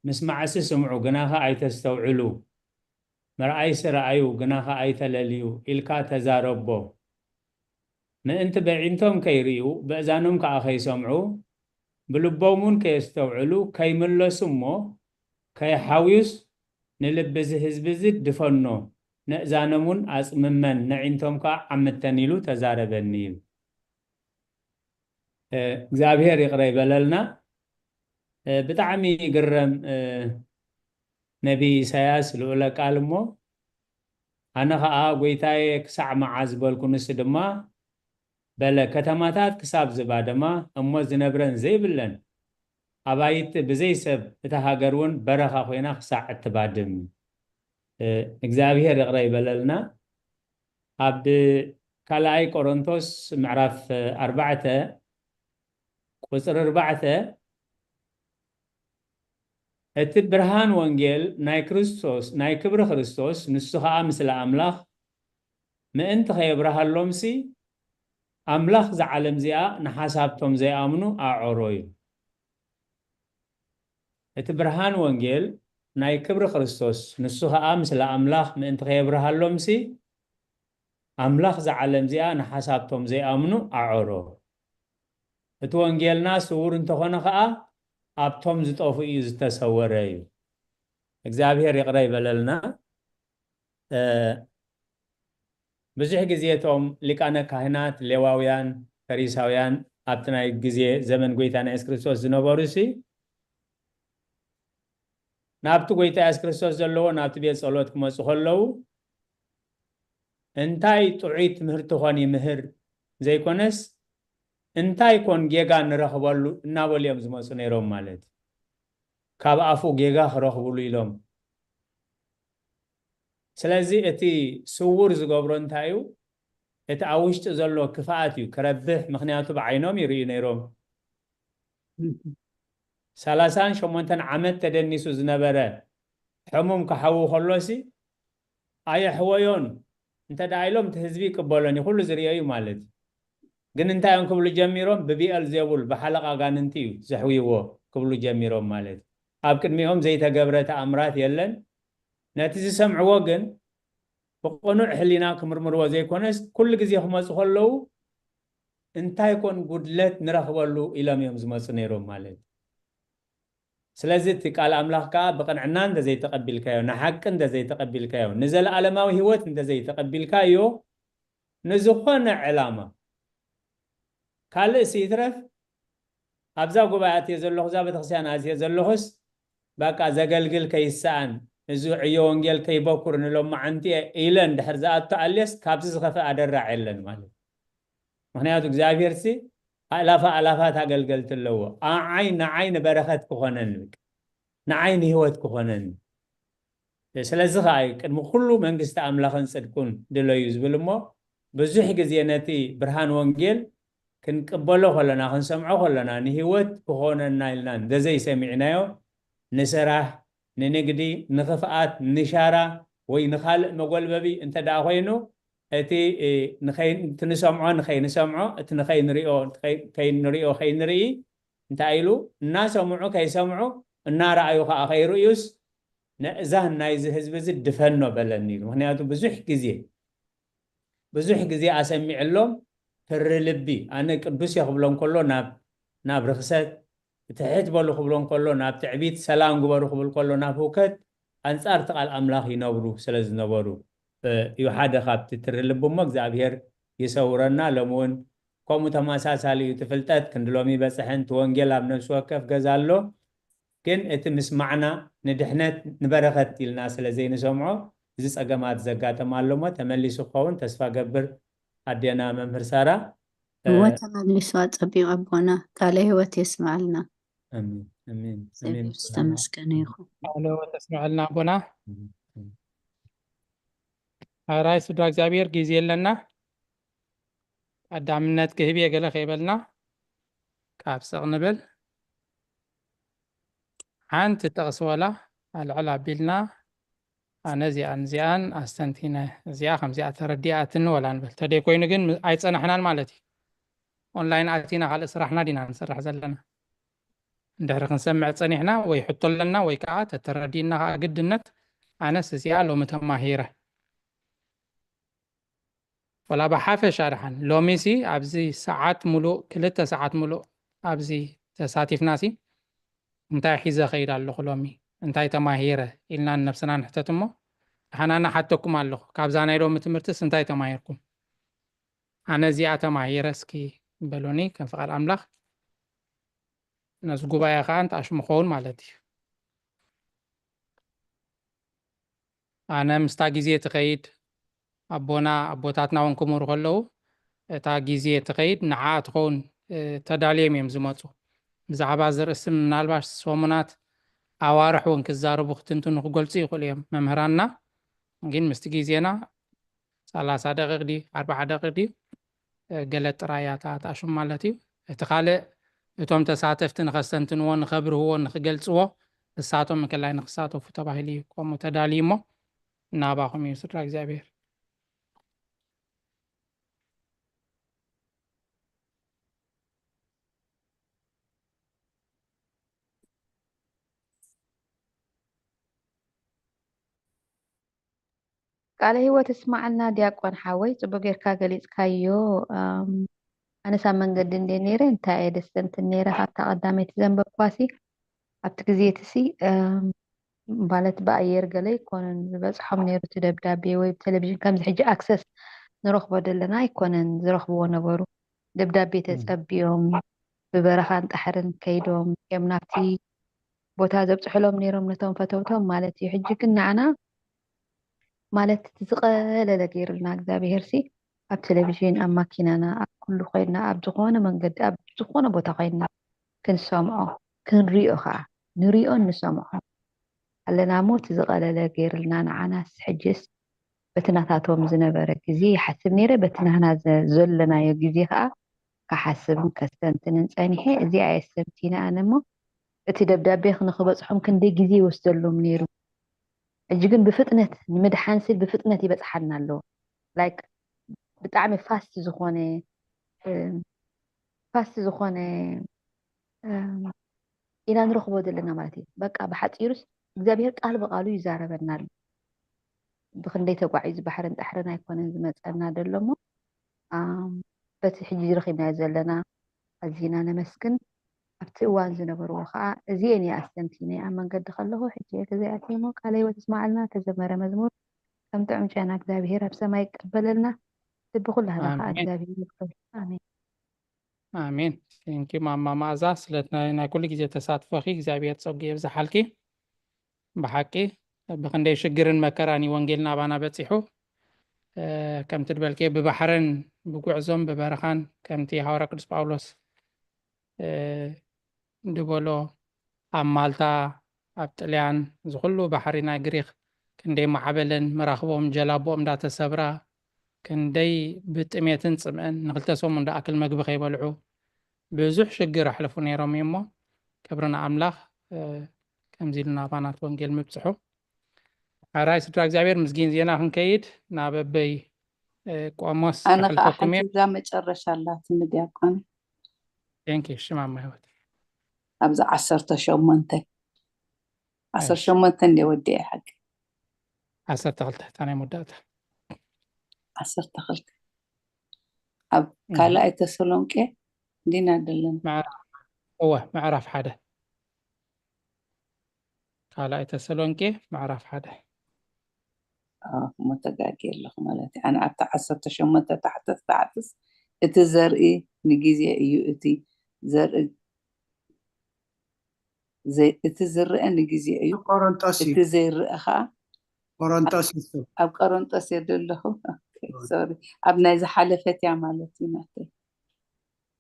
ምስማዕሲ ስምዑ፣ ግናኸ ኣይተስተውዕሉ፣ መርኣይሲ ረኣዩ፣ ግናኸ ኣይተለልዩ" ኢልካ ተዛረቦ። ምእንቲ በዒንቶም ከይርእዩ፣ በእዛኖም ከኣ ከይሰምዑ፣ ብልቦም እውን ከየስተውዕሉ፣ ከይምለሱ እሞ ከይሓውዩስ፣ ንልቢ እዚ ህዝቢ እዚ ድፈኖ፣ ነእዛኖም እውን ኣጽምመን፣ ነዒንቶም ከኣ ዓምተን ኢሉ ተዛረበኒ እዩ። እ፣ እግዚኣብሔር ይቕረ ይበለልና። እ፣ ብጣዕሚ ይግረም፣ እ፣ ነቢ ኢሳያስ ልኡለ ቃል እሞ፣ ኣነ ኸኣ፣ "ጐይታየ፣ ክሳዕ መዓስ?" በልኩ። ንሱ ድማ በለ፣ "ከተማታት ክሳብ ዝባደማ፣ እሞ ዝነብረን ዘይብለን፣ ኣባይቲ ብዘይ ሰብ፣ እታ ሃገር እውን በረኻ ኾይና ክሳዕ እትባድም።" እ፣ እግዚኣብሔር ይቕረ ይበለልና። ኣብ ካልኣይ ቆሮንቶስ ምዕራፍ ኣርባዕተ ቁጽሪ ኣርባዕተ፣ "እቲ ብርሃን ወንጌል ናይ ክርስቶስ፣ ናይ ክብሪ ክርስቶስ፣ ንሱ ኸኣ ምስለ ኣምላኽ ምእንቲ ኸየብርሃሎምሲ፣ ኣምላኽ እዛ ዓለም እዚኣ ንሓሳብቶም ዘይኣምኑ ኣዕሮ" እዩ። እቲ ብርሃን ወንጌል ናይ ክብሪ ክርስቶስ፣ ንሱ ኸኣ ምስለ ኣምላኽ ምእንቲ ኸየብርሃሎምሲ፣ ኣምላኽ እዛ ዓለም እዚኣ ንሓሳብቶም ዘይኣምኑ ኣዕሮ። እቲ ወንጌልና ስዉር እንተኾነ ኸኣ፣ ኣብቶም ዝጠፍኡ እዩ ዝተሰወረ እዩ። እግዚኣብሔር ይቕረ ይበለልና። እ፣ ብዙሕ ግዜ እቶም ሊቃነ ካህናት፣ ሌዋውያን፣ ፈሪሳውያን ኣብቲ ናይ ግዜ ዘመን ጐይታና የሱስ ክርስቶስ ዝነበሩሲ፣ ናብቲ ጐይታ የሱስ ክርስቶስ ዘለዎ ናብቲ ቤት ጸሎት ክመጹ ከለዉ፣ እንታይ ጥዑይ ትምህርቲ ኾን ይምህር ዘይኮነስ፣ እንታይ ኮን ጌጋ ንረኽበሉ እናበሉ እዮም ዝመጹ ነይሮም ማለት እዩ። ካብ ኣፉ ጌጋ ክረኽብሉ ኢሎም። ስለዚ እቲ ስውር ዝገብሮ እንታይ እዩ? እቲ ኣብ ውሽጢ ዘሎ ክፍኣት እዩ ክረብሕ፣ ምኽንያቱ ብዓይኖም ይርእዩ ነይሮም። ሰላሳን ሸሞንተን ዓመት ተደኒሱ ዝነበረ ሕሙም ክሓዊ ከሎሲ፣ ኣየሕወዮን እንተ ደኣ ኢሎም፣ እቲ ህዝቢ ይቅበሎን እዩ፣ ኩሉ ዝርእዮ እዩ ማለት እዩ። ግን እንታይ እዮም ክብሉ ጀሚሮም? ብቢኤል ዜቡል፣ ብሓለቓ ኣጋንንቲ እዩ ዘሕውይዎ ክብሉ ጀሚሮም ማለት እዩ። ኣብ ቅድሚኦም ዘይተገብረ ተኣምራት የለን። ነቲ ዝሰምዕዎ ግን ብቕኑዕ ሕሊና ክምርምርዎ ዘይኮነስ፣ ኩሉ ግዜ ክመጹ ከለዉ፣ እንታይ ኮን ጉድለት ንረኽበሉ ኢሎም እዮም ዝመጹ ነይሮም ማለት እዩ። ስለዚ እቲ ቃል ኣምላኽ ከኣ ብቕንዕና እንተዘይተቐቢልካዮ፣ ንሓቂ እንተዘይተቐቢልካዮ፣ ንዘለኣለማዊ ህይወት እንተዘይተቐቢልካዮ፣ ንዝኾነ ዕላማ፣ ካልእሲ ይትረፍ፣ ኣብዛ ጉባኤ ኣትየ ዘለኹ፣ እዛ ቤተክርስትያን ኣትየ ዘለኹስ፣ በቃ ዘገልግል ከይሰኣን፣ እዚ ዕዮ ወንጌል ከይበኩር ንሎማዓንቲ እየ ኢለ እንድሕር ዝኣቱ ኣልየስ፣ ካብዚ ዝኸፍእ ኣደራዕ የለን ማለት እዩ። ምኽንያቱ እግዚኣብሔርሲ ኣእላፋ ኣእላፋት ኣገልገልቲ ኣለዎ። ኣዓይ ንዓይ ንበረኸት ክኾነኒ፣ ንዓይ ንህይወት ክኾነኒ። ስለዚ ኸዓ እዩ ቅድሚ ኩሉ መንግስቲ ኣምላኽን ጽድቁን ድለዩ ዝብል እሞ፣ ብዙሕ ግዜ ነቲ ብርሃን ወንጌል ክንቅበሎ ከለና፣ ክንሰምዖ ከለና፣ ንህይወት ክኾነና ኢልና እንተዘይሰሚዕናዮ፣ ንስራሕ፣ ንንግዲ፣ ንኽፍኣት፣ ንሻራ፣ ወይ ንኻልእ መጎልበቢ እንተ ደኣ ኮይኑ፣ እቲ ንሰምዖ ንኸይንሰምዖ፣ እቲ ንኸይንሪኦ ከይንሪኦ ከይንርኢ፣ እንታይ ኢሉ እናሰምዑ ከይሰምዑ፣ እናረኣዩ ከዓ ከይርእዩስ፣ ነእዛን ናይዚ ህዝቢ እዚ ድፈኖ በለኒ ኢሉ። ምክንያቱ ብዙሕ ግዜ ብዙሕ ግዜ ኣሰሚዕሎም፣ ትሪ ልቢ፣ ኣነ ቅዱስ እየ ክብሎም ከሎ ናብ ናብ ርክሰት፣ ትሕት በሉ ክብሎም ከሎ ናብ ትዕቢት፣ ሰላም ግበሩ ክብል ከሎ ናብ ህውከት፣ ኣንጻር እቲ ቃል ኣምላኽ ይነብሩ ስለ ዝነበሩ እዩ ሓደ ካብቲ ትሪ ልቢ። እሞ እግዚኣብሔር ይሰውረና። ሎሚ እውን ከምኡ ተመሳሳሊ እዩ። እቲ ፍልጠት ክንዲ ሎሚ ይበጽሐን፣ እቲ ወንጌል ኣብ ነፍሲ ወከፍ ገዛ ኣሎ። ግን እቲ ምስማዕና ንድሕነት ንበረኸት ኢልና ስለ ዘይንሰምዖ፣ እዚ ጸገማት ዘጋጠም ኣሎ። እሞ ተመሊሱ ክኸውን ተስፋ ገብር። ኣዴና መምህር ሳራ። እወ፣ ተመሊሱ ኣጸቢቑ ኣቦና፣ ቃለ ህይወት የስምዓልና። ኣሜን፣ ኣሜን፣ ኣሜን። እግዚኣብሔር ዝተመስገነ ይኹን። ቃለ ህይወት የስምዓልና ኣቦና። ሕራይ ስድራ እግዚኣብሔር፣ ግዜ የለና። ቀዳምነት ክህብ እየ ገለ ከይበልና ካብ ስቕ ንብል። ሓንቲ ጥቕሲ ወላ ኣልዕል ኣቢልና፣ ኣነ እዚኣን እዚኣን ኣስተንቲነ፣ እዚኣ ከምዚኣ ተረዲኣትኒ ወላ ንብል። ተደይ ኮይኑ ግን ም-፣ ኣይጸናሕናን ማለት እዩ። ኦንላይን ኣቲና ካልእ ስራሕና ዲና ንሰርሕ ዘለና። እንድሕሪ ክንሰምዕ ጸኒሕና ወይ ሕቶ ኣለና ወይ ከዓ ተተረዲእና ከዓ ግድነት፣ ኣነስ እዚኣ ሎሚ ተማሂረ። ወላ ብሓፈሻ ደሓን ሎሚሲ ኣብዚ ሰዓት ሙሉእ፣ ክልተ ሰዓት ሙሉእ ኣብዚ ተሳቲፍናሲ እንታይ ሒዘ ከይድ ኣለኹ ሎሚ፣ እንታይ ተማሂረ ኢልና ንነብስና ንሕተት እሞ፣ ደሓን ኣነ ሓተኩም ኣለኹ፣ ካብዛ ናይ ሎሚ ትምህርትስ እንታይ ተማሂርኩም? ኣነ እዚኣ ተማሂረ እስኪ በሉኒ፣ ከም ፍቓድ ኣምላኽ ነዚ ጉባኤ ከዓ ንትኣሽሙ ክኸውን ማለት እዩ። ኣነ ምስታ ግዜ ትኸይድ፣ ኣቦና ኣቦታትና እውን ክምህሩ ከለዉ፣ እታ ግዜ ትኸይድ ንዓኣ ትኸውን፣ እ፣ ተዳልዮም እዮም ዝመፁ። ብዛዕባ እዚ ርእሲ ምናልባሽ ሰሙናት ኣዋርሕ እውን ክዛረቡ፣ ክትንትኑ፣ ክገልፁ ይኽእሉ እዮም መምህራንና። ግን ምስቲ ግዜና ሰላሳ ደቂቕ ድዩ ኣርባዓ ደቂቕ ድዩ፣ እ፣ ገለ ጥራይ እያ እታ ትኣሽሙ ማለት እዩ። እቲ ካልእ እቶም ተሳተፍቲ ንኸስተንትንዎ፣ ንኸብርህዎ፣ ንኽገልፅዎ፣ እሳቶም እንከላይ ንኽሳተፉ ተባሂሉ እዩ ከምኡ ተዳልዩ እሞ፣ ናባኹም እዩ ስድራ እግዚኣብሔር። ቃለ ህይወት እስማዓልና ዲያቆን ሓወይ፣ ጽቡቅ ጌርካ ገሊጽካዮ። ኣም፣ ኣነስ ኣብ መንገዲ እንድየ ነይረ፣ እንታይ እየ ደስተንትን ነይረ፣ ካብታ ቀዳመይቲ ዘንበብኳሲ፣ ኣብቲ ግዜ እቲ ሲ፣ ኣም፣ ማለት ብኣየር ገለ ኣይኮነን ዝበጽሖም ነይሩ እቲ ደብዳቤ፣ ወይ ብቴሌቪዥን ከምዚ ሕጂ ኣክሰስ ንረኽቦ ዘለና ኣይኮነን ዝረኽብዎ ነበሩ። ደብዳቤ እም። ተጸብዮም፣ ብበረኻን ጣሕርን ከይዶም እዮም ናብቲ ቦታ ዘብጽሑሎም ነይሮም ነቶም ፈተውቶም ማለት እዩ። ሕጂ ግን ንዓና ማለት እቲ ዝቐለለ ገይሩልና እግዚኣብሄር ሲ፣ ኣብ ቴሌቪዥን፣ ኣብ ማኪናና፣ ኣብ ኩሉ ኮይንና፣ ኣብ ዝኾነ መንገዲ፣ ኣብ ዝኾነ ቦታ ኮይንና ክንሰምዖ፣ ክንሪኦ ኸዓ፣ ንሪኦን ንሰምዖን ኣለና እሞ፣ እቲ ዝቐለለ ገይሩልና ንዓናስ ሕጅስ በቲ ናታቶም ዝነበረ ግዜ ይሓስብ ነይረ፣ በቲ ናህና ዘ-፣ ዘለናዮ ግዜ ኸዓ ክሓስብን ከስተንትንን ጸኒሐ። እዚኣ እየ ሰምቲነ ኣነ እሞ፣ እቲ ደብዳቤ ንኽበጽሖም ክንደይ ግዜ ይወስደሎም ነይሩ። ሕጂ ግን ብፍጥነት ንምድሓን ሲል ብፍጥነት ይበጽሓና ኣሎ። ላይክ ብጣዕሚ ፋስት ዝኾነ፣ እ፣ ፋስት ዝኾነ፣ እ፣ ኢና ንረኽቦ ዘለና ማለት እዩ። በቃ ብሓጺሩስ እግዚኣብሄር ቃል ብቓሉ ይዛረበና ኣሎ። ብኽንደይ ተጓዒዙ ባሕርን ጣሕርን ኣይኮነን ዝመጸና ዘሎ እሞ፣ ኣም፣ በቲ ሕጂ ረኺብናዮ ዘለና ኣዚና ነመስግን። ኣብቲ እዋን ዝነበርዎ ኸዓ እዚኤን እየ ኣስተንቲነ ኣብ መንገዲ ከለኹ፣ ሕጂ እየ ገዛ ኣትየ እሞ ቃለ ህይወት ይስማዓልና። ተዘመረ መዝሙር ከም ጥዑም ጨና እግዚኣብሄር ኣብ ሰማይ ይቀበለልና። ልቢ ኩላህና ኸዓ ኣሜን። እግዚኣብሄር ይባርክ። ኣሜን። ኣሜን። ቴንኪዩ ማማ መኣዛ፣ ስለ ናይ፣ ናይ ኩሉ ግዜ ተሳትፎኺ እግዚኣብሔር ጸጉ የብዝሓልኪ። ብሓቂ ብኽንደይ ሽግርን መከራን እዩ ወንጌል ናባና በጺሑ። እ፣ ከምቲ ድበልክዮ ብባሕርን ብጉዕዞን ብበረኻን ከምቲ ሃዋርያ ቅዱስ ጳውሎስ፣ እ፣ ድበሎ ኣብ ማልታ፣ ኣብ ጥልያን፣ እዚ ኩሉ ባሕሪ ናይ ግሪኽ ክንደይ ማዕበለን መራኽቦም ጀላቦኦም እንዳተሰብራ፣ ክንደይ ብጥሜትን ጽምእን ንክልተ ሰሙን ዝኣክል መግቢ ከይበልዑ ብዙሕ ሽግር ኣሕልፉ ነይሮም እዩ እሞ፣ ክብሪ ንኣምላኽ፣ እ፣ ከምዚ ኢሉ ናባና እቲ ወንጌል ምብጽሑ። ኣራይ ስድራ እግዚኣብሔር፣ ምስ ግዜና ክንከይድ ናብ ኣበይ፣ እ፣ ቆሞስ ኣነ ከዓ ከሕልፈኩም ሓንቲ እየ። እዛ መጨረሻ ኣላትኒ ዲያቆን። ቴንኪ ሽማማ ህይወት። ኣብዚ ዓሰርተ ሸሞንተ፣ ዓሰርተ ሸሞንተ እንደ ወዲኤ ሓቂ ዓሰርተ ክልተ እታ ናይ መወዳእታ። ዓሰርተ ክልተ ኣብ ካልኣይ ተሰሎንቄ እንዲና ዘለና። ምዕራፍ፣ እወ፣ ምዕራፍ ሓደ። ካልኣይ ተሰሎንቄ ምዕራፍ ሓደ። ኣዎ፣ እሞ ተጋግየ ኣለኹ ማለት እዩ። ኣነ ኣብቲ ዓሰርተ ሸሞንተ ታሕተስ ታሕተስ እቲ ዘርኢ ንግዜ እዩ፣ እቲ ዘርኢ ዘይ-፣ እቲ ዝረአ ንግዜ እዩ፣ ቆሮንጦስ እዩ። እቲ ዘይረአ ከዓ ቆሮንጦስ እዩ። ኣብ ቆሮንጦስ እየ ዘለኹ። ኦኬ፣ ሶሪ፣ ኣብ ናይ ዝሓለፈት እያ ማለት እዩ ናተይ።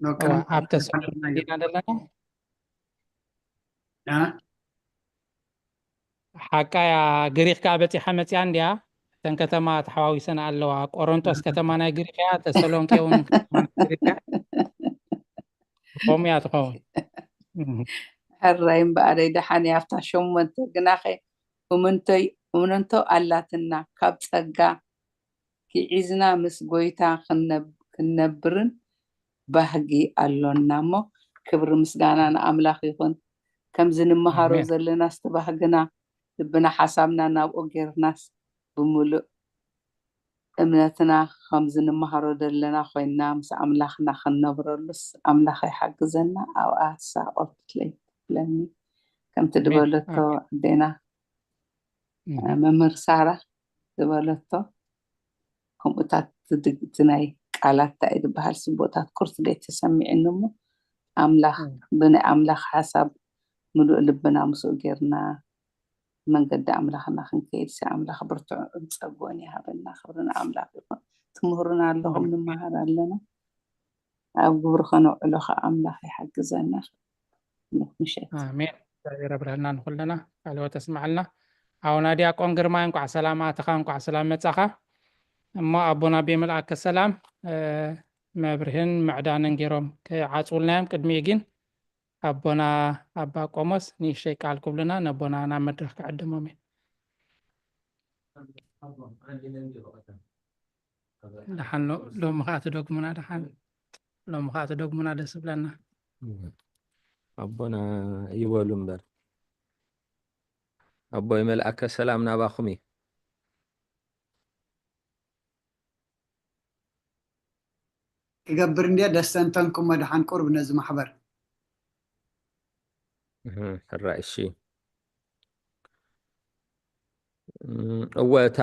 ኖ፣ እወ፣ ቅድሚ ኣብ ተሰሎንቄ ኢና ዘለና። ሓቃ እያ፣ ግሪክ ከዓ በፂሓ መፅያ እንድያ። እተን ከተማ ተሓዋዊሰን ኣለዋ። ቆሮንጦስ ከተማ ናይ ግሪክ እያ፣ ተሰሎንቄ እውን ከተማ ናይ ግሪክ እያ። ከምኡ እያ ትኸውን። እህ። ሕራይ እምበኣረይ ደሓን እያ። ኣብታ ሸሞንተ ግናኸ እምንቶይ፣ እምንቶ ኣላትና፣ ካብ ጸጋ ኪዒዝና ምስ ጎይታ ክንነብ-፣ ክንነብርን ባህጊ ኣሎና እሞ፣ ክብሪ ምስጋና ንኣምላኽ ይኹን። ከምዚ ንመሃሮ ኣሜን። ዘለና ስተባህግና ልብና ሓሳብና ናብኡ ጌርናስ ብምሉእ እምነትና ከምዚ ንመሃሮ ዘለና ኮይንና ምስ ኣምላኽና ክንነብረሉስ ኣምላኽ ይሓግዘና። ኣብኣ ሳቆት ለይ ትብለኒ ከምቲ ኣሜን። ዝበለቶ ኣሜን። ኣዴና እህ። መምህር ሳራ ዝበለቶ ከምኡታት ትድግ-፣ እቲ ናይ ቃላት እንታይ እዩ ዝበሃል ስቦታት ኩርት ደይ ተሰሚዕኒ እሞ ኣምላኽ እህ። ብናይ ኣምላኽ ሓሳብ ምሉእ ልብና ምስኡ ጌርና መንገዲ ኣምላኽና ክንከይድ ሲ ኣምላኽ ብርቱዕን ጸግኦን ይሃበና። ክብሪ ንኣምላኽ ይኹን። ትምህሩና ኣለኹም ኣሜን። ንመሃር ኣለና። ኣብ ግብሪ ከነውዕሎ ከዓ ኣምላኽ ይሓግዘና። ብሩኽ ምሸት። ኣሜን። እግዚኣብሔር ኣብርሃልና ንኩልና ቃለ ሕይወት ተስምዓልና። ኣቡና ዲያቆን ግርማይ እንኳዕ ሰላም ኣተኻ፣ እንኳዕ ሰላም መጻኻ። እሞ ኣቦና ቤመልኣከ ሰላም፣ እ፣ መብርህን ምዕዳንን ገይሮም ክዓጽውልና እዮም። ቅድሚኡ ግን ኣቦና ኣባ ቆሞስ ንእሽተይ ቃል ክብሉና ነቦና ናብ መድረኽ ክዕድሞም እየ። ደሓን ሎ-፣ ሎሚ ከዓ ትደግሙና፣ ደሓን ሎሚ ከዓ ትደግሙና፣ ደስ ይብለና። ኣቦና ይበሉ እምበር። ኣቦይ መልኣከ ሰላም ናባኹም እዩ። ክገብር እንድየ ደስተንተንኩም መድሓን ቁርብ ነዚ ማሕበር። እህ፣ ሕራይ እሺ። እም፣ እወ፣ እታ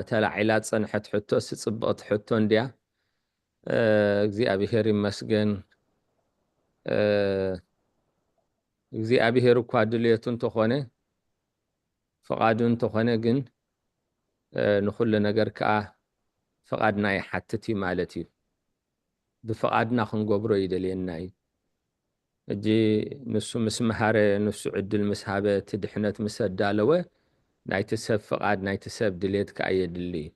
ተላዒላ ዝጸንሐት ሕቶስ ጽብቕቲ ሕቶ እንድያ። እ፣ እግዚኣብሄር ይመስገን። እ፣ እግዚኣብሄር እኳ ድልየቱ እንተኾነ፣ ፍቓዱ እንተኾነ ግን፣ እ፣ ንኹሉ ነገር ከኣ ፍቓድና ይሓትት እዩ ማለት እዩ። ብፍቓድና ክንገብሮ ይደልየና እዩ። ሕጂ ንሱ ምስ መሃረ፣ ንሱ ዕድል ምስ ሃበ፣ እቲ ድሕነት ምስ ኣዳለወ፣ ናይቲ ሰብ ፍቓድ፣ ናይቲ ሰብ ድሌት ከኣ የድሊ እዩ።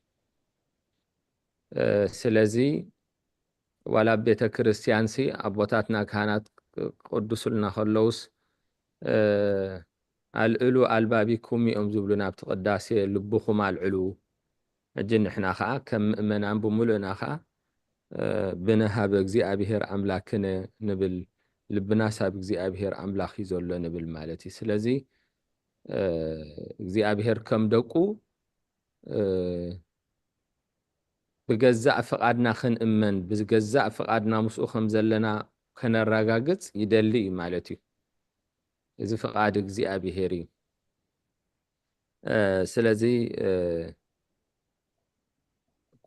እ፣ ስለዚ ዋላ ኣብ ቤተ ክርስቲያንሲ ኣቦታትና ካህናት ቅዱሱልና ከለውስ፣ እ፣ ኣልዕሉ ኣልባቢኩም እዮም ዝብሉ ናብቲ ቅዳሴ ልብኹም ኣልዕሉ። ሕጂ ንሕና ኸዓ ከም ምእመናን ብምሉእና ኸዓ፣ እ፣ ብነ ሀበ እግዚኣብሔር ኣምላክነ ንብል፣ ልብናስ ኣብ እግዚኣብሔር ኣምላኽ እዩ ዘሎ ንብል ማለት እዩ። ስለዚ፣ እ፣ እግዚኣብሔር ከም ደቁ፣ እ፣ ብገዛእ ፍቓድና ክንእመን፣ ብገዛእ ፍቓድና ምስኡ ከም ዘለና ከነረጋግጽ ይደሊ እዩ ማለት እዩ። እዚ ፍቓድ እግዚኣብሔር እዩ። እ፣ ስለዚ፣ እ፣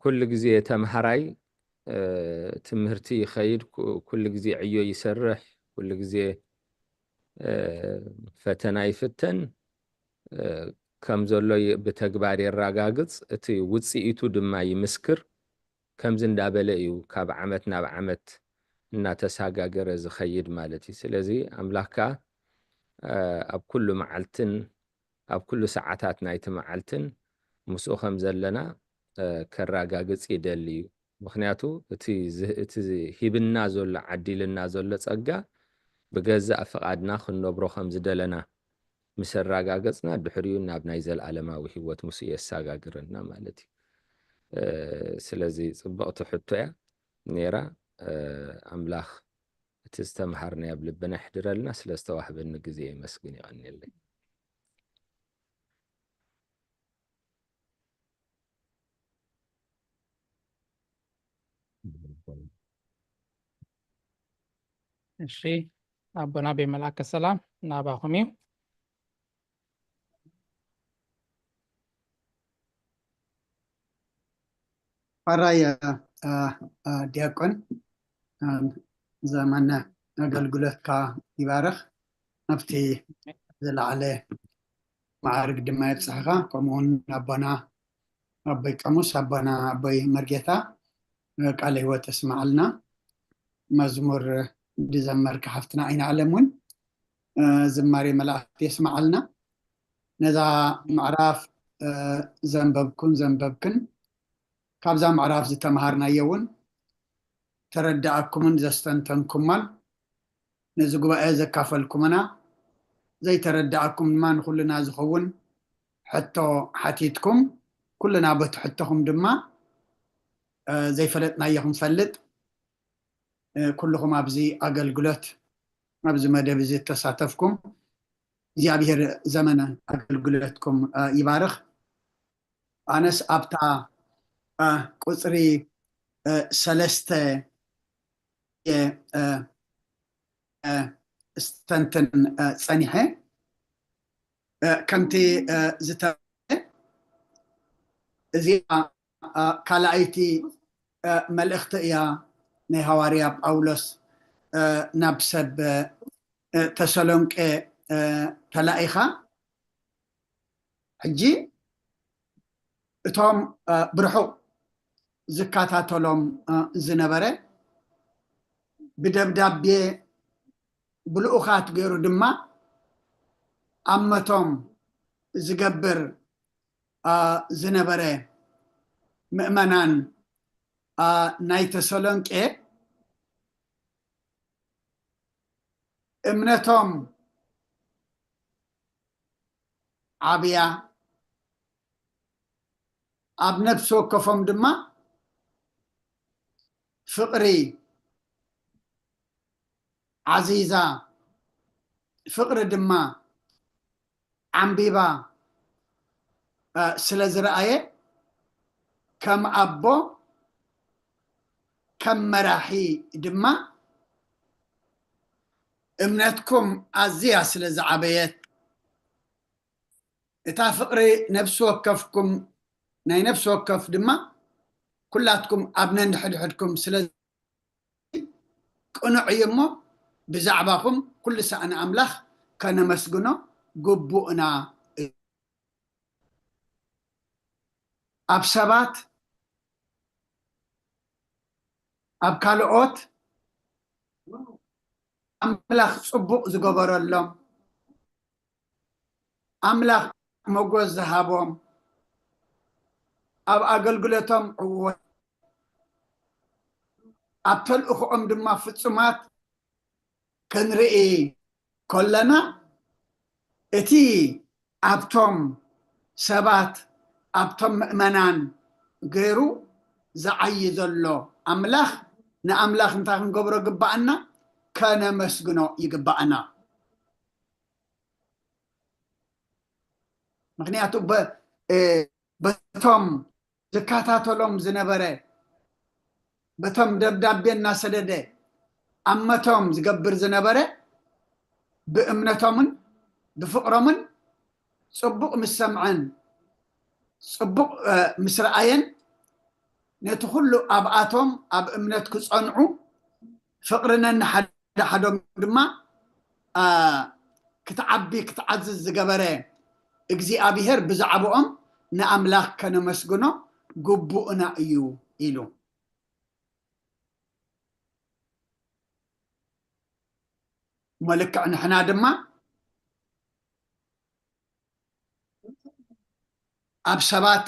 ኩሉ ግዜ ተምሃራይ፣ እ፣ ትምህርቲ ይኸይድ፣ ኩ-፣ ኩሉ ግዜ ዕዮ ይሰርሕ፣ ኩሉ ግዜ፣ እ፣ ፈተና ይፍተን፣ እ፣ ከም ዘሎ ይ-፣ ብተግባር የረጋግጽ፣ እቲ ውጽኢቱ ድማ ይምስክር። ከምዚ እንዳበለ እዩ ካብ ዓመት ናብ ዓመት እናተሳጋገረ ዝኸይድ ማለት እዩ። ስለዚ ኣምላኽ ከኣ፣ እ፣ ኣብ ኩሉ መዓልትን ኣብ ኩሉ ሰዓታት ናይቲ መዓልትን ምስኡ ከም ዘለና፣ እ፣ ከረጋግጽ ይደሊ እዩ። ምኽንያቱ እቲ ዝ-፣ እቲ ሂብና ዘሎ፣ ዓዲልና ዘሎ ጸጋ ብገዛእ ፍቓድና ክንነብሮ ከም ዝደለና፣ ምስ ኣረጋገጽና፣ ድሕሪኡ ናብ ናይ ዘለኣለማዊ ህይወት ምስኡ የሰጋግረና ማለት እዩ። ስለዚ ጽብቕቲ ሕቶ እያ ነይራ። ኣምላኽ እቲ ዝተምሃርናዮ ኣብ ልብና ይሕድረልና። ስለ ዝተዋህበኒ ግዜ የመስግን። የቐንየለይ። እሺ፣ ኣቦና ቤ መልኣከ ሰላም ናባኹም እዩ። ሕራይ ዲያቆን፣ ዘመነ ኣገልግሎትካ ይባርኽ፣ ኣብቲ ዝለዓለ ማዕርግ ድማ የብፅሕኻ። ከምኡውን ኣቦና ኣቦይ ቀሙስ፣ ኣቦና ኣቦይ መርጌታ ቃለ ህይወት የስምዓልና። መዝሙር ዝዘመርካ ሓፍትና ኣይናለም እውን ዝማሬ መላእክት የስምዓልና። ነዛ ምዕራፍ ዘንበብኩን ዘንበብክን፣ ካብዛ ምዕራፍ ዝተምሃርናዮ እውን ተረዳእኩምን ዘስተንተንኩማን፣ ነዚ ጉባኤ ዘካፈልኩምና፣ ዘይተረዳእኩም ድማ ንኩልና ዝኸውን ሕቶ ሓቲትኩም፣ ኩልና በቲ ሕቶኹም ድማ ዘይፈለጥናዮ ክንፈልጥ፣ ኩልኹም ኣብዚ ኣገልግሎት፣ ኣብዚ መደብ እዚ እተሳተፍኩም፣ እግዚኣብሔር ዘመነ ኣገልግሎትኩም ይባርኽ። ኣነስ ኣብታ ቁፅሪ ሰለስተ ስተንትን ፀኒሐ፣ ከምቲ ዝተባህለ፣ እዚኣ ካልኣይቲ መልእኽቲ እያ፣ ናይ ሃዋርያ ጳውሎስ ናብ ሰብ ተሰሎንቄ ተላኢኻ። ሕጂ እቶም ብርሑቕ ዝከታተሎም ዝነበረ፣ ብደብዳቤ ብልኡኻት ገይሩ ድማ ኣመቶም ዝገብር ዝነበረ ምእመናን ናይ ተሰሎንቄ፣ እምነቶም ዓብያ፣ ኣብ ነፍሲ ወከፎም ድማ ፍቕሪ ዓዚዛ፣ ፍቕሪ ድማ ዓምቢባ ስለ ዝረኣየ፣ ከም ኣቦ፣ ከም መራሒ ድማ፣ እምነትኩም ኣዝያ ስለ ዝዓበየት፣ እታ ፍቕሪ ነፍሲ ወከፍኩም፣ ናይ ነፍሲ ወከፍ ድማ፣ ኩላትኩም ኣብ ነንሕድሕድኩም ስለ ቅኑዕ እዩ እሞ፣ ብዛዕባኹም ኩሉ ሳእኒ ኣምላኽ ከነመስግኖ ግቡእና እዩ። ኣብ ሰባት፣ ኣብ ካልኦት ኣምላኽ ጽቡቕ ዝገበረሎም፣ ኣምላኽ ሞጎስ ዝሃቦም፣ ኣብ ኣገልግሎቶም ዕዉት፣ ኣብ ተልእኾኦም ድማ ፍጹማት ክንርኢ ከለና፣ እቲ ኣብቶም ሰባት፣ ኣብቶም ምእመናን ገይሩ ዝዓዪ ዘሎ ኣምላኽ፣ ንኣምላኽ እንታይ ክንገብሮ ግባኣና? ከነመስግኖ ይግባኣና። ምኽንያቱ በ-፣ እ፣ በቶም ዝከታተሎም ዝነበረ፣ በቶም ደብዳቤ እናሰደደ ኣመቶም ዝገብር ዝነበረ፣ ብእምነቶምን ብፍቕሮምን ጽቡቕ ምስ ሰምዐን፣ ጽቡቕ፣ እ፣ ምስ ረኣየን፣ ነቲ ኩሉ ኣብኣቶም ኣብ እምነት ክጸንዑ፣ ፍቕሪ ነንሓደ ሓዶም ድማ፣ እ፣ ክትዓቢ ክትዓዝዝ ዝገበረ እግዚኣብሄር ብዛዕባኦም ንኣምላኽ ከነመስግኖ ግቡእና እዩ ኢሉ። እሞ ልክዕ ንሕና ድማ ኣብ ሰባት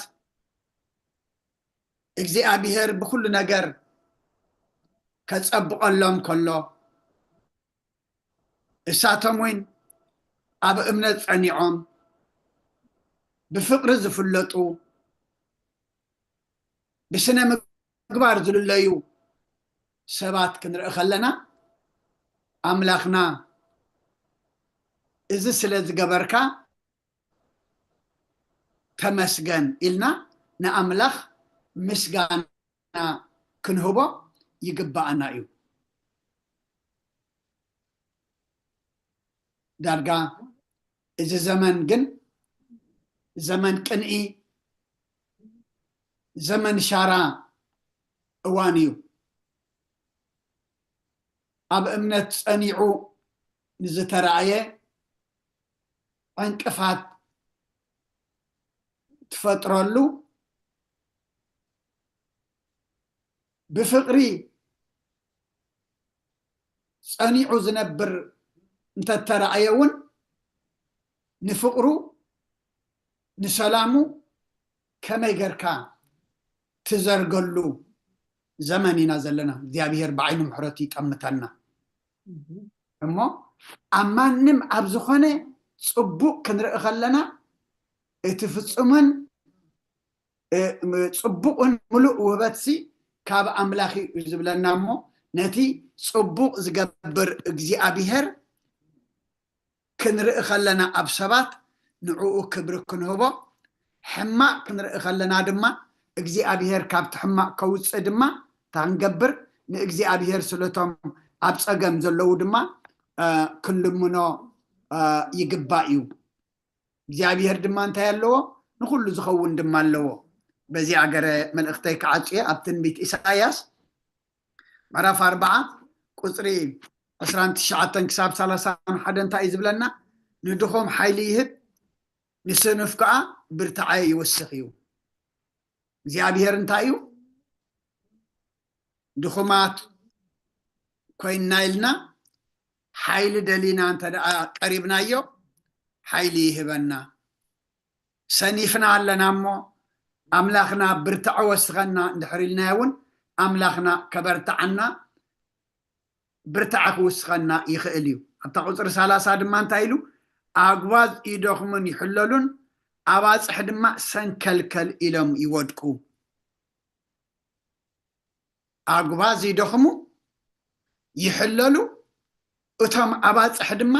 እግዚኣብሄር ብኹሉ ነገር ከጸብቐሎም ከሎ፣ እሳቶም እውን ኣብ እምነት ጸኒዖም ብፍቕሪ ዝፍለጡ ብስነ ምግባር ዝልለዩ ሰባት ክንርኢ ከለና ኣምላኽና እዚ ስለ ዝገበርካ ተመስገን ኢልና ንኣምላኽ ምስጋና ክንህቦ ይግባኣና እዩ። ዳርጋ እዚ ዘመን ግን ዘመን ቅንኢ፣ ዘመን ሻራ እዋን እዩ። ኣብ እምነት ጸኒዑ ንዝተራእየ ዕንቅፋት ትፈጥረሉ፣ ብፍቕሪ ጸኒዑ ዝነብር እንተተራእየ እውን ንፍቕሩ ንሰላሙ ከመይ ጌርካ ትዘርገሉ ዘመን ኢና ዘለና። እግዚኣብሔር ብዓይኑ ምሕረቱ ይጠምተና እሞ ኣብ ማንም ኣብ ዝኾነ ጽቡቕ ክንርኢ ከለና እቲ ፍጹምን ጽቡቕን ምሉእ ውህበትሲ ካብ ኣምላኽ እዩ ዝብለና እሞ ነቲ ጽቡቕ ዝገብር እግዚኣብሔር ክንርኢ ከለና ኣብ ሰባት ንዕኡ ክብሪ ክንህቦ፣ ሕማቕ ክንርኢ ከለና ድማ እግዚኣብሔር ካብቲ ሕማቕ ከውፅእ ድማ ታንገብር ንእግዚኣብሔር ስለቶም ኣብ ፀገም ዘለዉ ድማ ክንልምኖ ይግባእ እዩ። እግዚኣብሔር ድማ እንታይ ኣለዎ? ንኩሉ ዝኸውን ድማ ኣለዎ። በዚ ኣገረ መልእኽተይ ክዓፅየ ኣብ ትንቢት ኢሳያስ ምዕራፍ ኣርባዓ ቁፅሪ ዕስራን ትሽዓተን ክሳብ ሰላሳን ሓደ እንታይ እዩ ዝብለና? ንድኹም ሓይሊ ይህብ፣ ንስኑፍ ከዓ ብርታዐ ይውስኽ እዩ። እግዚኣብሔር እንታይ እዩ? ድኹማት ኮይንና ኢልና ሓይሊ ደሊና እንተ ደኣ ቀሪብናዮ ሓይሊ ይህበና። ሰኒፍና ኣለና እሞ ኣምላኽና ብርትዐ ወስኸና እንድሕር ኢልናዮ እውን ኣምላኽና ከበርትዓና ብርትዐ ክውስኸና ይኽእል እዩ። ኣብታ ቁፅሪ ሰላሳ ድማ እንታይ ኢሉ? ኣጉባዝ ይደኽሙን ይሕለሉን ኣባፅሕ ድማ ሰንከልከል ኢሎም ይወድቁ። ኣጉባዝ ይደኽሙ ይሕለሉ፣ እቶም ኣባፅሕ ድማ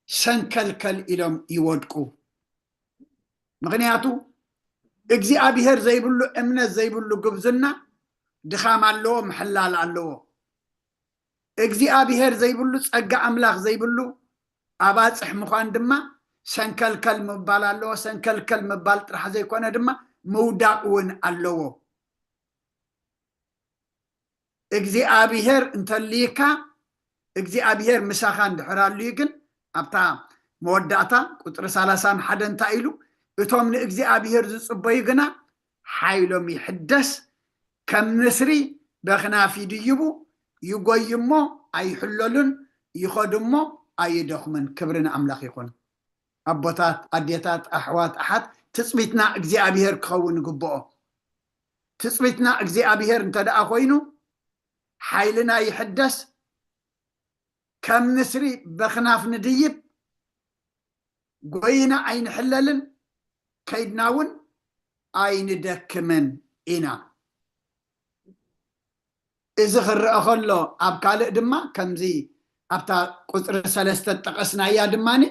ሰንከልከል ኢሎም ይወድቁ። ምኽንያቱ እግዚኣብሔር ዘይብሉ እምነት ዘይብሉ ግብዝና ድኻም ኣለዎ፣ ምሕላል ኣለዎ። እግዚኣብሔር ዘይብሉ ጸጋ ኣምላኽ ዘይብሉ ኣባፅሕ ምዃን ድማ ሰንከልከል ምባል ኣለዎ። ሰንከልከል ምባል ጥራሕ ዘይኮነ ድማ ምውዳቕ እውን ኣለዎ። እግዚኣብሔር እንተልይካ እግዚኣብሔር ምሳኻ እንድሕር ኣልዩ ግን ኣብታ መወዳእታ ቁፅሪ ሰላሳን ሓደ እንታይ ኢሉ? እቶም ንእግዚኣብሔር ዝፅበዩ ግና ሓይሎም ይሕደስ፣ ከም ንስሪ በኽናፍ ይድይቡ፣ ይጎዩ እሞ ኣይሕለሉን፣ ይኸዱ እሞ ኣይደኽሙን። ክብሪ ንኣምላኽ ይኹን። ኣቦታት፣ ኣዴታት፣ ኣሕዋት፣ ኣሓት ትፅቢትና እግዚኣብሔር ክኸውን ይግብኦ። ትፅቢትና እግዚኣብሔር እንተ ደኣ ኮይኑ ሓይልና ይሕደስ፣ ከም ንስሪ በኽናፍ ንድይብ፣ ጎይና ኣይንሕለልን፣ ከይድና እውን ኣይንደክምን ኢና። እዚ ክረአ ከሎ ኣብ ካልእ ድማ ከምዚ ኣብታ ቁፅሪ ሰለስተ ጠቐስናያ ድማኒ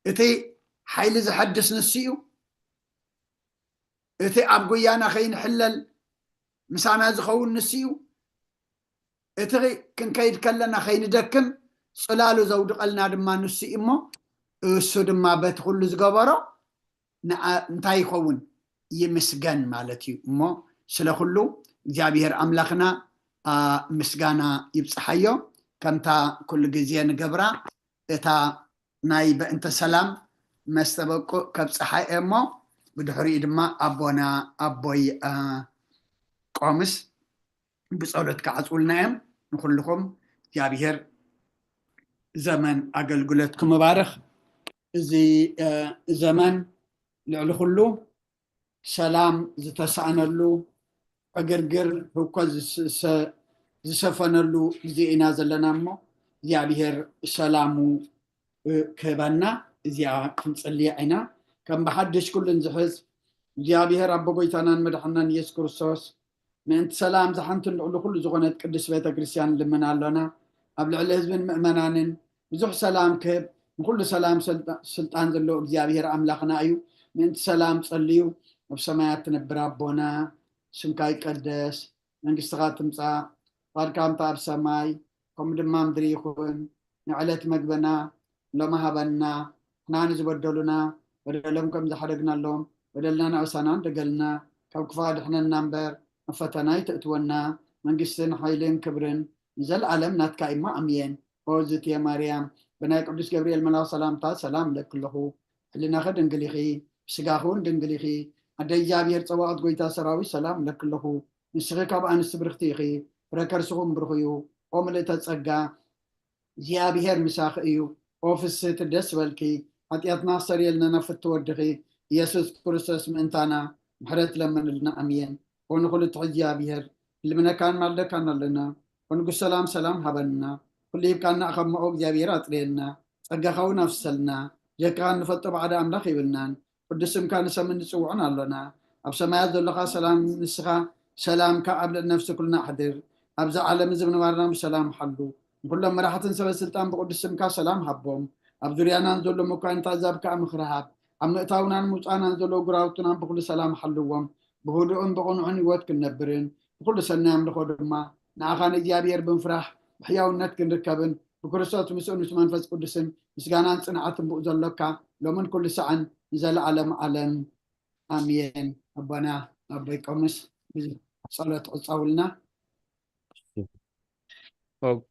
እቲ ሓይሊ ዘሐድስ ንሱ እዩ። እቲ ኣብ ጉያና ከይንሕለል ምሳና ዝኸውን ንሱ እዩ። እቲ ክንከይድ ከለና ከይንደክም ፅላሉ ዘውድቐልና ድማ ንሱ እዩ እሞ እሱ ድማ በቲ ኩሉ ዝገበሮ እንታይ ይኸውን? ይምስገን ማለት እዩ። እሞ ስለ ኩሉ እግዚኣብሔር ኣምላኽና ምስጋና ይብፅሓዮ። ከምታ ኩሉ ግዜ ንገብራ እታ ናይ በእንተ ሰላም መስተበቁ ከብፅሓ እየ እሞ ብድሕሪኡ ድማ ኣቦና ኣቦይ ቆምስ ብፀሎት ክዓፅውልና እዮም። ንኩልኩም እግዚኣብሔር ዘመን ኣገልግሎትኩም ይባርኽ። እዚ ዘመን ልዕሊ ኩሉ ሰላም ዝተሳእነሉ ዕግርግር ህውከት ዝሰፈነሉ ግዜ ኢና ዘለና እሞ እግዚኣብሔር ሰላሙ ክህበና እዚኣ ክንጽልያ ኢና። ከም ብሓድሽ ኩሉ ንዝሕዝ እግዚኣብሔር ኣቦ ጎይታናን መድሓናን ኢየሱስ ክርስቶስ ምእንቲ ሰላም ዝሓንትን ልዕሊ ኩሉ ዝኾነት ቅድስት ቤተ ክርስቲያን ንልምን ኣሎና። ኣብ ልዕሊ ህዝብን ምእመናንን ብዙሕ ሰላም ክህብ ንኩሉ ሰላም ስልጣ-፣ ስልጣን ዘለዎ እግዚኣብሔር ኣምላኽና እዩ። ምእንቲ ሰላም ጸልዩ። ኣብ ሰማያት ትነብር ኣቦና ስምካ ይቀደስ፣ መንግስትኻ ትምጻእ፣ ፍቓድካ ከምታ ኣብ ሰማይ ከምኡ ድማ ምድሪ ይኹን። ንዕለት መግብና ሎሚ ሃበና፣ ንሕና ንዝበደሉና በደሎም ከም ዝሓደግናሎም በደልና ንዕሳና ንደገልና፣ ካብ ክፉእ ኣድሕነና እምበር ናብ ፈተና ኣይተእትወና፣ መንግስትን ሓይልን ክብርን ንዘለኣለም ናትካ እሞ ኣምየን። ኦ ዝትየ ማርያም፣ ብናይ ቅዱስ ገብርኤል መልኣኽ ሰላምታ ሰላም እለኪ ኣለኹ። ሕልናኺ ድንግል ኢኺ፣ ብስጋኺ እውን ድንግል ኢኺ። ኣደ እግዚኣብሔር ጸባኦት ጎይታ ሰራዊት ሰላም እለኪ ኣለኹ። ንስኺ ካብ ኣንስቲ ብርኽቲ ኢኺ፣ ፍረ ከርስኹም ብሩኽ እዩ። ኦ ምልእተ ጸጋ፣ እግዚኣብሔር ምሳኺ እዩ። ኦ ፍስህቲ ደስ በልኪ፣ ሓጢኣትና ክሰርየልና ናብ ፍትው ወድኺ ኢየሱስ ክርስቶስ ምእንታና ምሕረት ለምንልና። ኣሜን። ኦ ንኹሉ ትሕት እግዚኣብሔር፣ ልምነካን ማልደካን ኣለና። ኦ ንጉስ ሰላም ሰላም ሃበና። ኩሉ ሂብካና ኣኸሞ ኦ እግዚኣብሔር ኣጽርየልና። ጸጋኻ እውን ኣፍሰልና። ጀካኻ እንፈልጦ ባዕዳ ኣምላኽ ይብልናን። ቅዱስ ስምካ ንሰምን ንጽውዖን ኣሎና። ኣብ ሰማያት ዘሎኻ ሰላም ንስኻ ሰላምካ ኣብ ልዕሊ ነፍሲ ኩልና ኣሕድር። ኣብዚ ዓለም እዚ ምንባርና ብሰላም ሓሉ። ንኩሎም መራሕትን ሰበ ስልጣን ብቅዱስ ስምካ ሰላም ሃቦም። ኣብ ዙርያናን ዘሎ መኳንንት ኣዛብ ከኣ ምኽሪ ሃብ። ኣብ ምእታውናን ምውጻእናን ዘለዉ ጉራውትናን ብኹሉ ሰላም ሓልዎም። ብህዱእን ብቕኑዕን ህይወት ክንነብርን ብኹሉ ሰናይ ኣምልኾ ድማ ንኣኻ ንእግዚኣብሔር ብምፍራሕ ብሕያውነት ክንርከብን ብክርስቶስ ምስኡን ምስ መንፈስ ቅዱስን ምስጋናን ጽንዓትን ብኡ ዘሎካ ሎምን ኩሉ ሰዓን ንዘለዓለም ዓለም ኣሜን። ኣቦና ኣቦይ ቆምስ ብዙሕ ጸሎት ዕጸውልና። ወ-፣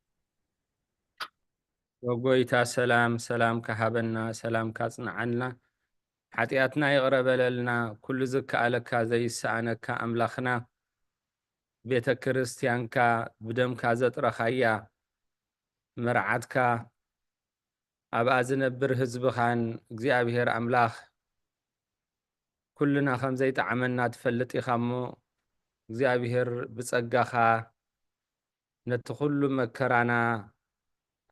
ወጎይታ ሰላም፣ ሰላም ካሃበና፣ ሰላም ካጽንዓልና፣ ሓጢኣትና ይቕረ በለልና። ኩሉ ዝከኣለካ ዘይሰኣነካ ኣምላኽና፣ ቤተ ክርስቲያንካ ብደምካ ዘጥረኻያ፣ መርዓትካ፣ ኣብኣ ዝነብር ህዝብኻን እግዚኣብሔር ኣምላኽ ኩልና ከም ዘይጠዓመና ትፈልጥ ኢኻ እሞ፣ እግዚኣብሔር ብጸጋኻ ነቲ ኩሉ መከራና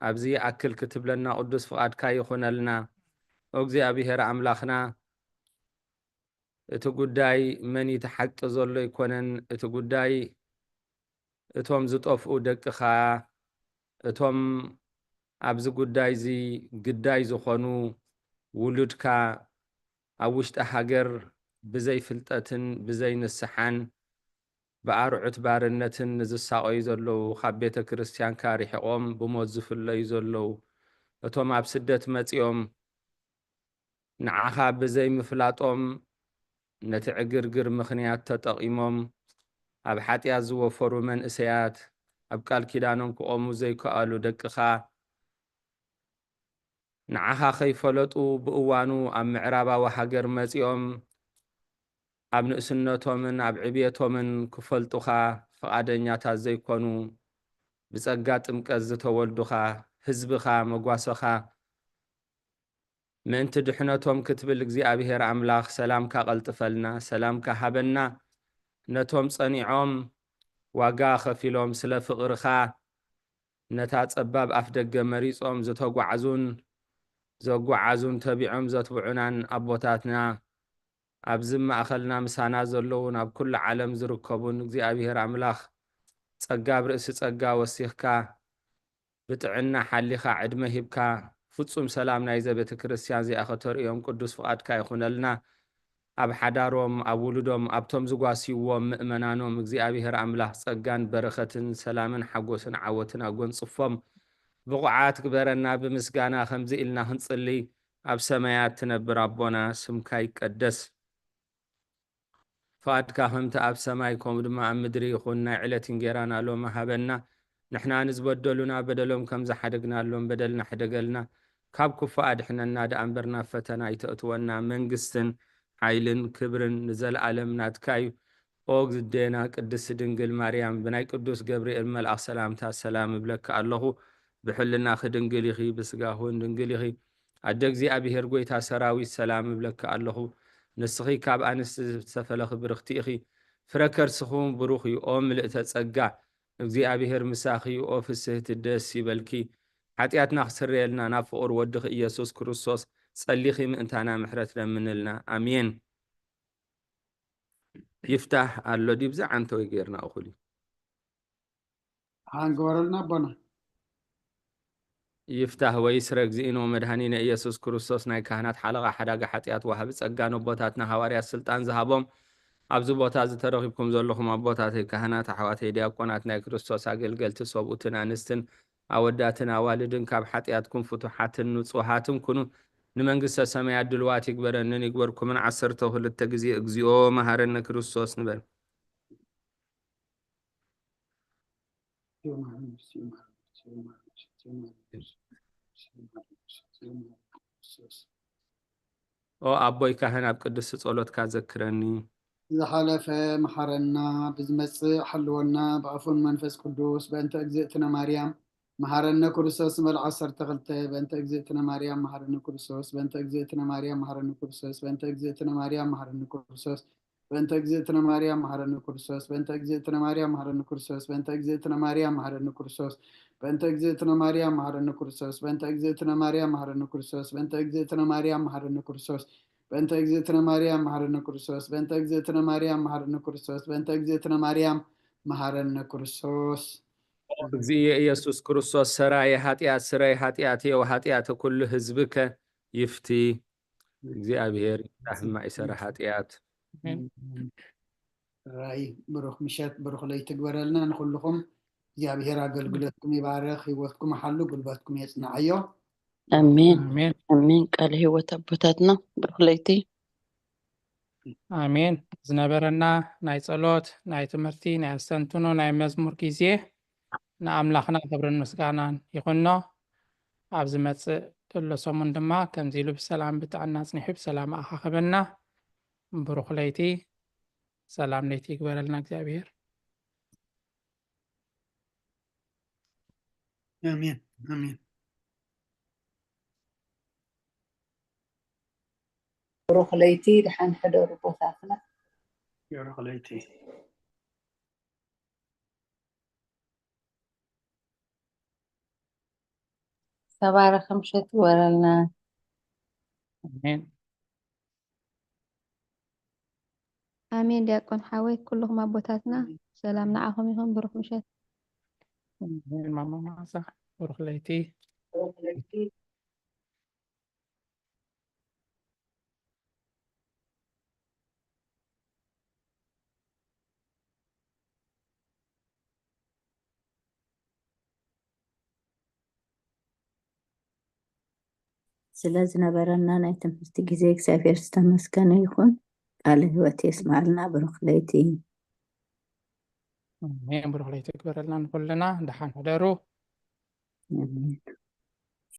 ኣብዚ ይኣክል ክትብለና ቅዱስ ፍቓድካ ይኹነልና። ኦ እግዚኣብሔር ኣምላኽና፣ እቲ ጉዳይ መን እዩ እቲ ሓቂ ዘሎ ኣይኮነን። እቲ ጉዳይ እቶም ዝጠፍኡ ደቅኻ፣ እቶም ኣብዚ ጉዳይ እዚ ግዳይ ዝኾኑ ውሉድካ ኣብ ውሽጢ ሃገር ብዘይ ፍልጠትን ብዘይ ንስሓን ብኣርዑት ባርነትን ንዝሳቐዩ ዘለዉ፣ ካብ ቤተ ክርስቲያንካ ርሒቖም ብሞት ዝፍለዩ ዘለዉ፣ እቶም ኣብ ስደት መጺኦም ንዓኻ ብዘይ ምፍላጦም ነቲ ዕግርግር ምኽንያት ተጠቒሞም ኣብ ሓጢኣት ዝወፈሩ መንእሰያት፣ ኣብ ቃል ኪዳኖም ክቖሙ ዘይከኣሉ ደቅኻ፣ ንዓኻ ከይፈለጡ ብእዋኑ ኣብ ምዕራባዊ ሃገር መጺኦም ኣብ ንእስነቶምን ኣብ ዕብየቶምን ክፈልጡኻ ፍቓደኛታት ዘይኮኑ፣ ብጸጋ ጥምቀት ዝተወልዱኻ፣ ህዝብኻ፣ መጓሰኻ፣ ምእንቲ ድሕነቶም ክትብል እግዚኣብሔር ኣምላኽ ሰላምካ ቀልጥፈልና፣ ሰላምካ ሃበና። ነቶም ጸኒዖም ዋጋ ከፊሎም ስለ ፍቕርኻ ነታ ጸባብ ኣፍ ደገ መሪጾም ዝተጓዕዙን ዘጓዓዙን ተቢዖም ዘትብዑናን ኣቦታትና፣ ኣብዚ ማእኸልና ምሳና ዘለዉን ኣብ ኩሉ ዓለም ዝርከቡን እግዚኣብሔር ኣምላኽ ጸጋ ኣብ ርእሲ ጸጋ ወሲኽካ ብጥዕና ሓሊኻ ዕድመ ሂብካ ፍጹም ሰላም ናይዘ ቤተ ክርስቲያን እዚኣ ከተርእዮም ቅዱስ ፍቓድካ ይኹነልና። ኣብ ሓዳሮም፣ ኣብ ውሉዶም፣ ኣብቶም ዝጓስይዎም ምእመናኖም እግዚኣብሔር ኣምላኽ ጸጋን በረኸትን ሰላምን ሓጎስን ዓወትን ኣጎንጽፎም። ብቑዓት ግበረና። ብምስጋና ከምዚ ኢልና ክንጽሊ፣ ኣብ ሰማያት ትነብር ኣቦና ስምካ ይቀደስ። ፍቓድካ ከምቲ ኣብ ሰማይ ከምኡ ድማ ኣብ ምድሪ ይኹን። ናይ ዕለት እንጌራና ሎሚ ሃበና። ንሕና ንዝበደሉና በደሎም ከም ዝሓደግናሎም በደልና ሕደገልና። ካብ ክፉእ ኣድሕነና ደኣ እምበር ናብ ፈተና ኣይተእትወና። መንግስትን ሓይልን ክብርን ንዘለኣለም ናትካ እዩ። ኦ ግዝዴና ቅድስቲ ድንግል ማርያም፣ ብናይ ቅዱስ ገብርኤል መልኣኽ ሰላምታ ሰላም እብለኪ ኣለኹ። ብሕልናኺ ድንግል ኢኺ፣ ብስጋኺ እውን ድንግል ኢኺ። ኣደ እግዚኣብሔር ጐይታ ሰራዊት ሰላም እብለኪ ኣለኹ። ንስኺ ካብ ኣንስቲ ዝተፈለኺ ብርኽቲ ኢኺ። ፍረ ከርስኺ እውን ብሩኽ እዩ። ኦ ምልእተ ጸጋ፣ እግዚኣብሔር ምሳኺ እዩ። ኦ ፍስህቲ ደስ ይበልኪ። ሓጢኣትና ክስረየልና ናብ ፍቑር ወድኺ ኢየሱስ ክርስቶስ ጸሊኺ ምእንታና ምሕረት ለምንልና። ኣሜን። ይፍታህ ኣሎ ዲብዚ ዓንተወይ ጌርና እኹል እዩ። ሓን ግበረልና ኣቦና። ይፍታህ ወይስረ እግዚእነ ወመድኃኒነ ኢየሱስ ክርስቶስ ናይ ካህናት ሓለቓ ሓዳጋ ሓጢኣት ወሃቢ ጸጋ ነቦታትና ሃዋርያት ስልጣን ዝሃቦም ኣብዚ ቦታ እዚ ተረኺብኩም ዘለኹም ኣቦታተይ ካህናት ኣሕዋተይ ዲያቆናት ናይ ክርስቶስ ኣገልገልቲ ሰብኡትን ኣንስትን ኣወዳትን ኣዋልድን ካብ ሓጢኣትኩም ፍቱሓትን ንጹሃትን ኩኑ ንመንግስተ ሰማያት ድልዋት ይግበረንን ይግበርኩምን ዓሰርተ ክልተ ግዜ እግዚኦ መሃረነ ክርስቶስ ንበል። ኦ ኣቦይ ካህን ኣብ ቅድስቲ ጸሎትካ ዘክረኒ። ዝሓለፈ መሓረና፣ ብዝመጽእ ሓልወና፣ ብኣፉን መንፈስ ቅዱስ በእንተ እግዝእትነ ማርያም መሓረነ ክርስቶስ ንበል ዓሰርተ ክልተ በእንተ እግዝእትነ ማርያም መሓረነ ክርስቶስ በእንተ እግዝእትነ ማርያም መሓረነ ክርስቶስ በእንተ እግዝእትነ ማርያም መሓረነ ክርስቶስ በእንተ እግዝእትነ ማርያም መሓረነ ክርስቶስ በእንተ እግዝእትነ ማርያም መሓረነ ክርስቶስ በእንተ እግዝእትነ ማርያም መሓረነ ክርስቶስ በእንተ እግዝእትነ ማርያም መሓረነ ክርስቶስ በእንተ እግዝእትነ ማርያም መሓረነ ክርስቶስ በእንተ እግዝእትነ ማርያም መሓረነ ክርስቶስ በእንተ እግዝእትነ ማርያም መሓረነ ክርስቶስ በእንተ እግዝእትነ ማርያም መሓረነ ክርስቶስ በእንተ እግዝእትነ ማርያም መሓረነ ክርስቶስ። እግዚእየ ኢየሱስ ክርስቶስ ሰራየ ኃጢአት ስረይ ኃጢአትየ ወኃጢአተ ኩሉ ህዝብከ ይፍቲ። እግዚኣብሔር ይፍታህ ማእሰረ ኃጢአት። ራይ ብሩክ ምሸት ብሩክ ለይቲ ግበረልና ንኩልኩም። እግዚኣብሔር ኣገልግሎትኩም ይባርክ፣ ህይወትኩም ሓሉ፣ ጉልበትኩም የጽናዓዮ። ኣሜን ኣሜን። ቃል ህይወት ኣቦታትና ብሩክ ለይቲ። ኣሜን። ዝነበረና ናይ ጸሎት፣ ናይ ትምህርቲ፣ ናይ ኣስተንትኖ፣ ናይ መዝሙር ግዜ ንኣምላኽና ክብርን ምስጋናን ይኹኖ። ኣብ ዝመጽእ ዘሎ ሰሙን ድማ ከምዚ ኢሉ ብሰላም ብጥዕና ኣጽኒሑ ብሰላም ኣኻኽበና። ብሩኽ ለይቲ፣ ሰላም ለይቲ ይግበረልና እግዚኣብሔር። ኣሜን ኣሜን። ብሩኽ ለይቲ፣ ደሓን ሕደሩ ኣቦታትና። ብሩኽ ለይቲ። ተባረኸ ምሸት ይግበረልና። ኣሜን። ኣሜን ዲያቆን ሓወይ ኩልኹም ኣቦታትና ሰላም ንዓኹም ይኹን ብሩኽ ምሸት። ኣሜን ማማ ማሳ ብሩኽ ለይቲ። ስለ ዝነበረና ናይ ትምህርቲ ግዜ እግዚኣብሔር ዝተመስገነ ይኹን። ቃለ ህይወት የስማዕልና። ብሩኽ ለይቲ። ኣሜን። ብሩኽ ለይቲ ይግበረልና ንኩልና። ደሓን ሕደሩ። ኣሜን።